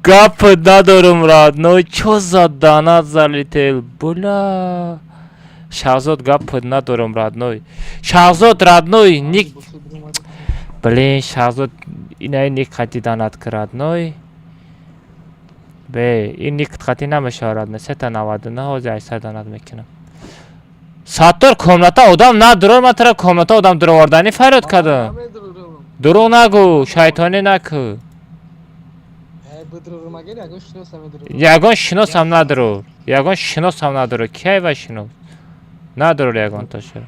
Гап надорум, родной. Чё за донат залетел? Бля. Шахзод, гап надорум, родной. Шахзод, родной, ник. Блин, Шахзод, инаи ник хати донат ки, родной. Бе, ин ник хати намешава, родной. Сета 99 ҳозир 800 донат мекунам. Саттор, комната одам надурор, ман тара комната одам дуроварданӣ фарёд кардам. Дурӯғ нагӯ, шайтонӣ накӯ. Ягон шиносам надурур. Ягон шиносам надурур. Кай ва шинос? Надурур ягон таша.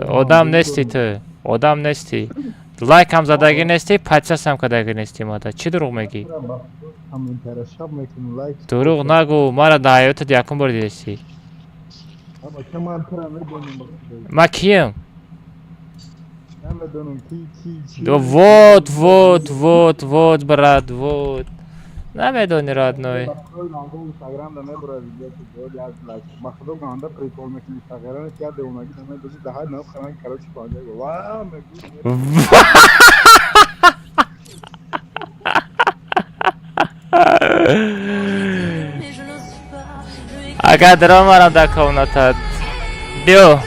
Одам нести ту. Одам нести. Лайкам задагӣ нести, подписасам кардагӣ нести мада. Чӣ дурӯғ мегӣ? Дурӯғ нагӯ, мара дар ҳаётат якум бор дидестӣ. Ман кием? Вот, вот, вот, вот, брат, вот. Намедони, родной. Агар даромадам дар комнатат. Биё.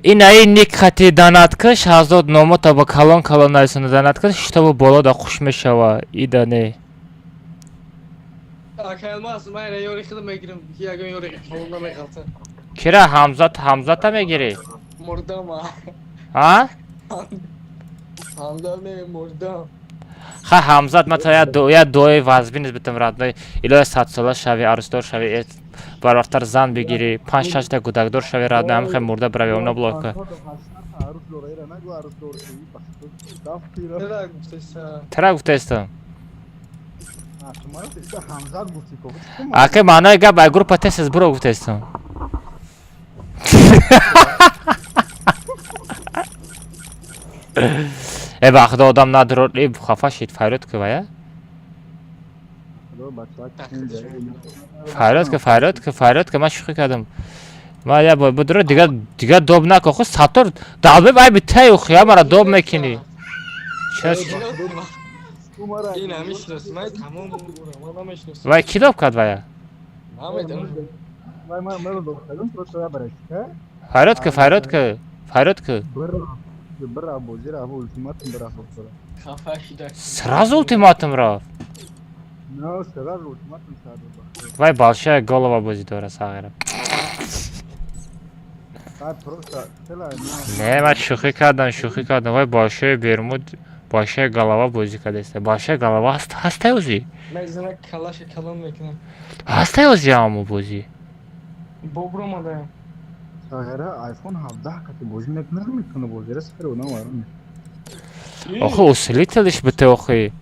Инаи ник хати донат ки Шаҳзод номота ба калон калон нависонда донат ки шитобу боло да хуш мешава. Ида не. Кира Ҳамзат Ҳамзата мегирӣ? А? Ха Ҳамзат ма та я дуои вазбин низ битам родной. Илоҳи садсола шави, арӯсдор шави, барвақттар зан бигирӣ, панҷ шашта гудакдор шави родной, ҳам хел мурда бирави омна блока. Тара гуфтаистам. Ака маънои гап ай группа тез буро гуфтаистам. Э ба худо одам надурор, э хафа шид, фарёд ки вая? Фарёд ки, фарёд ки, фарёд ки, ман шӯхӣ кардам. Ман я бор будуро дигар дигар доб нако. Хо Саттор далбе вай битай ухия мара доб мекунӣ. Вай ки доб кард вая? Фарёд ки, фарёд ки, фарёд ки. Сразу ультиматум рафт. Вай большая голова бозӣ дора сағира. Не, ман шӯхӣ кардам, шӯхӣ кардам. Вай большая бермуд, большая голова бозӣ кардааст. Большая голова ҳаст, ҳастай ӯзи? Ҳастай ӯзи ҳамон бозӣ? Сағира iPhone 17 кати бозӣ мекунад, метавона бозира сари одам вайрон. Охи усилителиш бите охи.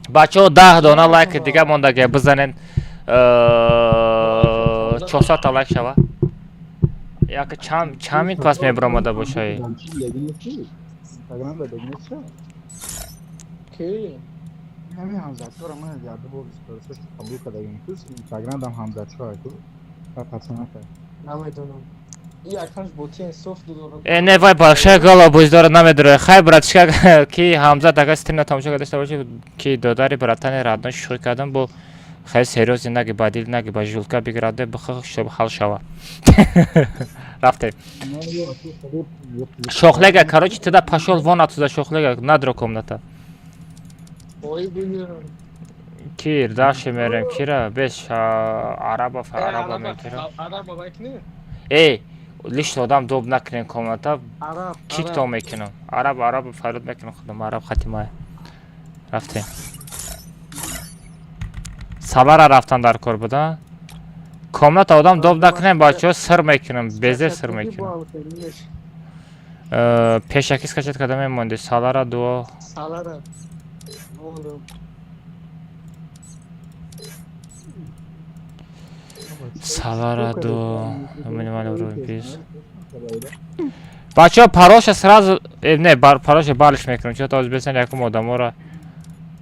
Бачаҳо 10 дона лайк дига мондага бизанен 400 та лайк шава. Яка чанд минут пас мебаромада бошаи? Ки? Ҳамин ҳамзатчоро ман ярду бор сторисаш қабул кардагим. Ту Инстаграмдам ҳамзатчо ку ва пацанака. Намедонам. И аканш бо ти инсоф додорад. Э, не вай большая гала боздора намедорад. Хай братишка ки Ҳамзат агар стримна тамошо карда дошта боши ки додари братани родной шӯхӣ кардам бо хай серьёзно наги ба дил наги ба жулка бигираде бихо чтоб ҳал шава. Рафтем. Шохлега, короче, туда пошёл вон оттуда шохлега, надро комната. Ой, бигирам. Кир, дальше мерем, кира, беш араба, араба мекира. Араба мекунӣ? Эй, лишний одам доб накунем комната, кик то мекунам. Араб, араб фарёд мекунам худам, араб хатимая. Рафтем. Сабара рафтан дар кор буда. Комната одам доб накунем, бачаҳо сир мекунам, безе сир мекунам. Пешакӣ скачать карда мемонди. Салара дуо. Салара. Салара дуо. Минимальный уровень пис. Бачаҳо пароша сразу не, пароша балиш мекунам. Чё то бесан якум одамора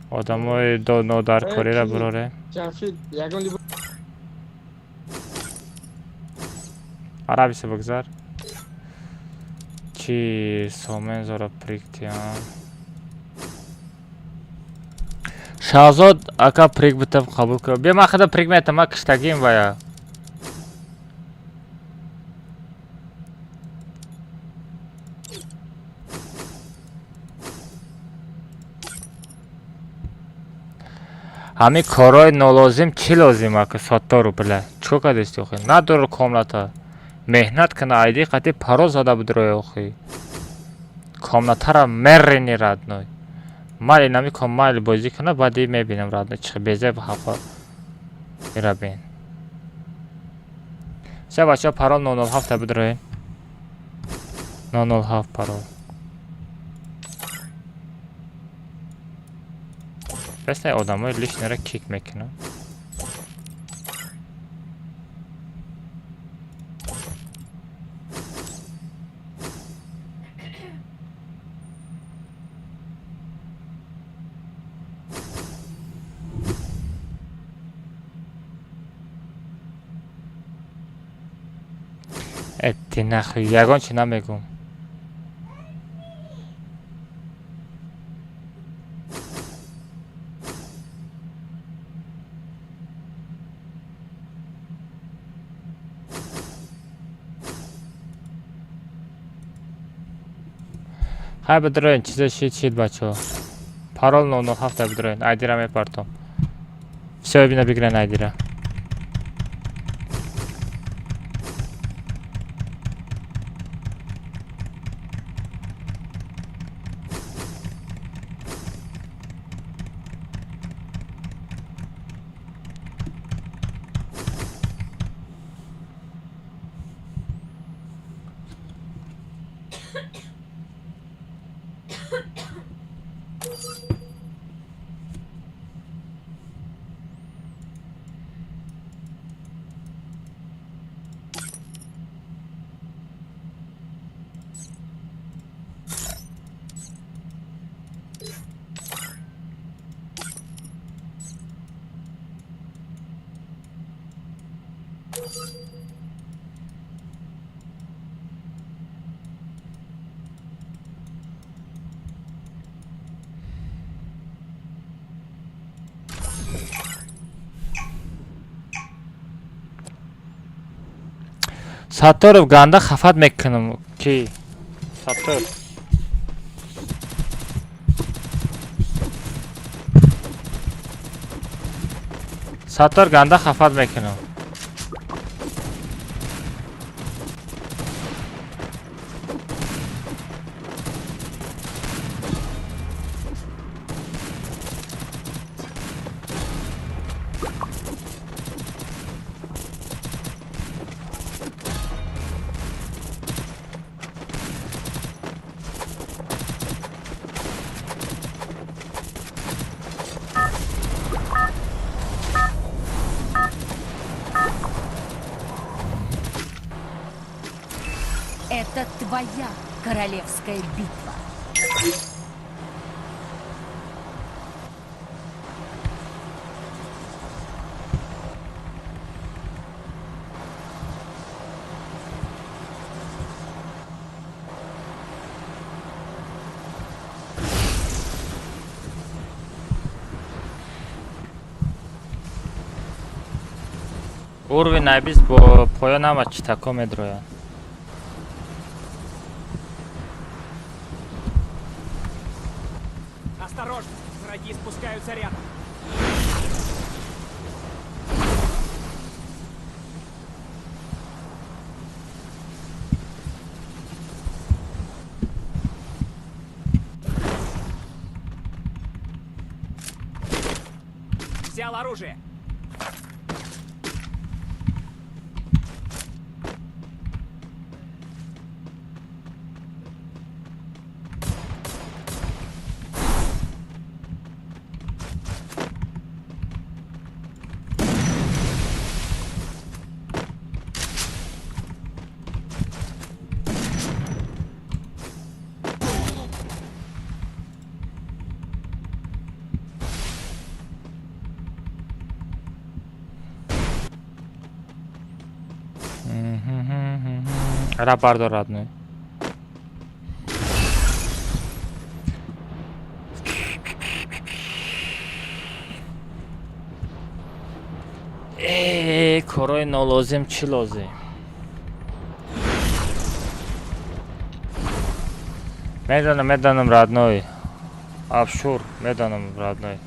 одамои нодаркориро бироре. Ҷамшид, ягон либо Арабиса бигзар. Чи сомен зора приктиям. Шаҳзод ака прик битам қабул кар. Бия ман худа прик метам, ман киштагим вая. Ҳамин корҳои нолозим чӣ лозим ака Саттору била? Чӣ кор кардисти охи? Надор комната. Меҳнат кана айди қати пароз зада будрои охи. Комнатара мерини родной. Майли намиком майли бозӣ кана баъди мебинам родной чӣ безеб ҳафа мирабин. Се бача парол 007 та бидроен. 007 парол. Бестай одамои лишнера кик мекунам. Эти нахуй, ягон чи намегум. Хай бидроен, чизе шид шид бачаҳо. Парол 007 бидроен, айдира мепартом. Всё, бина бигирен айдира. Сатторов ганда хафат мекунам. Ки? Саттор. Саттор ганда хафат мекунам. твоя королевская битва. Уровень айбис бо поён ҳама читако медроянд. Осторожно, враги спускаются рядом. Взял оружие. Ра бардор, родной. Э, корои нолозим чӣ лозим? Медонам, медонам, родной. Абшур, медонам, родной.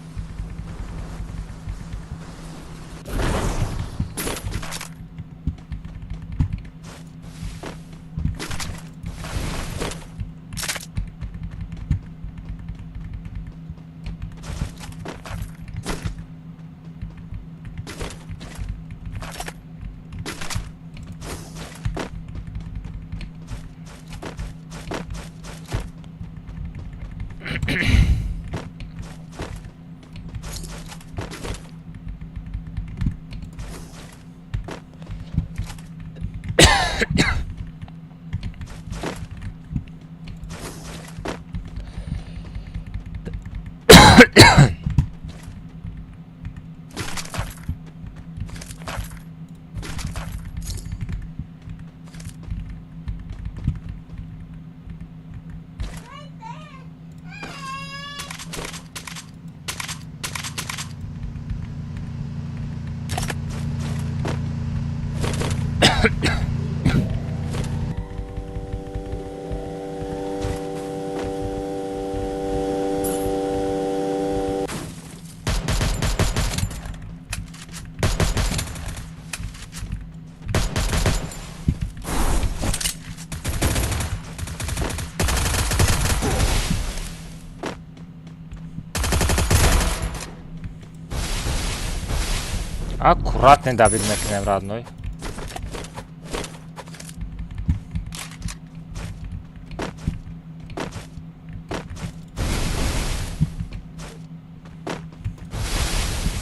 Аккуратно добить мекунем, родной.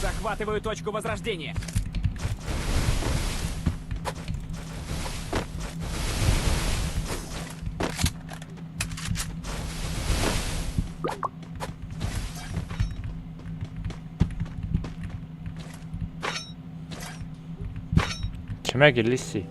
Захватываю точку возрождения. Чӣ меги, лиси?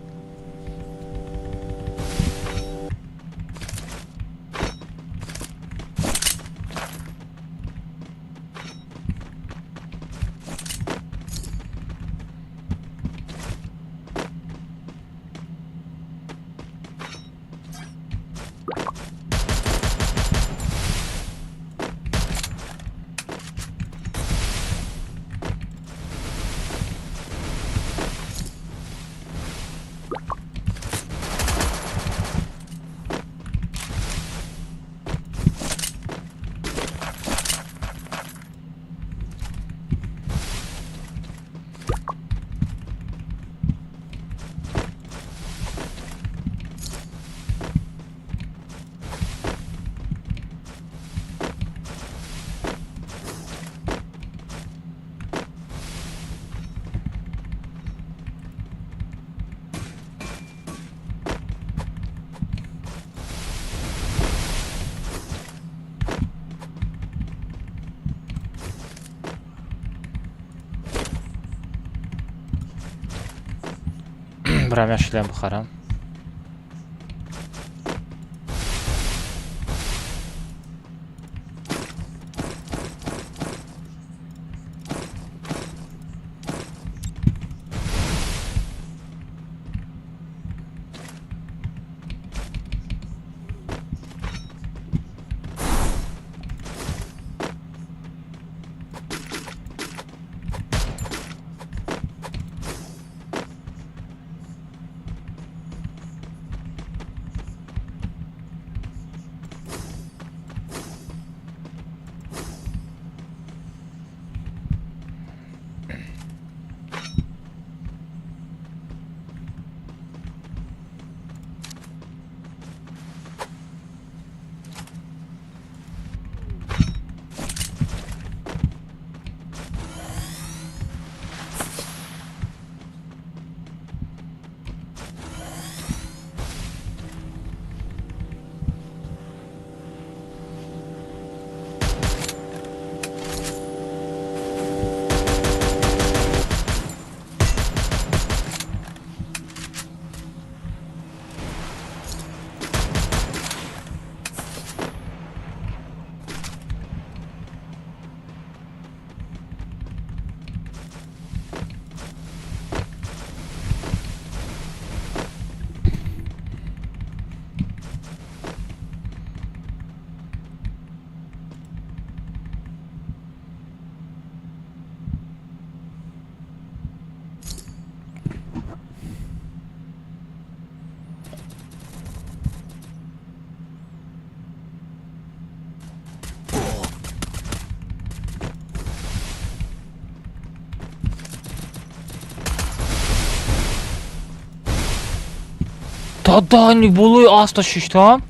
Бирам як шлем бихарам. Дадани болои аста шиштам.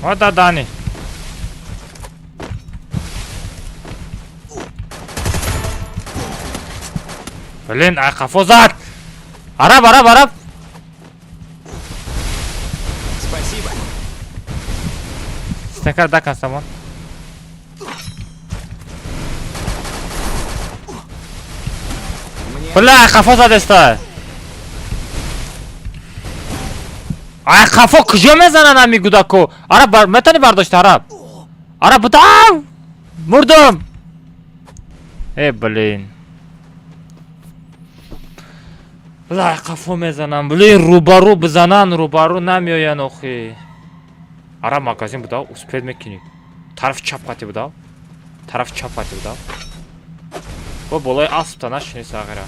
Вот дадани. Блин, ай қафо зад. Араб, араб, араб. Спасибо. Стекар дакан самон. Бля, қафо задеста. Ай қафо куҷо мезананд ами гудако? Араб метани бардошта араб. Араб будам. Мурдум. Э, блин. Бля, қафо мезанам. Блин, рӯбарӯ бизананд, рӯбарӯ намеоянд охи. Араб магазин буда, успед мекунӣ. Тарафи чап қати буда. Тарафи чап қати буда. Бо болои аспта нашини сағира.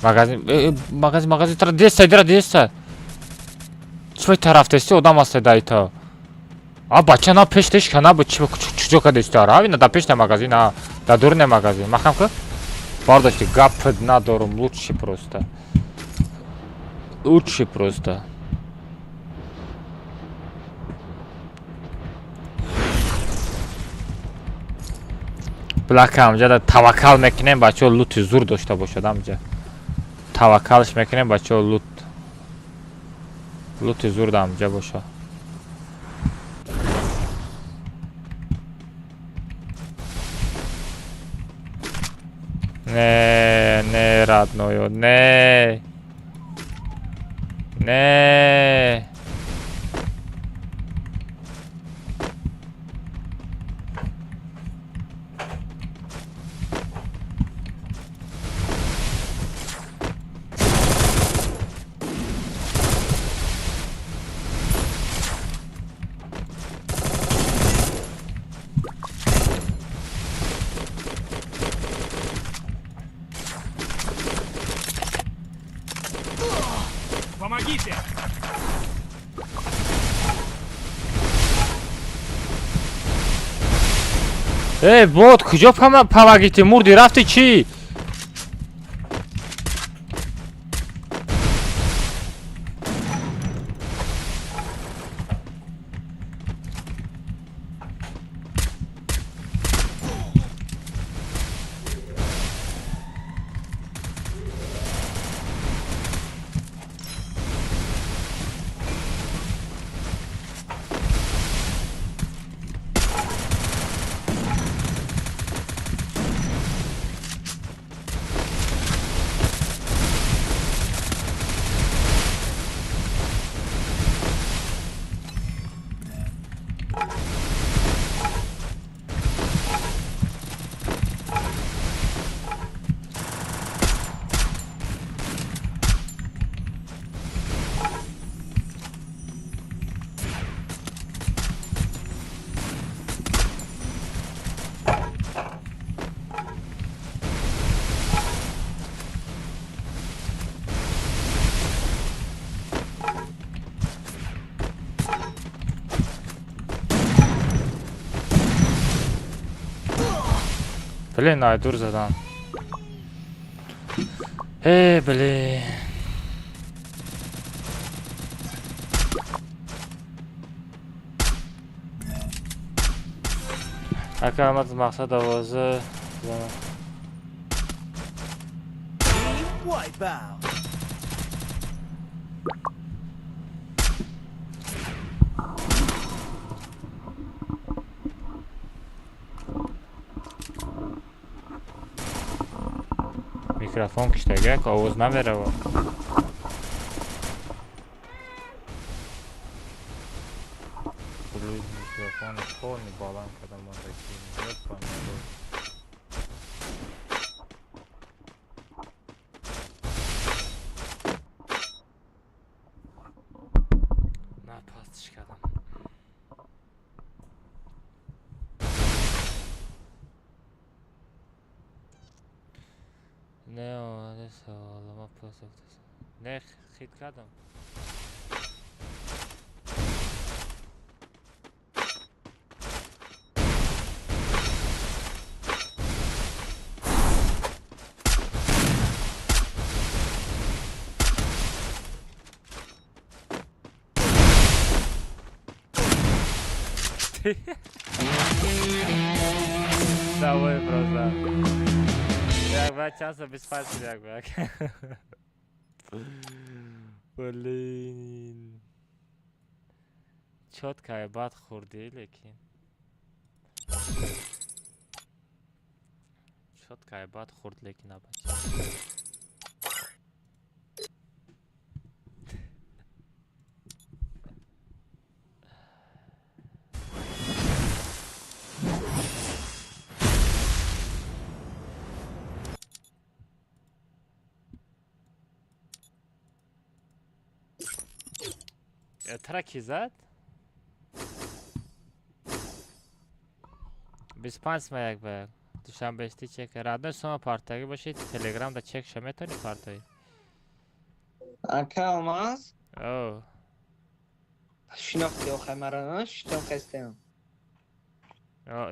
Магазин, магазин, магазин, тара деста, дира деста. Чӣ тараф дести одам аст дай то. А бача на пеш деш кана бу чӣ чуҷо ка дести ара? Ина да пеш на магазин, а да дур на магазин. Махам ка? Бардошти гап надорум, лучше просто. Лучше просто. Блака амҷа таваккал мекунем бачаҳо лути зур дошта бошад амҷа. Таваккалш мекунем бачаҳо лут. Лути зур да амҷа бошад. Не, не, родной, не. Не. Помогите! Эй, бот, куҷо помогите? Мурди, рафти чӣ? Блин, ай дур задан. Эй, блин. Ака омад мақсад овоза. Микрофон киштагак овоз намеравад. Микрофон полный баланс кардам мондаки. На пастиш кардам. Не, салама просто. Не, хит кардам. Давай просто. Як ба часа 25 як ба. Блин. Чётко бад хӯрди, лекин. Чётко бад хӯрд, лекин абад. Тра ки зад? 25 ма як ба як. Душанбешти чек. Радной сома партагӣ бошед, Телеграм да чек ша метавонӣ партоӣ? Ака Алмаз? О. Шинохти охай маро, шитом хестем.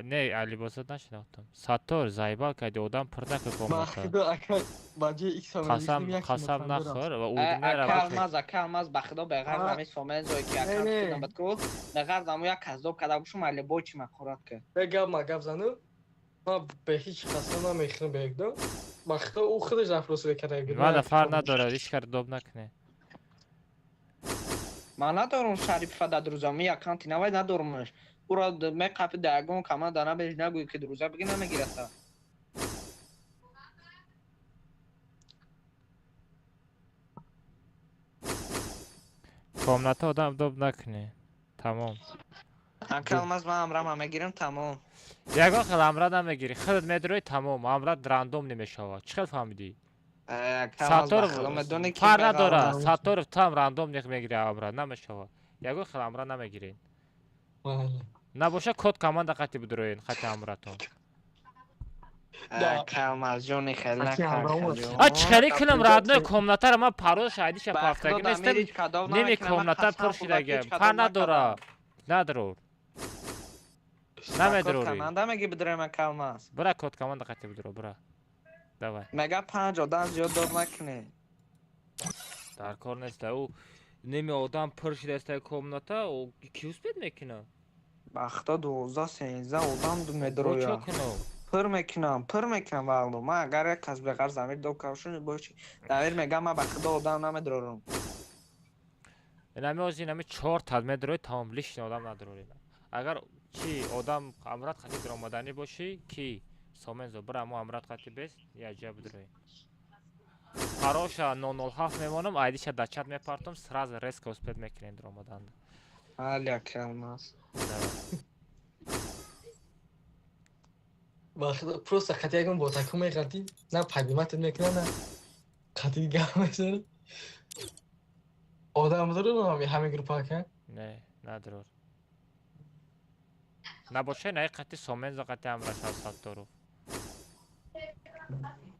Не, либосот нашинохтам. Саттор, заебал кайди, одам пур накун комната. Ба худо ака, ба ҷои X Қасам, қасам нахӯр ва удмера. Ака Алмаз, ака Алмаз, ба худо беғарз ҳамин сомен зое ки аккаунт кидам бад ку, беғарз ҳамун як каздоб карда бошум, али бой чи мақорат ка. Э гап ма гап зану, ма бе ҳеҷ қасам намехӯрам бе якдо. Ба худо ӯ худаш запрос мекарда. Мана фар надорад, ҳеҷ кар доб накунӣ. Ман надорам Шарипова дар друзья, ми аккаунти навай надорамаш. Ура меқапи да ягон команда набеж нагӯй ки друзья биги намегирата. Комната одам доб накунӣ. Тамом. Ака Алмаз, ман амрама мегирам, тамом. Ягон хел амра намегирӣ, худат медрои, тамом, амра рандом намешавад. Чӣ хел фаҳмидӣ? Сатторов фар надорад, Сатторов там рандом мегирӣ амра, намешавад. Ягон хел амра намегиред. Набоша код команда қати бидроен, хати амратон. Ака Алмаз ҷони хел накард. А чӣ хеле кунам родной комнатаро ман паролш айдиша пафтагӣ нестам, ними комната пур шидагиам. Фар надора. Надорор. Намедорӣ. Код команда меги бидроем ака Алмаз. Бира код команда қати бидро, бира. Давай. Мега 5 одам зиёд доб накунӣ. Дар кор нест, ӯ ними одам пур шидааст комната, ӯ ки успед мекунад? Ба худо 12-13 одам медроя. Пур мекунам, пур мекунам валло. Ман агар як кас беғарз Амир доб кавшун боши, Дамир мега ман ба худо одам намедрорам. Инами ози инами 4 та медрои, тамом, лишний одам надрои. Агар чи одам амрат хати даромаданӣ бошӣ, ки Сомензо бира мо амрат хати бес, я ҷа бидрои. Пароша 007 мемонам, айдиша дар чат мепартом, сразу резко успед мекунем даромаданда. Али ака Алмаз. Ба худо просто хати ягон ботаку меғалтӣ, на подниматет мекунад, на хати гап мезанад. Одам дорад ҳамин группа ака? Не, надорад. Набошад на қати Сомензо қати амра шав Сатторов.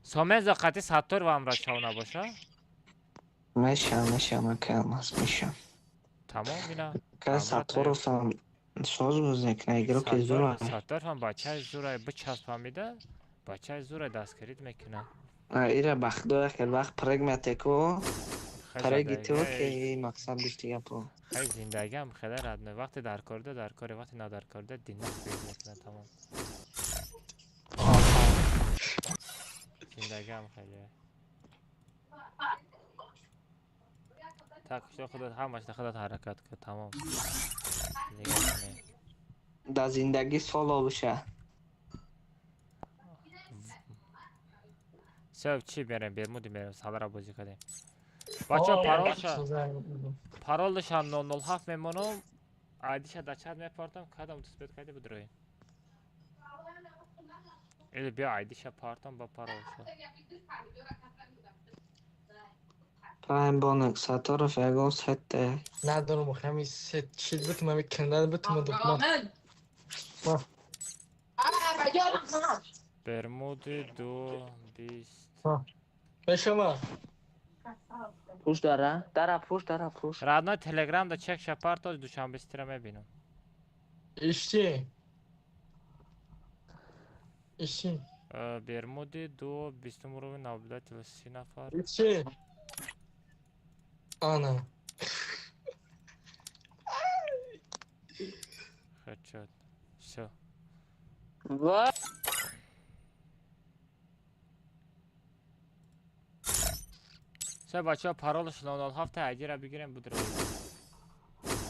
Сомензо қати Сатторов амра шав набошад? Мешам, мешам, ака Алмаз, мешам. Тамом ина. Ака Сатторов ҳам соз боз мекунад, игроки зура. Сатторов ҳам бачаи зура бичаспамида, бачаи зура дастгирит мекунад. Ира ба худо як хел вақт прег метеку. Преги ту ки мақсад гуфти гапо. Хай зиндагиам хеле радной. Вақте дар корда, дар коре, вақте надар корда, динах бед мекунад, тамом. Зиндагиам хеле. Так, шо худат ҳамаш да худат ҳаракат кун, тамом. Да зиндагӣ соло боша. Всё, чӣ мерем, Бермуди мерем, салара бозӣ кардем. Бачаҳо паролашам 007 мемонам, айдиша дар чат мепартам, кадом туспед карди бидрои. Или биё айдиша партам ба паролша. Прайм бонус Сатторов ягон сетте. Надорам, ҳами сет чиз битум, ҳами кандан битум духман. Бермуди 2 20. Мешава. Пуш дара, дара пуш, дара пуш. Родной Телеграм да чек шапарто Душанбе Ситира мебинам. Ишти. Ишти. Бермуди до 20 уровень наблюдателя 30 нафар. Ишти. Ана. Хедшот. Всё. Ва. Всё, бачаҳо, паролаш 007 айдира бигирем будро.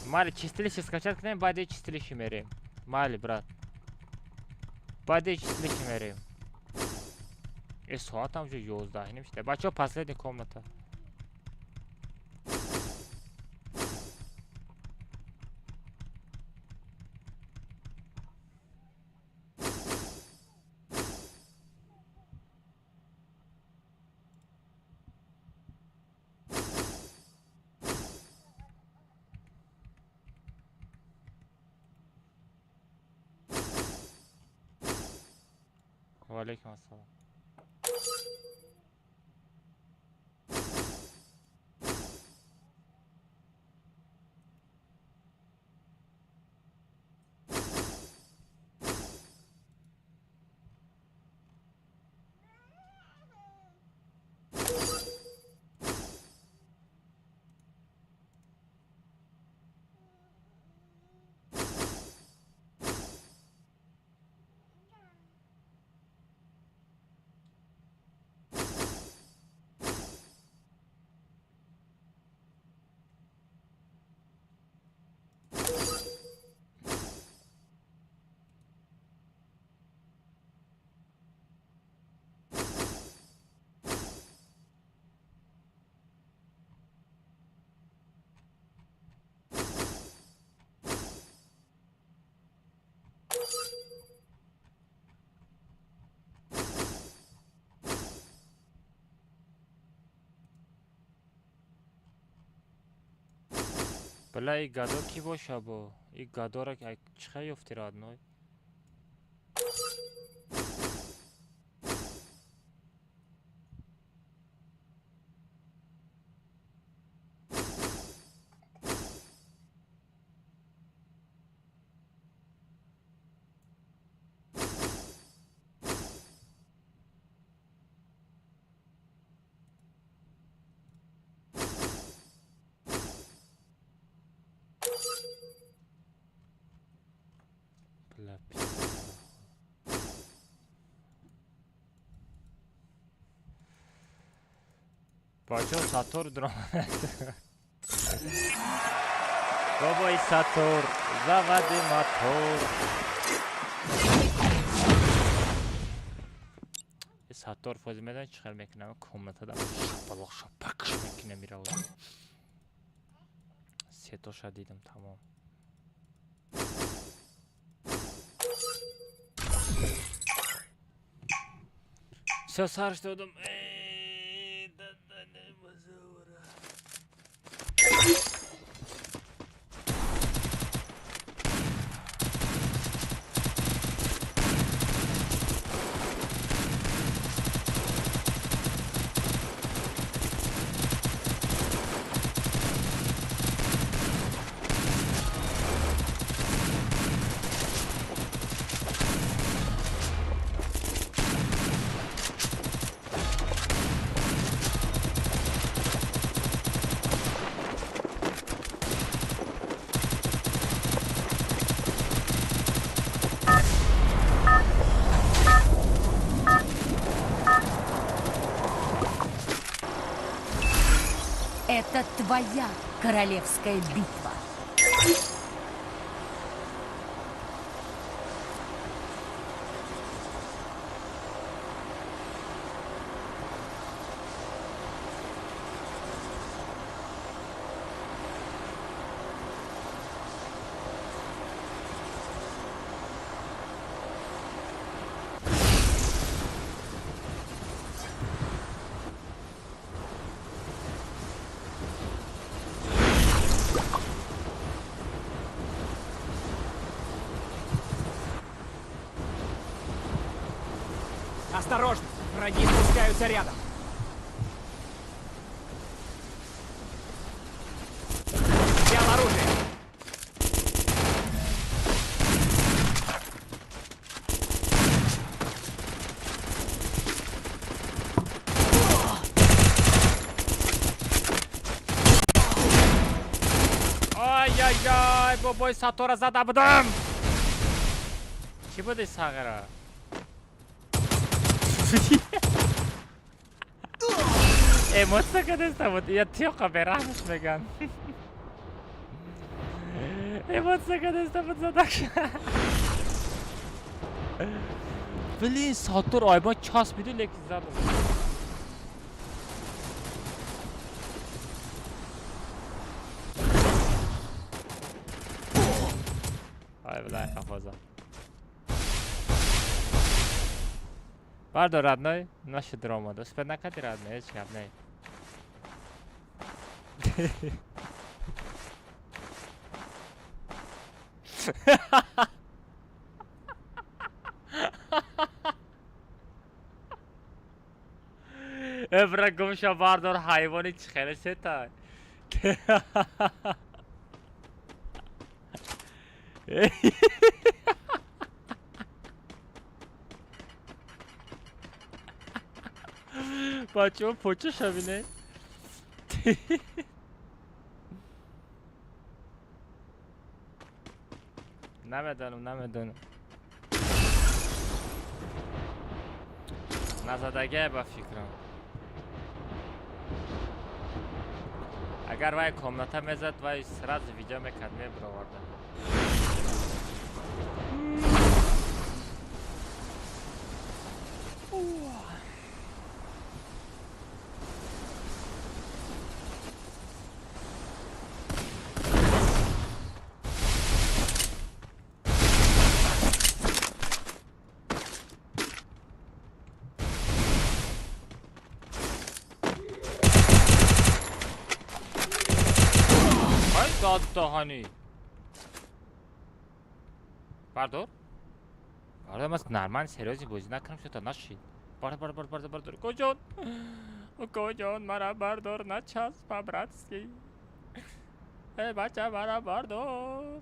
Майли, чистилище скачать кунем, баъди чистилище мерем. Майли, брат. Баъди чистилище мерем. Э, соатам уже 11:30 шуда. Бачаҳо, последняя комната. Ва алейкум ассалом. Бля, и гадо ки боша бо? И гадора чиха ёфти родной? Бля, пиздец. Бачаҳо, Саттор дром. Бобои Саттор, заводи мотор. Саттор фози медонӣ чӣ хел мекунам? Комнатада шапалоқ шапакш мекунам мирава. Сетоша дидам тамом. Всё, сар додам. Это твоя королевская битва. Осторожно! Враги спускаются рядом! Бой Саттора зада будам. Чӣ буди сағира? Эмоция кадаста буд. Я тиёқа бераҳмш меган. Эмоция кадаста буд задак. Блин, Саттор айбон часпиду, лекин задам. Ай, блай, хафоза. Бардор, родной, наши дрома. Успел накати, родной, ҳеҷ гап не. Эбра гумша бардор ҳайвони чӣ хеле сета. Бачаҳо поча шавине. Намедонам, намедонам. Назадагия ба фикрам. Агар вай комната мезад, вай сразу видео мекард, мебироварда. Даҳани. Бардор? Бардор, ман нормально серьёзно бозӣ накунам, шута нашид. Бардор, бардор, бардор, бардор. Куҷон? Куҷон, мара бардор, начасп по-братски. Эй, бача, мара бардор.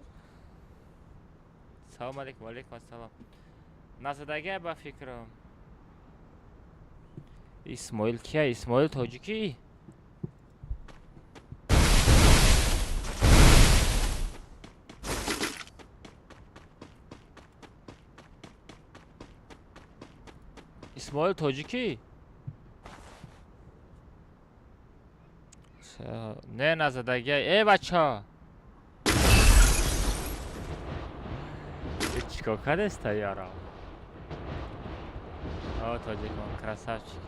Салом алейкум, алейкум ассалом. Назадагия ба фикрам. Исмоил кия? Исмоил тоҷикӣ? Исмоил тоҷикӣ? Не назадагия. Э, бача! Чикор кардеста яро? О, тоҷикон, красавчик.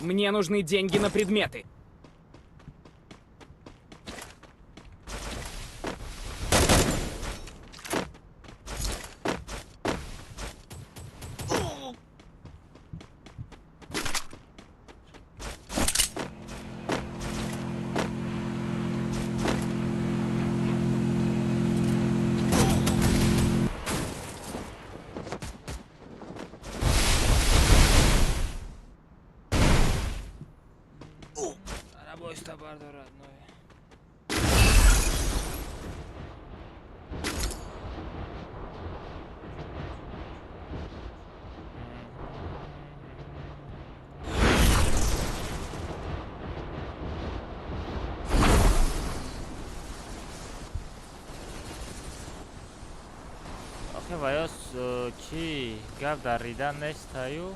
Мне нужны деньги на предметы. Охе ваёс чӣ гап дар ридан нестаю?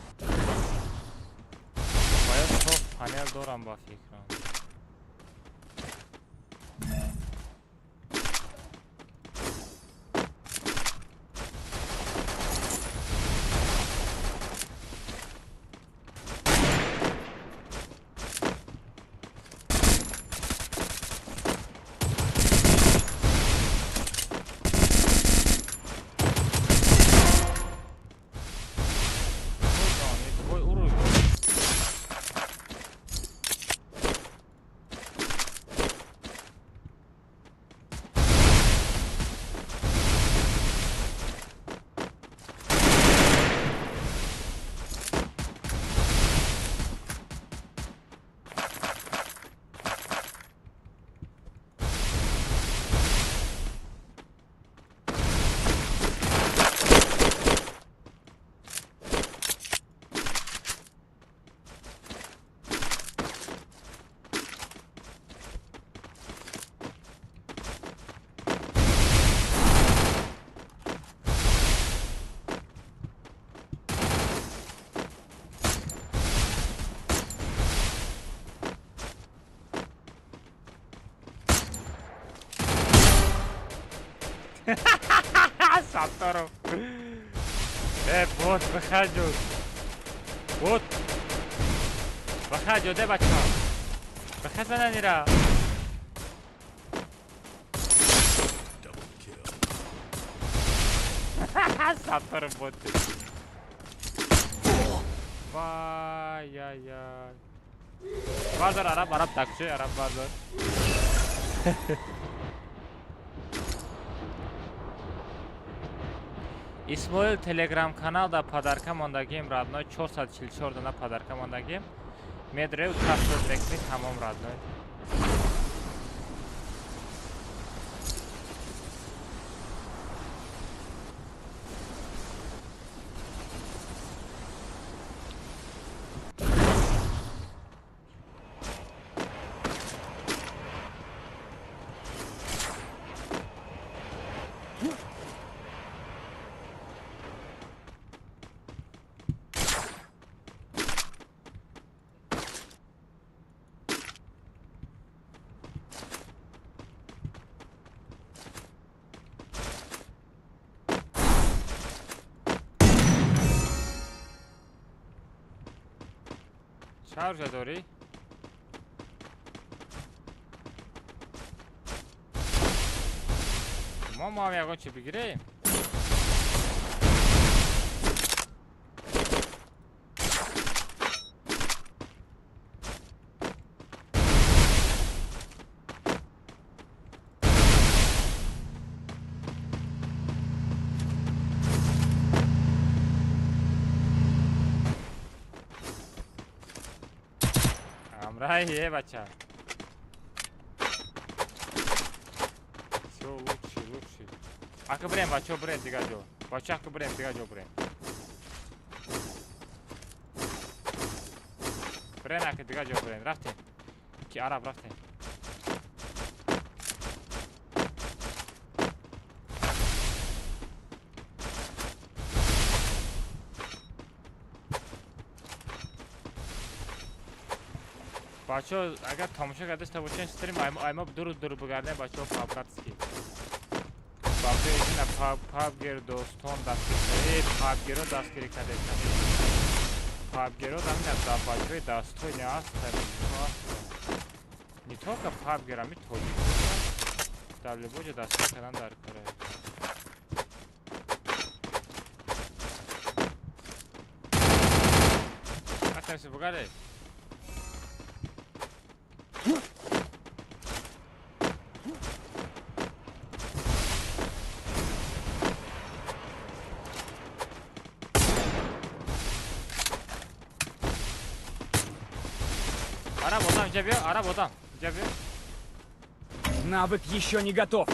Ваёс софт панел дорам ба фикрам. Сатторов. Бот, выходи. Вот. Выходи, бача. Выходи на нира. Сатторов бот. Вай-яй-яй. Бардор, араб, араб, такси, араб, бардор. Исмоил телеграм каналда подарка мондагим родной 444 дана подарка мондагим. Медре участвовать мекни тамом родной. Шаржа дорӣ? Мо ҳам ягон чи бигирем? Ай, бача. Все лучше, лучше. Ака брем, бачо, брем, дига ҷо. Бачо, ака брем, дига ҷо брем. Брем, ака дига ҷо брем. Рафтем. Ки араб рафтем. Бачо, агар тамошо карда бошед, стрим аймо дур дур бигардем, бачо по-братски. Бачо ина пабгер достон дастгирӣ, пабгеро дастгирӣ карда. Пабгеро дамина да бачои дастҳои не аст, не только пабгер, ами тоҷик. Дар любой ҷо дастгирӣ кардан дар кора. Атамси бугаре. Араб одам, ҷабиё, араб одам, ҷабиё. Навык еще не готов.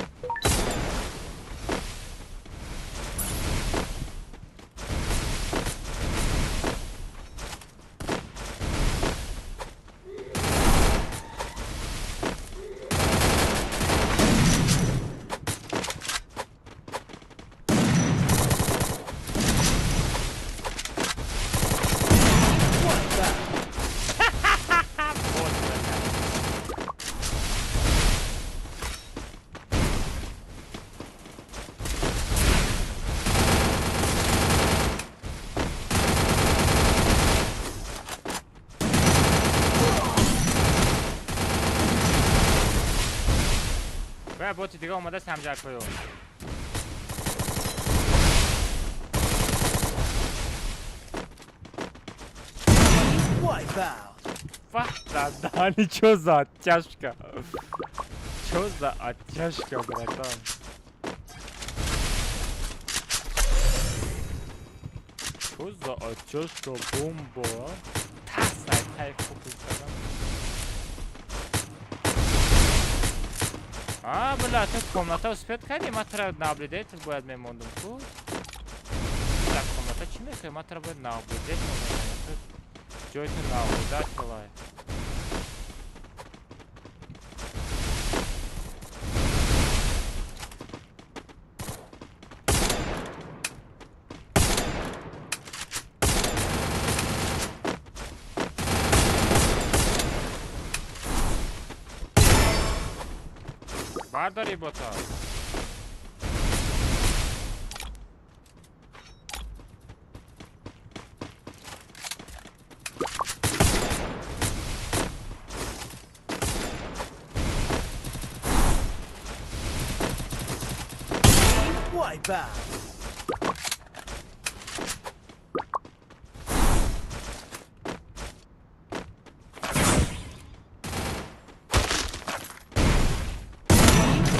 Боти дига омада самҷакҳоё. Да, ничего за оттяжка. Чё за оттяжка, братан? Чё за оттяжка, бомба? Тасай, тай фокус. А, бля, ту комната успеть кардӣ? Ман тура наблюдатель бояд мемондум ку. Дар комната чӣ мекунӣ? Ман тура бояд наблюдатель мемондум. Ҷои ту наблюдатель. Бардори бота. Wipeout.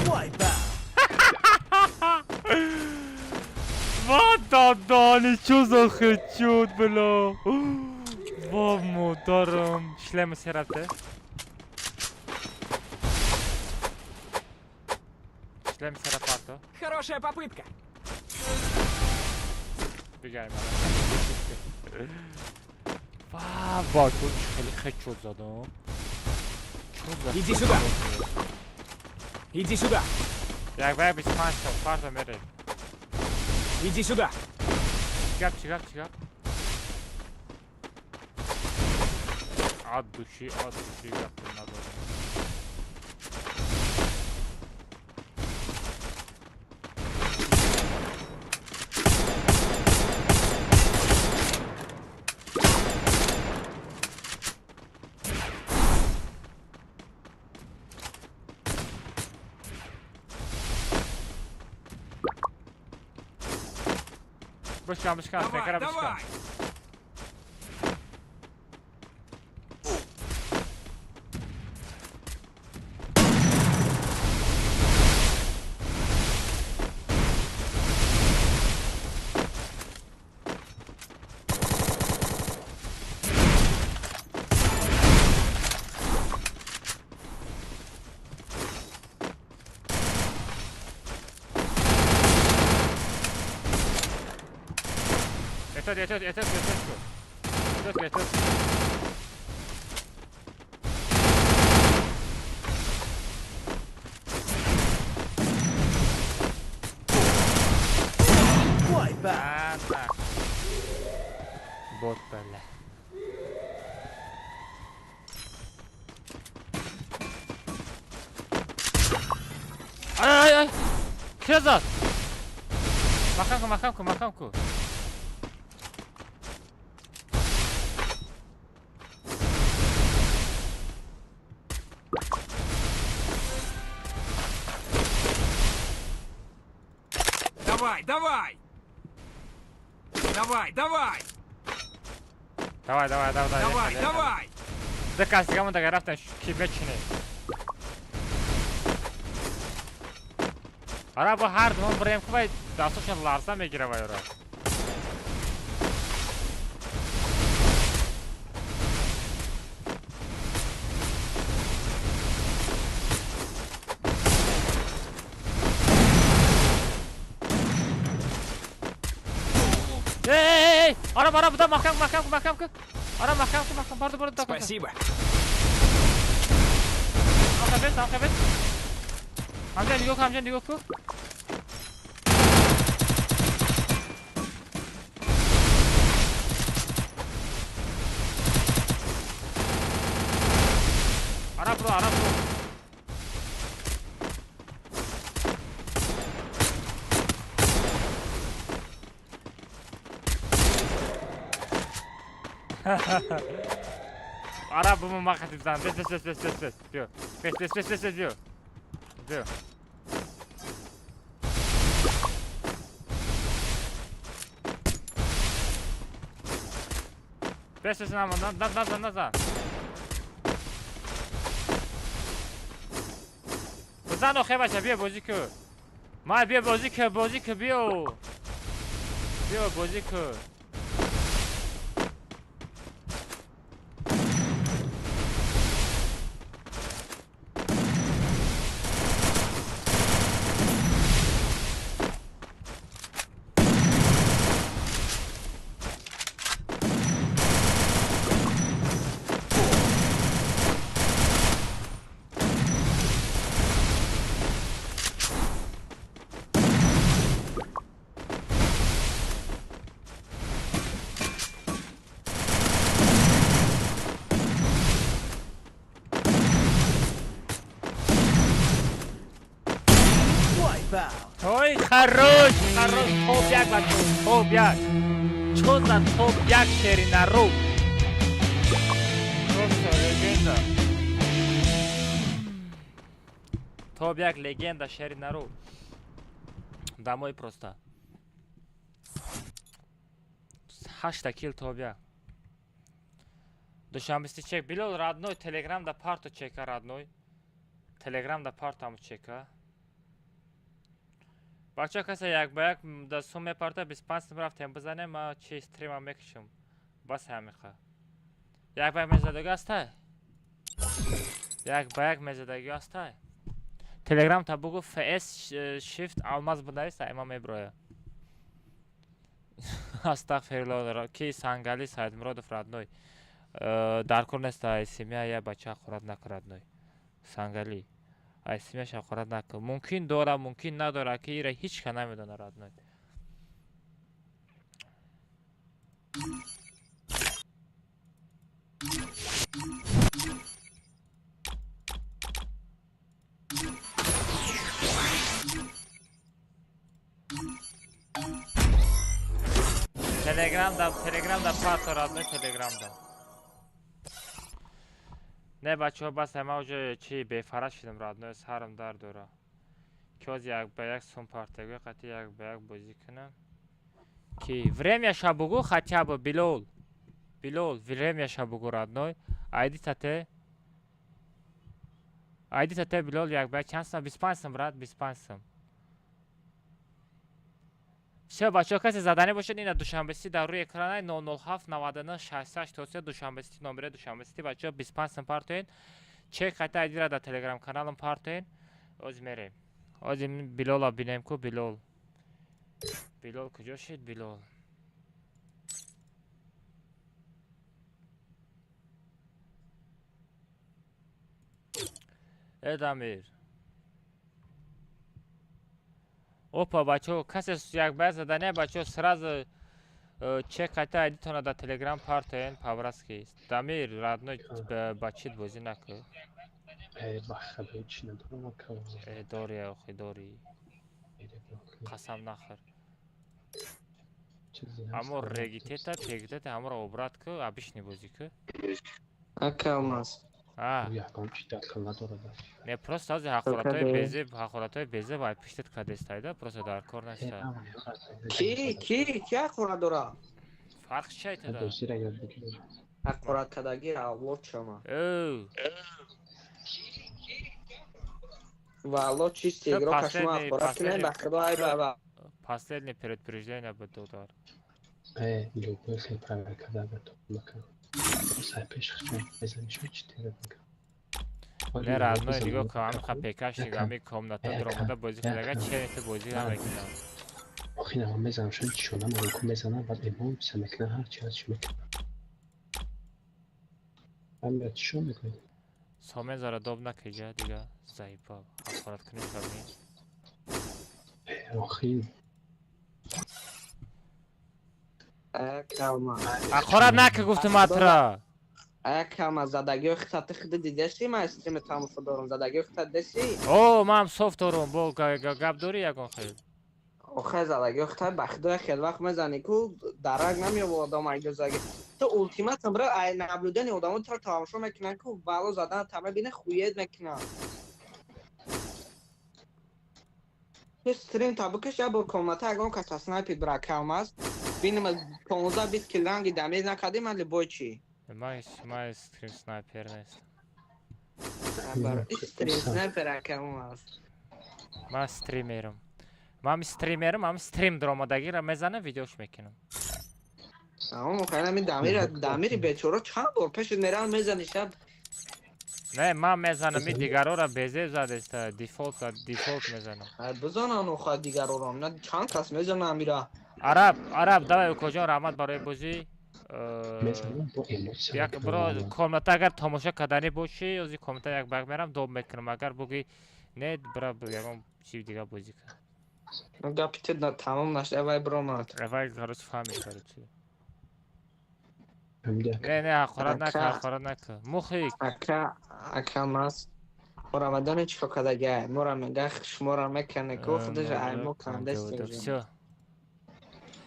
Wipeout. What the Дани, чё за хедшот, бля? Во модарам. Шлема се рафте. Шлем се рафато. Хорошая попытка. Бегаем. Ва, ва, тут хеле хедшот задам. Чё за Иди сюда. Иди сюда. Як бай 25 та парта мере. Иди сюда. Чигап, чигап, чигап. От души гап надо. Бышкам, бышкам, Давай, бышкам. давай! Это, это, это, это, это. Wipeout. Бот, бля. Ай, ай, ай! Кира зад! Махам ку, махам ку, махам ку. Давай, давай! Давай, давай! Давай, давай, давай, давай, давай! Заказ, гамон дага рафтан ки мечине. Ара бо ҳар думон бирем ку вай дастошон ларза мегира вай ора. Эй, эй, ара, ара, буда махкам, махкам, махкам, ара, махкам, махкам, барды, барды, Спасибо. Амхабет, амхабет. Амжан, нигоҳ, амжан, нигоҳ ку. Ара, бро, ара, бро. Ара, бумо мақати бизан. Бес, бес, бес, бес, бес, бес. Биё. Бес, бес, бес, бес, бес, биё. Биё. Бес, бес, намон, назад, назад. Бизан охе бача, биё бозӣ ку. Ма биё бозӣ ку, бозӣ ку, биё. Биё бозӣ ку. Ой, хорош, хорош, топ-як, бачо, топ-як. Чё за топ-як ширинару? Просто легенда. Топ-як легенда ширинару. Домой просто. Ҳашта килл тобя. Душанбести чек. Билол, родной, телеграм да парто чека, родной. Телеграм да партаму чека. Бача, касе як ба як да сум мепарта, 25 сум рафтем бизанем, ма чи стрима мекушам. Бас ҳамиқа. Як ба як мезадагӣ ҳастай? Як ба як мезадагӣ ҳастай? Телеграм та бугу, ФС Shift Алмаз бинависа, има меброя. Астағфируллоҳ, ки Сангали Саидмуродов, родной. Даркор нест ай семья я бача хӯрад накун, родной. Сангали. Ай семьяша хӯрад накун. Мумкин дора, мумкин надора, ки ира ҳеч ка намедона, родной. Телеграмда, телеграмда парто, родной, телеграмда. Не, бачаҳо, бас, ма уже чи бефара шудам, родной, сарам дард дора. Ки ҳозир як ба як сум партагӯ қати як ба як бозӣ кунам. Ки время ша бугу хотя бы, Билол. Билол, время ша бугу, родной. Айди тате. Айди тате, Билол, як ба як чанд сум? 25 сум, брат, 25 сум. Всё, бачаҳо, касе заданӣ бошад, ина Душанбесити дар рӯи экрана 007 99 68 3 Душанбесити, номери Душанбесити, бачаҳо, 25 сум партоен. Чек қайта айдира дар телеграм каналам партоен. Ози мерем. Ози Билола бинем ку, Билол. Билол куҷо шид, Билол? Э, Дамир. Опа, бачаҳо, касе як ба як задане, бачаҳо, сразу чек қайта айдитона дар телеграм партоен, по-братски. Дамир, родной, ба чит бозӣ накун. Э, ба хабар чӣ надорам, ака. Э, дори, охи, дори. Қасам нахӯр. Аммо регитета, пегитета ҳамаро обрат ку, обычный бозӣ ку. Ака Алмаз. А. Ягон чӣ дахл надорад. Не, просто ҳозир ҳақоратҳои безеб, ҳақоратҳои безеб ай пиштат кадестайда, просто дар кор неста. Ки ҳақорат дора? Фарқ чи айтада? Ҳақорат кадаги авлод шама. Ӯ. Валло, чисти игрок шумо ҳақорат кунед, ба худо ай ба. Последнее предупреждение буд, додар. Э, любой хел проверка да ба то макан. Сай пеш хчон мезаниш, чи терад мекан. Не, родной, нигоҳ кун, ҳамин пекаш ҳами комната дуромада бозӣ кардага, черните бозӣ намекунам. Охи, нама мезанам, шон чишона мароку мезанам, баъд эмоция мекунам, ҳар чи ҳаст мекунам. Ҳамя чишон мекунед? Сомен зара доб накиҷа, дига заибал. Ҳақорат кунӣ фамин. Э, охи. Ҳақорат наки, гуфтум атра. Ака, задагиҳои хитати хиди дидаси, ман стрими тамошо дорам, задагиҳои хитат деси? О, ман софт дорум, бо гап дорӣ ягон хел? Охе, задагиҳои хитат ба худоя, хел вақт мезанӣ ку, дарак намеёб одам айгозаги. Ту ултиматум бира, ай наблюдани одамо туро тамошо мекунанд ку, бало задан та мебина, хуед мекунанд. Ту стрим та бикаш, як бор комната ягон кас аз снайпер бира кам аст. Бинам 15-20 килл ранги дамез накардӣ, ман любой чӣ. Ман стрим снайпер нест. Стрим снайпер акам аст. Ман стримерам. Ман стримерам, ман стрим даромадагиро мезанам, видеош мекунам. Ам охир дамира, дамири бечора чанд бор пешит мерам, мезани шаб. Не, ман мезанам, и дигароро безеб задеста, дефолт дефолт мезанам. Бизанам охир дигароро, на чанд кас мезанам ира. Араб, араб, давай, укоҷон, раҳмат барои бозӣ. Як бро комната агар тамошо карданӣ бошӣ, ози комната як ба як мерам, доб мекунам. Агар бугӣ не, бира ягон чизи дига бозӣ кун. Гапи ту тамом нашд, эвай биромад. Эвай, короче, фаҳмид, короче. Не, не, ҳақорат накун, ҳақорат накун. Мухик. Ака, ака мас. Морамадони чӣ кор кардагай? Мора мега, шуморо мекане ку, худаш ай мо кандест. Всё.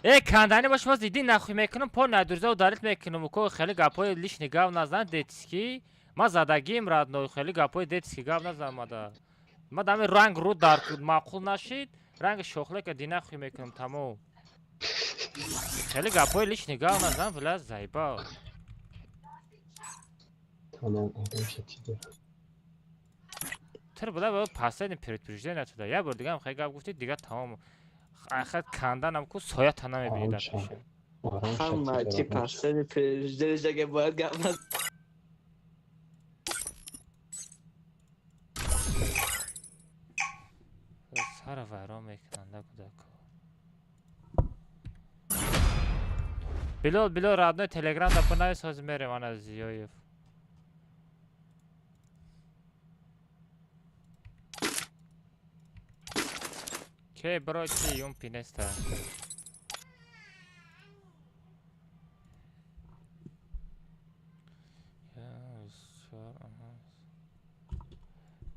Э, кандани бош, боз диди нахуй мекунам, по надурза ударит мекунам, ко хеле гапҳои лишний гап назан, детский. Ма задагим, родной, хеле гапҳои детский гап назан мада. Ма дами ранг ру дар маъқул нашид, Ранги шохлека дина хуй мекунам тамом. Хеле гапҳои лишний гап назан, бля, заебал. Тамом, ором шатида. Тр бля, последний предупреждение туда. Я бор дигам хеле гап гуфти, дига тамом. Ахад канданам ку соя та намебини дар пешам. Ҳама чи последний предупреждение бояд гап наз. Сара вайрон мекунанда кудако. Билол, Билол, родной телеграм да бинавис, ҳозир мерем ана Зиёев. Ке бро чи юм пинеста.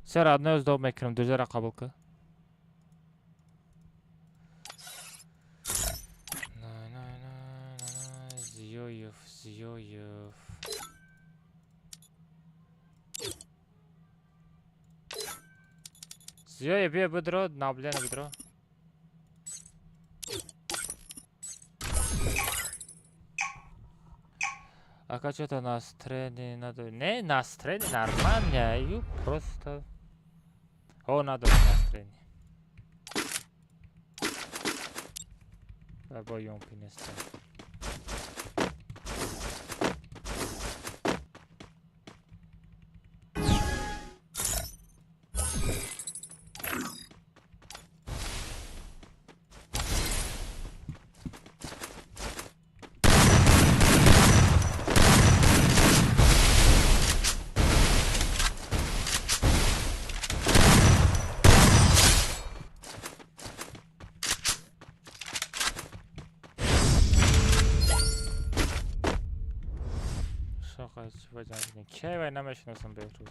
Се родной сдоб мекунам, дузера қабул ка. Зиёев, Зиёев. Зиёев, бия бидро, наблена бидро. Ака что-то настроение надо. Не, настроение нормально, ю просто. О, надо настроение. Бо ёмпи неста. Ки вай намешиносам Беҳрӯз.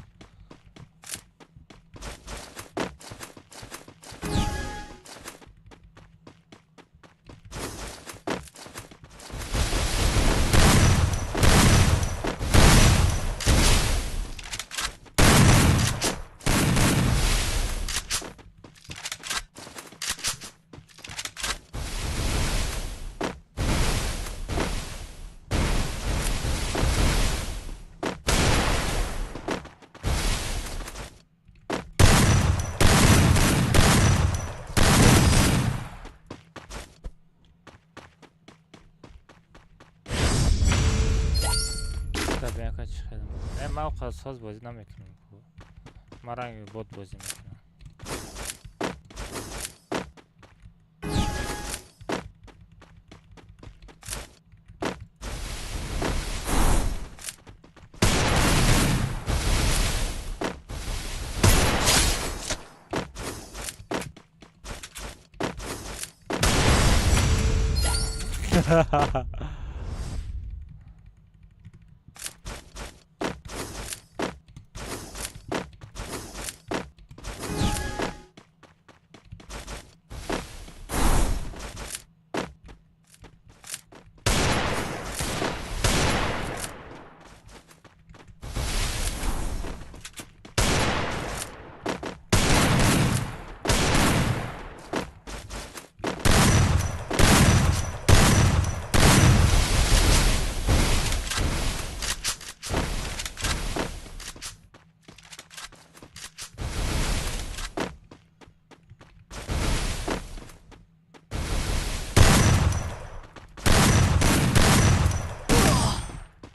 Ман соз бозӣ намекунам. Ман ранги бот бозӣ мекунам.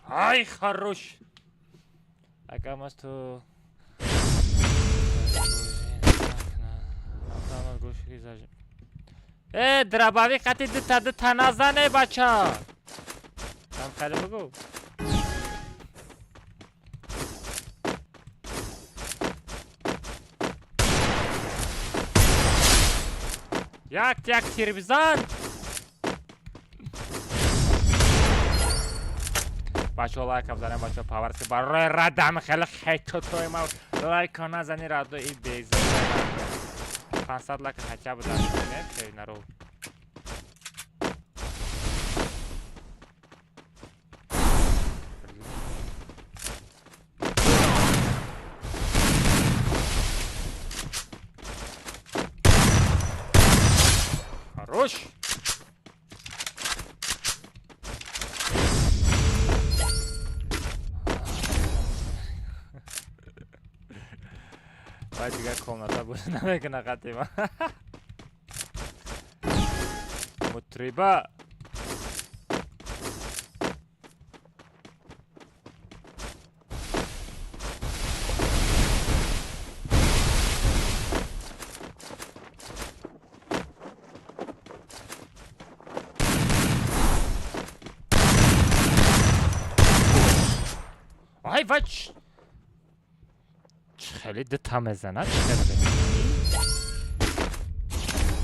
Ай, хорош! Ака масту. Э, дробовик қати дута назане, бача! Там хеле бугу. Як як тир бизан! Бачо лайк бзанем, бачо паварси барои радам хеле хечотои ма лайк назани радо и безе 500 лайк хотя бы дадем, народ. Вай дигар комната бозӣ намекуна қатима. Мутриба. Ай вай хеле дута мезанад.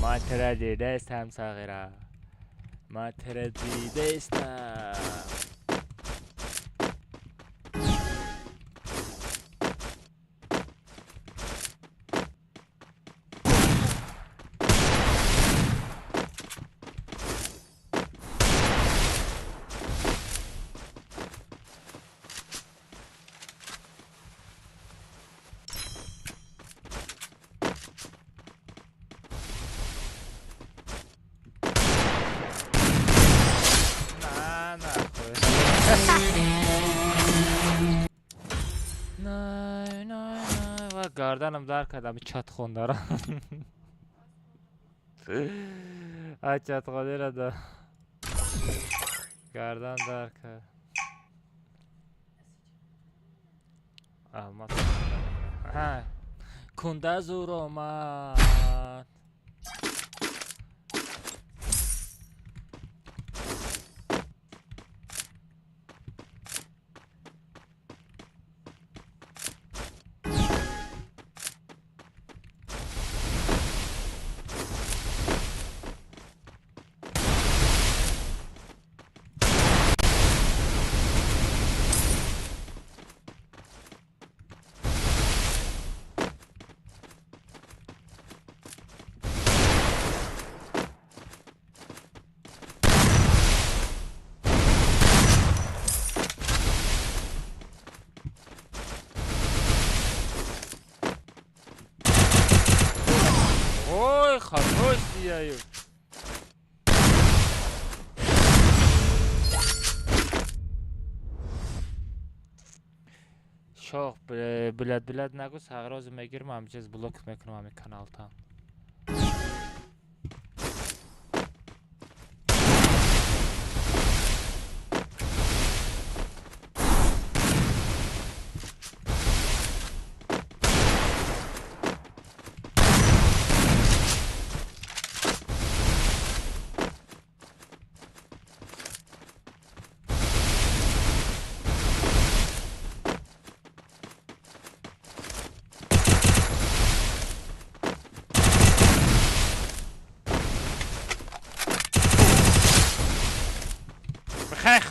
Ман тра дидастам, сағира, ман тра дидастам. Гарданам дар кардам, чатхондара. Ай чатхонера да. Гардан дар кард. Алмаз. Кунда зур омад. Ой, хорош я. Шох, блядь, блядь, нагу сағроз мегирм, ҳамчиз блок мекунам ҳамин каналтан.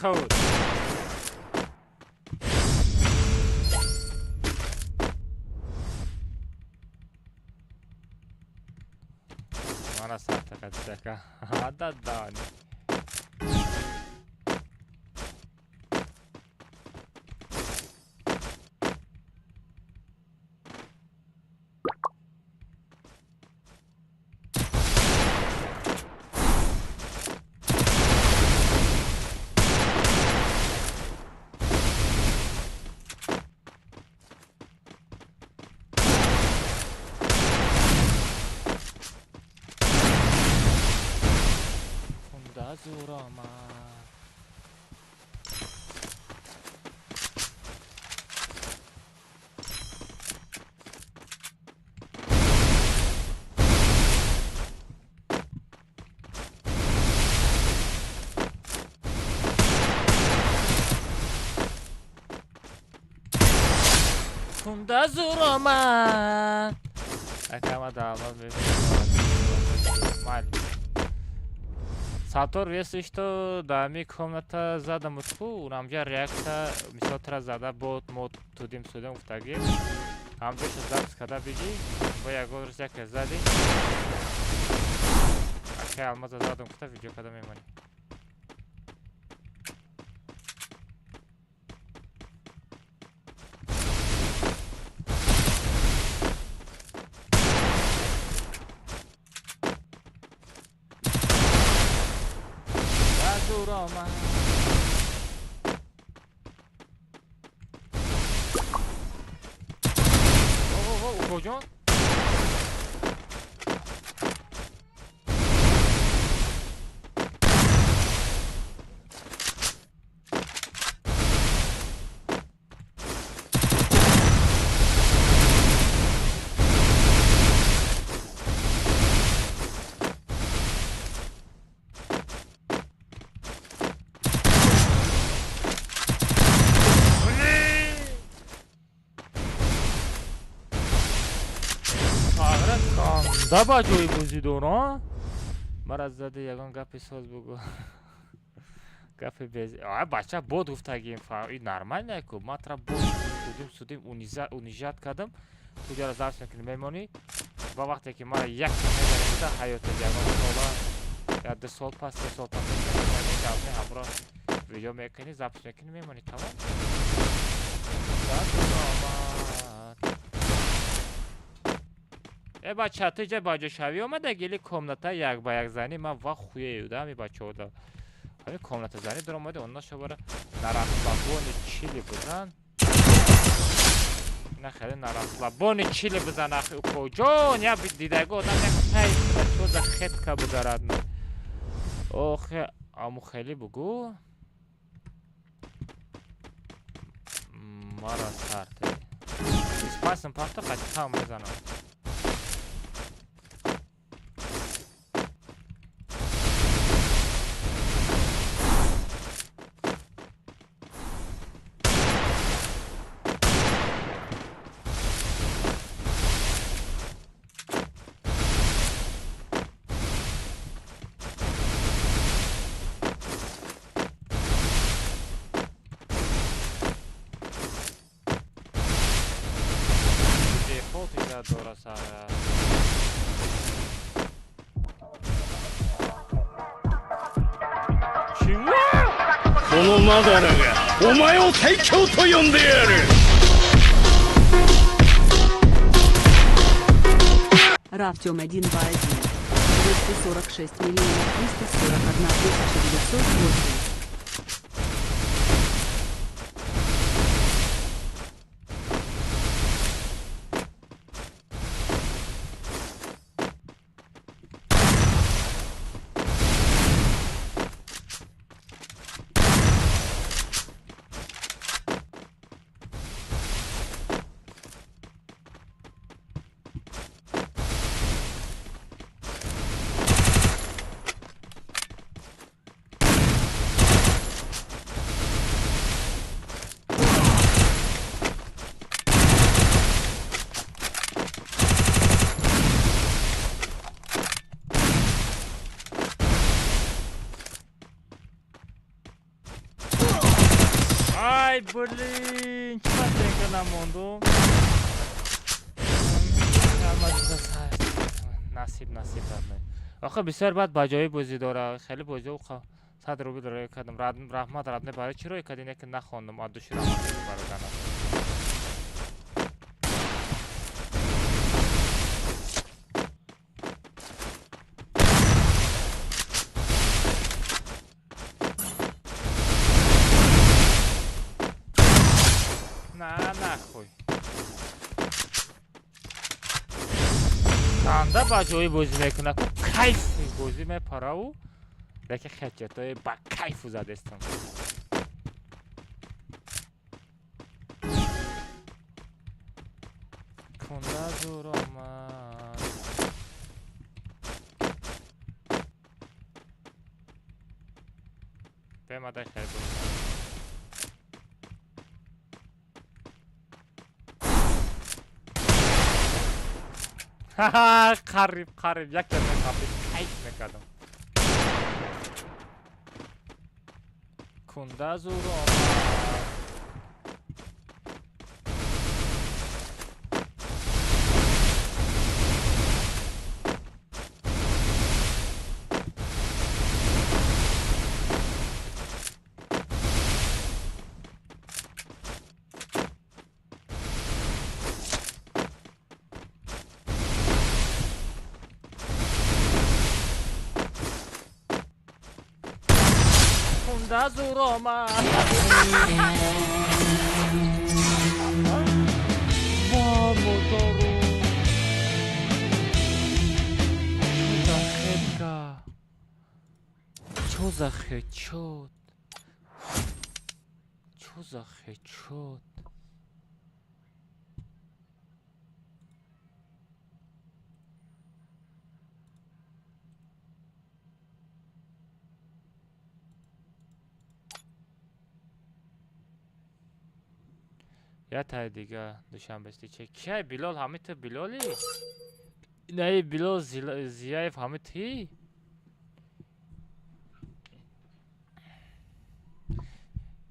Goed. Мана сахта катсака. Да да. Кунда зур омад. Акама даъват мебинам. Сатор веси что да ми комната задам утку, унамҷа реакция мисол тра зада бот мод тудим судим гуфтаги. Ҳамҷоша запис када биги, бо ягон рӯз яке зади. Акай алмаза задам гуфта видео када мемонӣ. Укоҷон? Канда ба ҷои бозӣ дора? Мара зади ягон гапи соз бугӯ. Гапи без. А бача бод гуфтагим, и нормально ку. Ма тра бод судим, судим, унижать кардам. Ту ҷара запись мекунӣ, мемонӣ. Ва вақте ки мара як мезанӣ ҳаёта ягон сола я 2 сол пас, 3 сол пас мезанӣ, ҳамроҳ видео мекунӣ, запись мекунӣ, мемонӣ, тамом. Э бача, ту ҷа баҷошавӣ омада гели комната як ба як занӣ, ман ва хуеюда ҳами бачаода. Ҳами комната занӣ даромади, онна шобара нарасслабони чили бизан. На хеле нарасслабони чили бизан, ахи укоҷон, я дидаго одам як кайф бачо за хетка бударад. Охе, аму хеле бугу. Мара сарте. Спасам парта қати мезанам. Рафтем 1 2 1. 246 341 908. Ай, блин, чӣ намондум? Насиб, насиб. Охе бисёр бад ба ҷои бозӣ дора. Хеле бозиҳо 100 рубл роя кардам. Раҳмат, радне барои чӣ роя кардӣ? Не ки нахондум, а души раҳмат бародарам. Нахуй. Канда ба ҷои бозӣ мекунад, ку кайфи бозӣ мепараву, лекин хечетои ба кайфу задестам. Кунда зур омад. Бемадай хел бозӣ. Ха-ха, қариб, қариб, як калима қабли кайф мекардам. Кунда зур омад. Кунда зур омад. Ва модару. Чо за хетка? Чо за хедшот? Чо за хедшот? Я тай дига душанбести че кияй Билол, ҳами ту Билоли? Инаи Билол Зияев ҳами ти?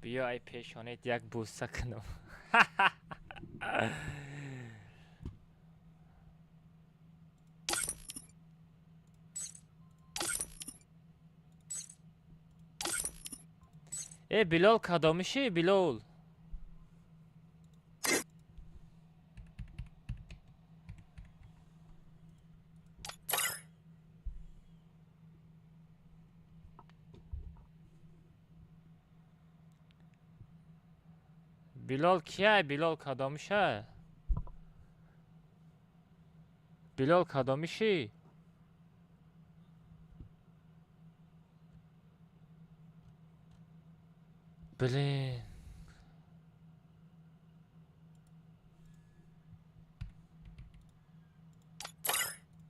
Биё ай пешонет як бӯса кунам. Э Билол кадомиши Билол? Билол кия? Билол кадомиша? Билол кадомиши? Блин.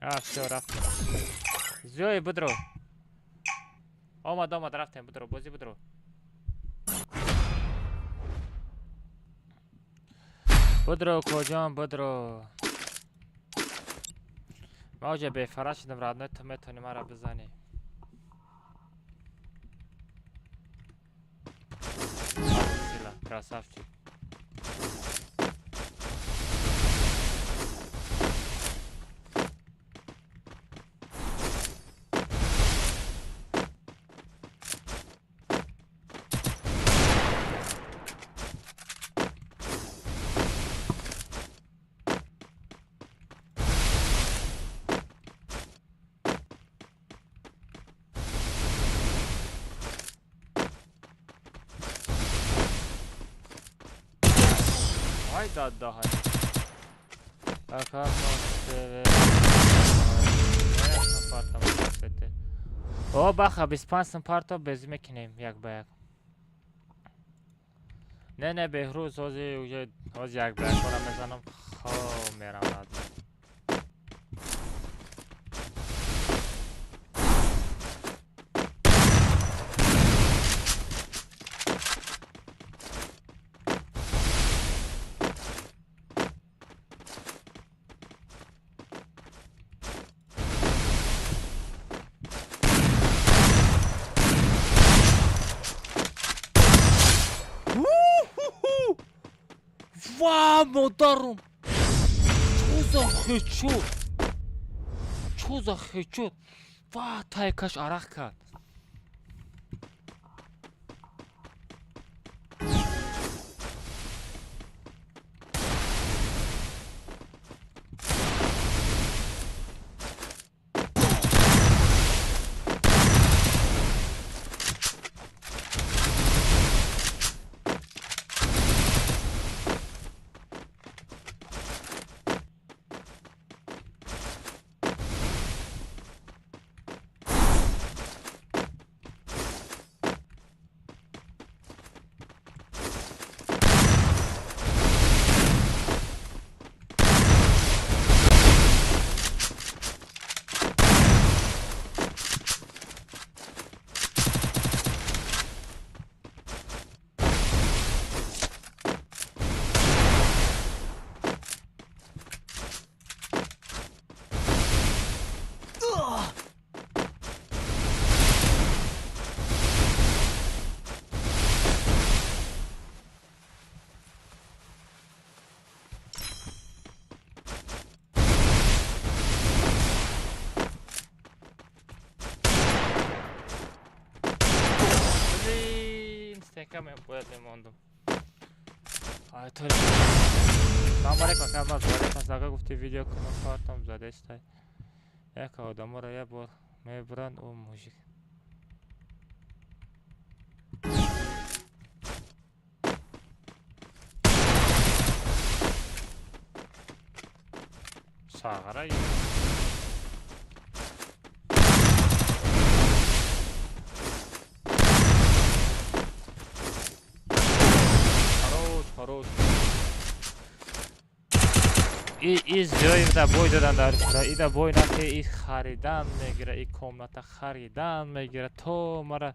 А, всё, рафтем. Зиёи будро. Омад, омад, рафтем, будро, бозӣ будро. Будро, коҷон, будро. Ман оҷа бефараз шудам, родной, ту метавонӣ маро бизанӣ. Красавчик. Дад даҳай. О, баха, 25 сум парто безӣ мекунем як ба як. Не, не, Беҳрӯз, ҳози уже ҳози як ба як бора мезанам, хоб мерам радно. Ва, модарум! Чо за хечуд? Чо за хечуд? Ва, тайкаш арақ кард. Стенка бояд мемондум. Ай, то Салом алейкум, ака, ман алейкум ака гуфти видео кунам, картам задестай. Як одаморо як бор мебуранд, ӯ мужик. Сағара Хорош. И зиёида бой додан дар кура, ида бой наке, и харидан мегира, и комната харидан мегира, то мара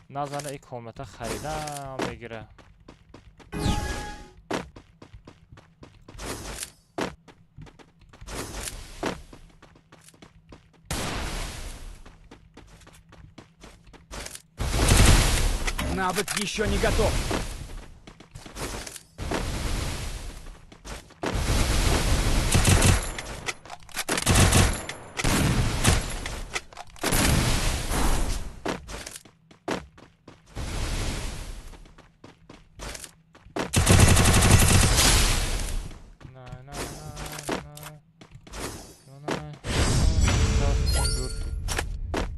назана и комната харидан мегира. Навык еще не готов.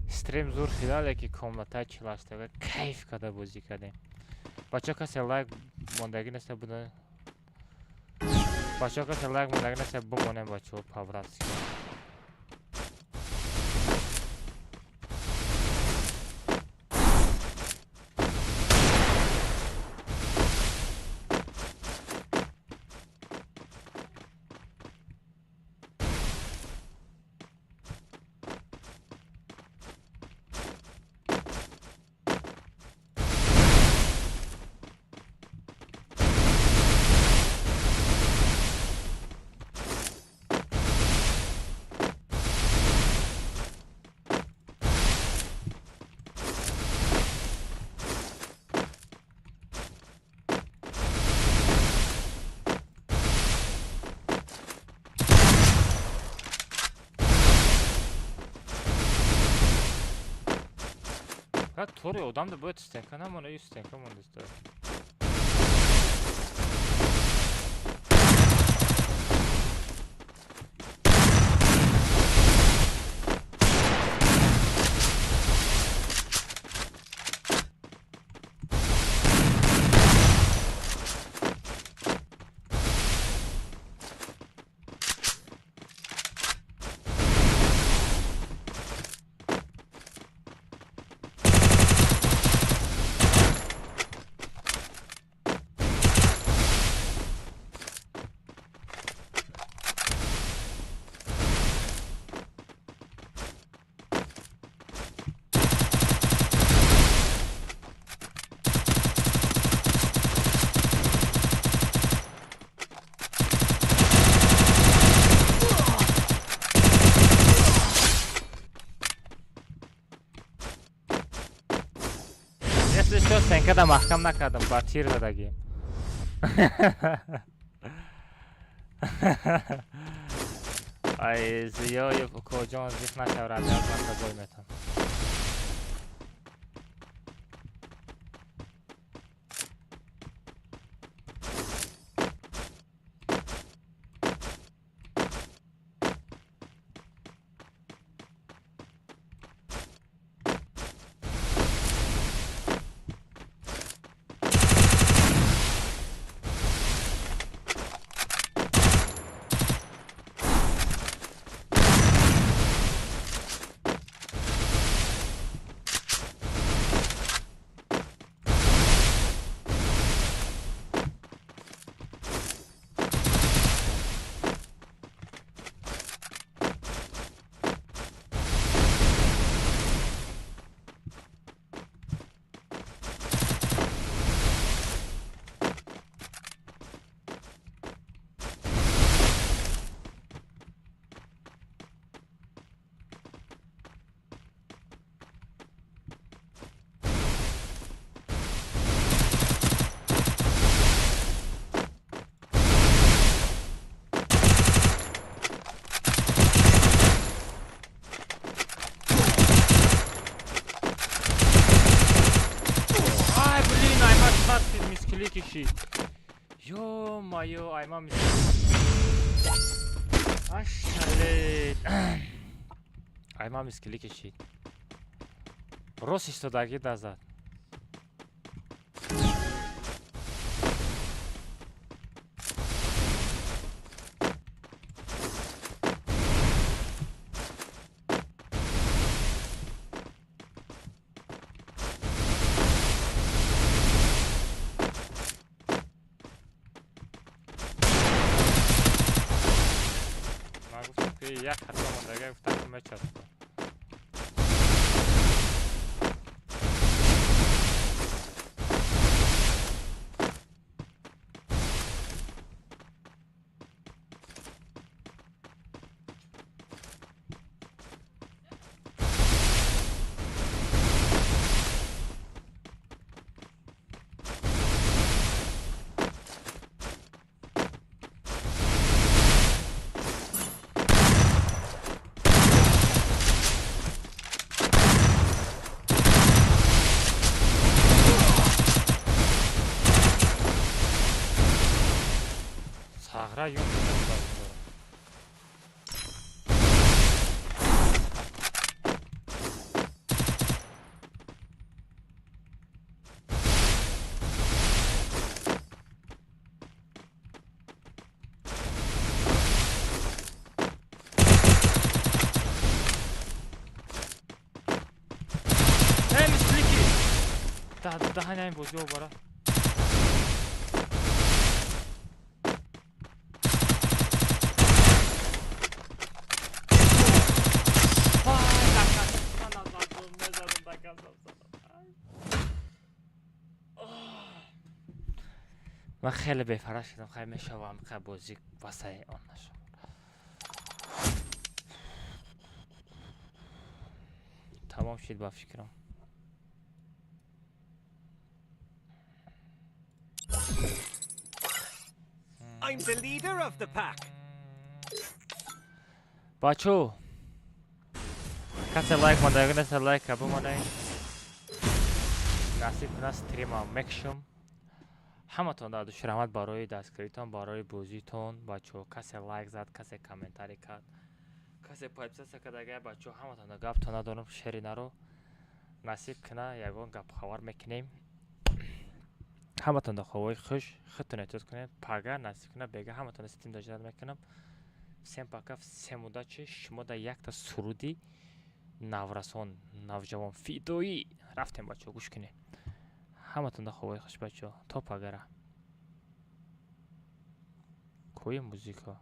Стрим зур шида, леки комната 48 кайф када бозӣ кардем. Бачаҳо, касе лайк мондагӣ неста буда. Бачаҳо, касе лайк мондагӣ неста, бимонем, бачаҳо, по-братски. Тори одамда бояд стенка намона, ю стенка мондист. Стенкада маҳкам накардам, ба тир задагим. Ай, зиёев укоҷон, зиқ нашаврад, ман бой метам. Кишид. Ё-моё, ай ман Ашале. Ай ман мискили кишид. Рост истодаги назад. Як хато мондага гуфтам, ки мечаспа. Комната юм дорам. Даҳани ин бозиҳо бара. Ман хеле бефара шудам, хай мешавам, хай бозӣ васаи он нашавад. Тамом шид ба фикрам. I'm the leader of the pack. Бачо, касе лайк монда, неста лайка бимонед. Насиб кунад стримам мекшум. Ҳаматон дар души раҳмат барои дастгиритон, барои бозитон. Бачо, касе лайк зад, касе комментарӣ кард, касе подписаться кард. Агар бачо ҳаматон дар гаптон надорам, шери наро насиб куна ягон гапхабар мекунем. Ҳаматон дар ховои хуш, худтон эҳтиёт кунед. Пага насиб куна бега ҳаматон стрим дождат мекунам. Всем пока, всем удачи. Шумо дар якта суруди наврасон, навҷавон, фидоӣ рафтем бачо, гӯш кунед. Ҳаматон дар ховои хуш бачо, то пагара. Кӯи музыка.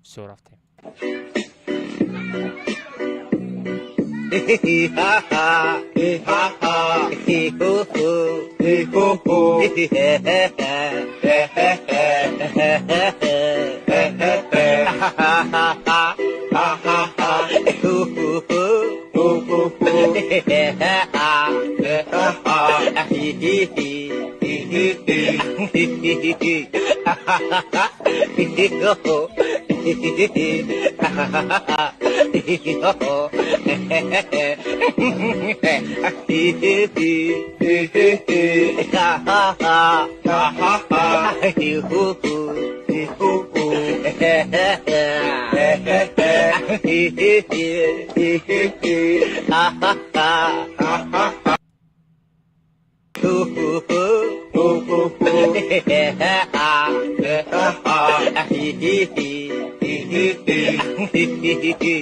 Всё, рафтем. Ha ha ha ha he ho ho he ho ho he he he he he he he he ha ha ha ha ha ha ho ho ho ho ho ho he he ha ha ha he he he he he he he he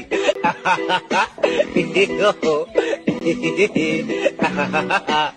ha ha ha he ho ho he he he ha ha ha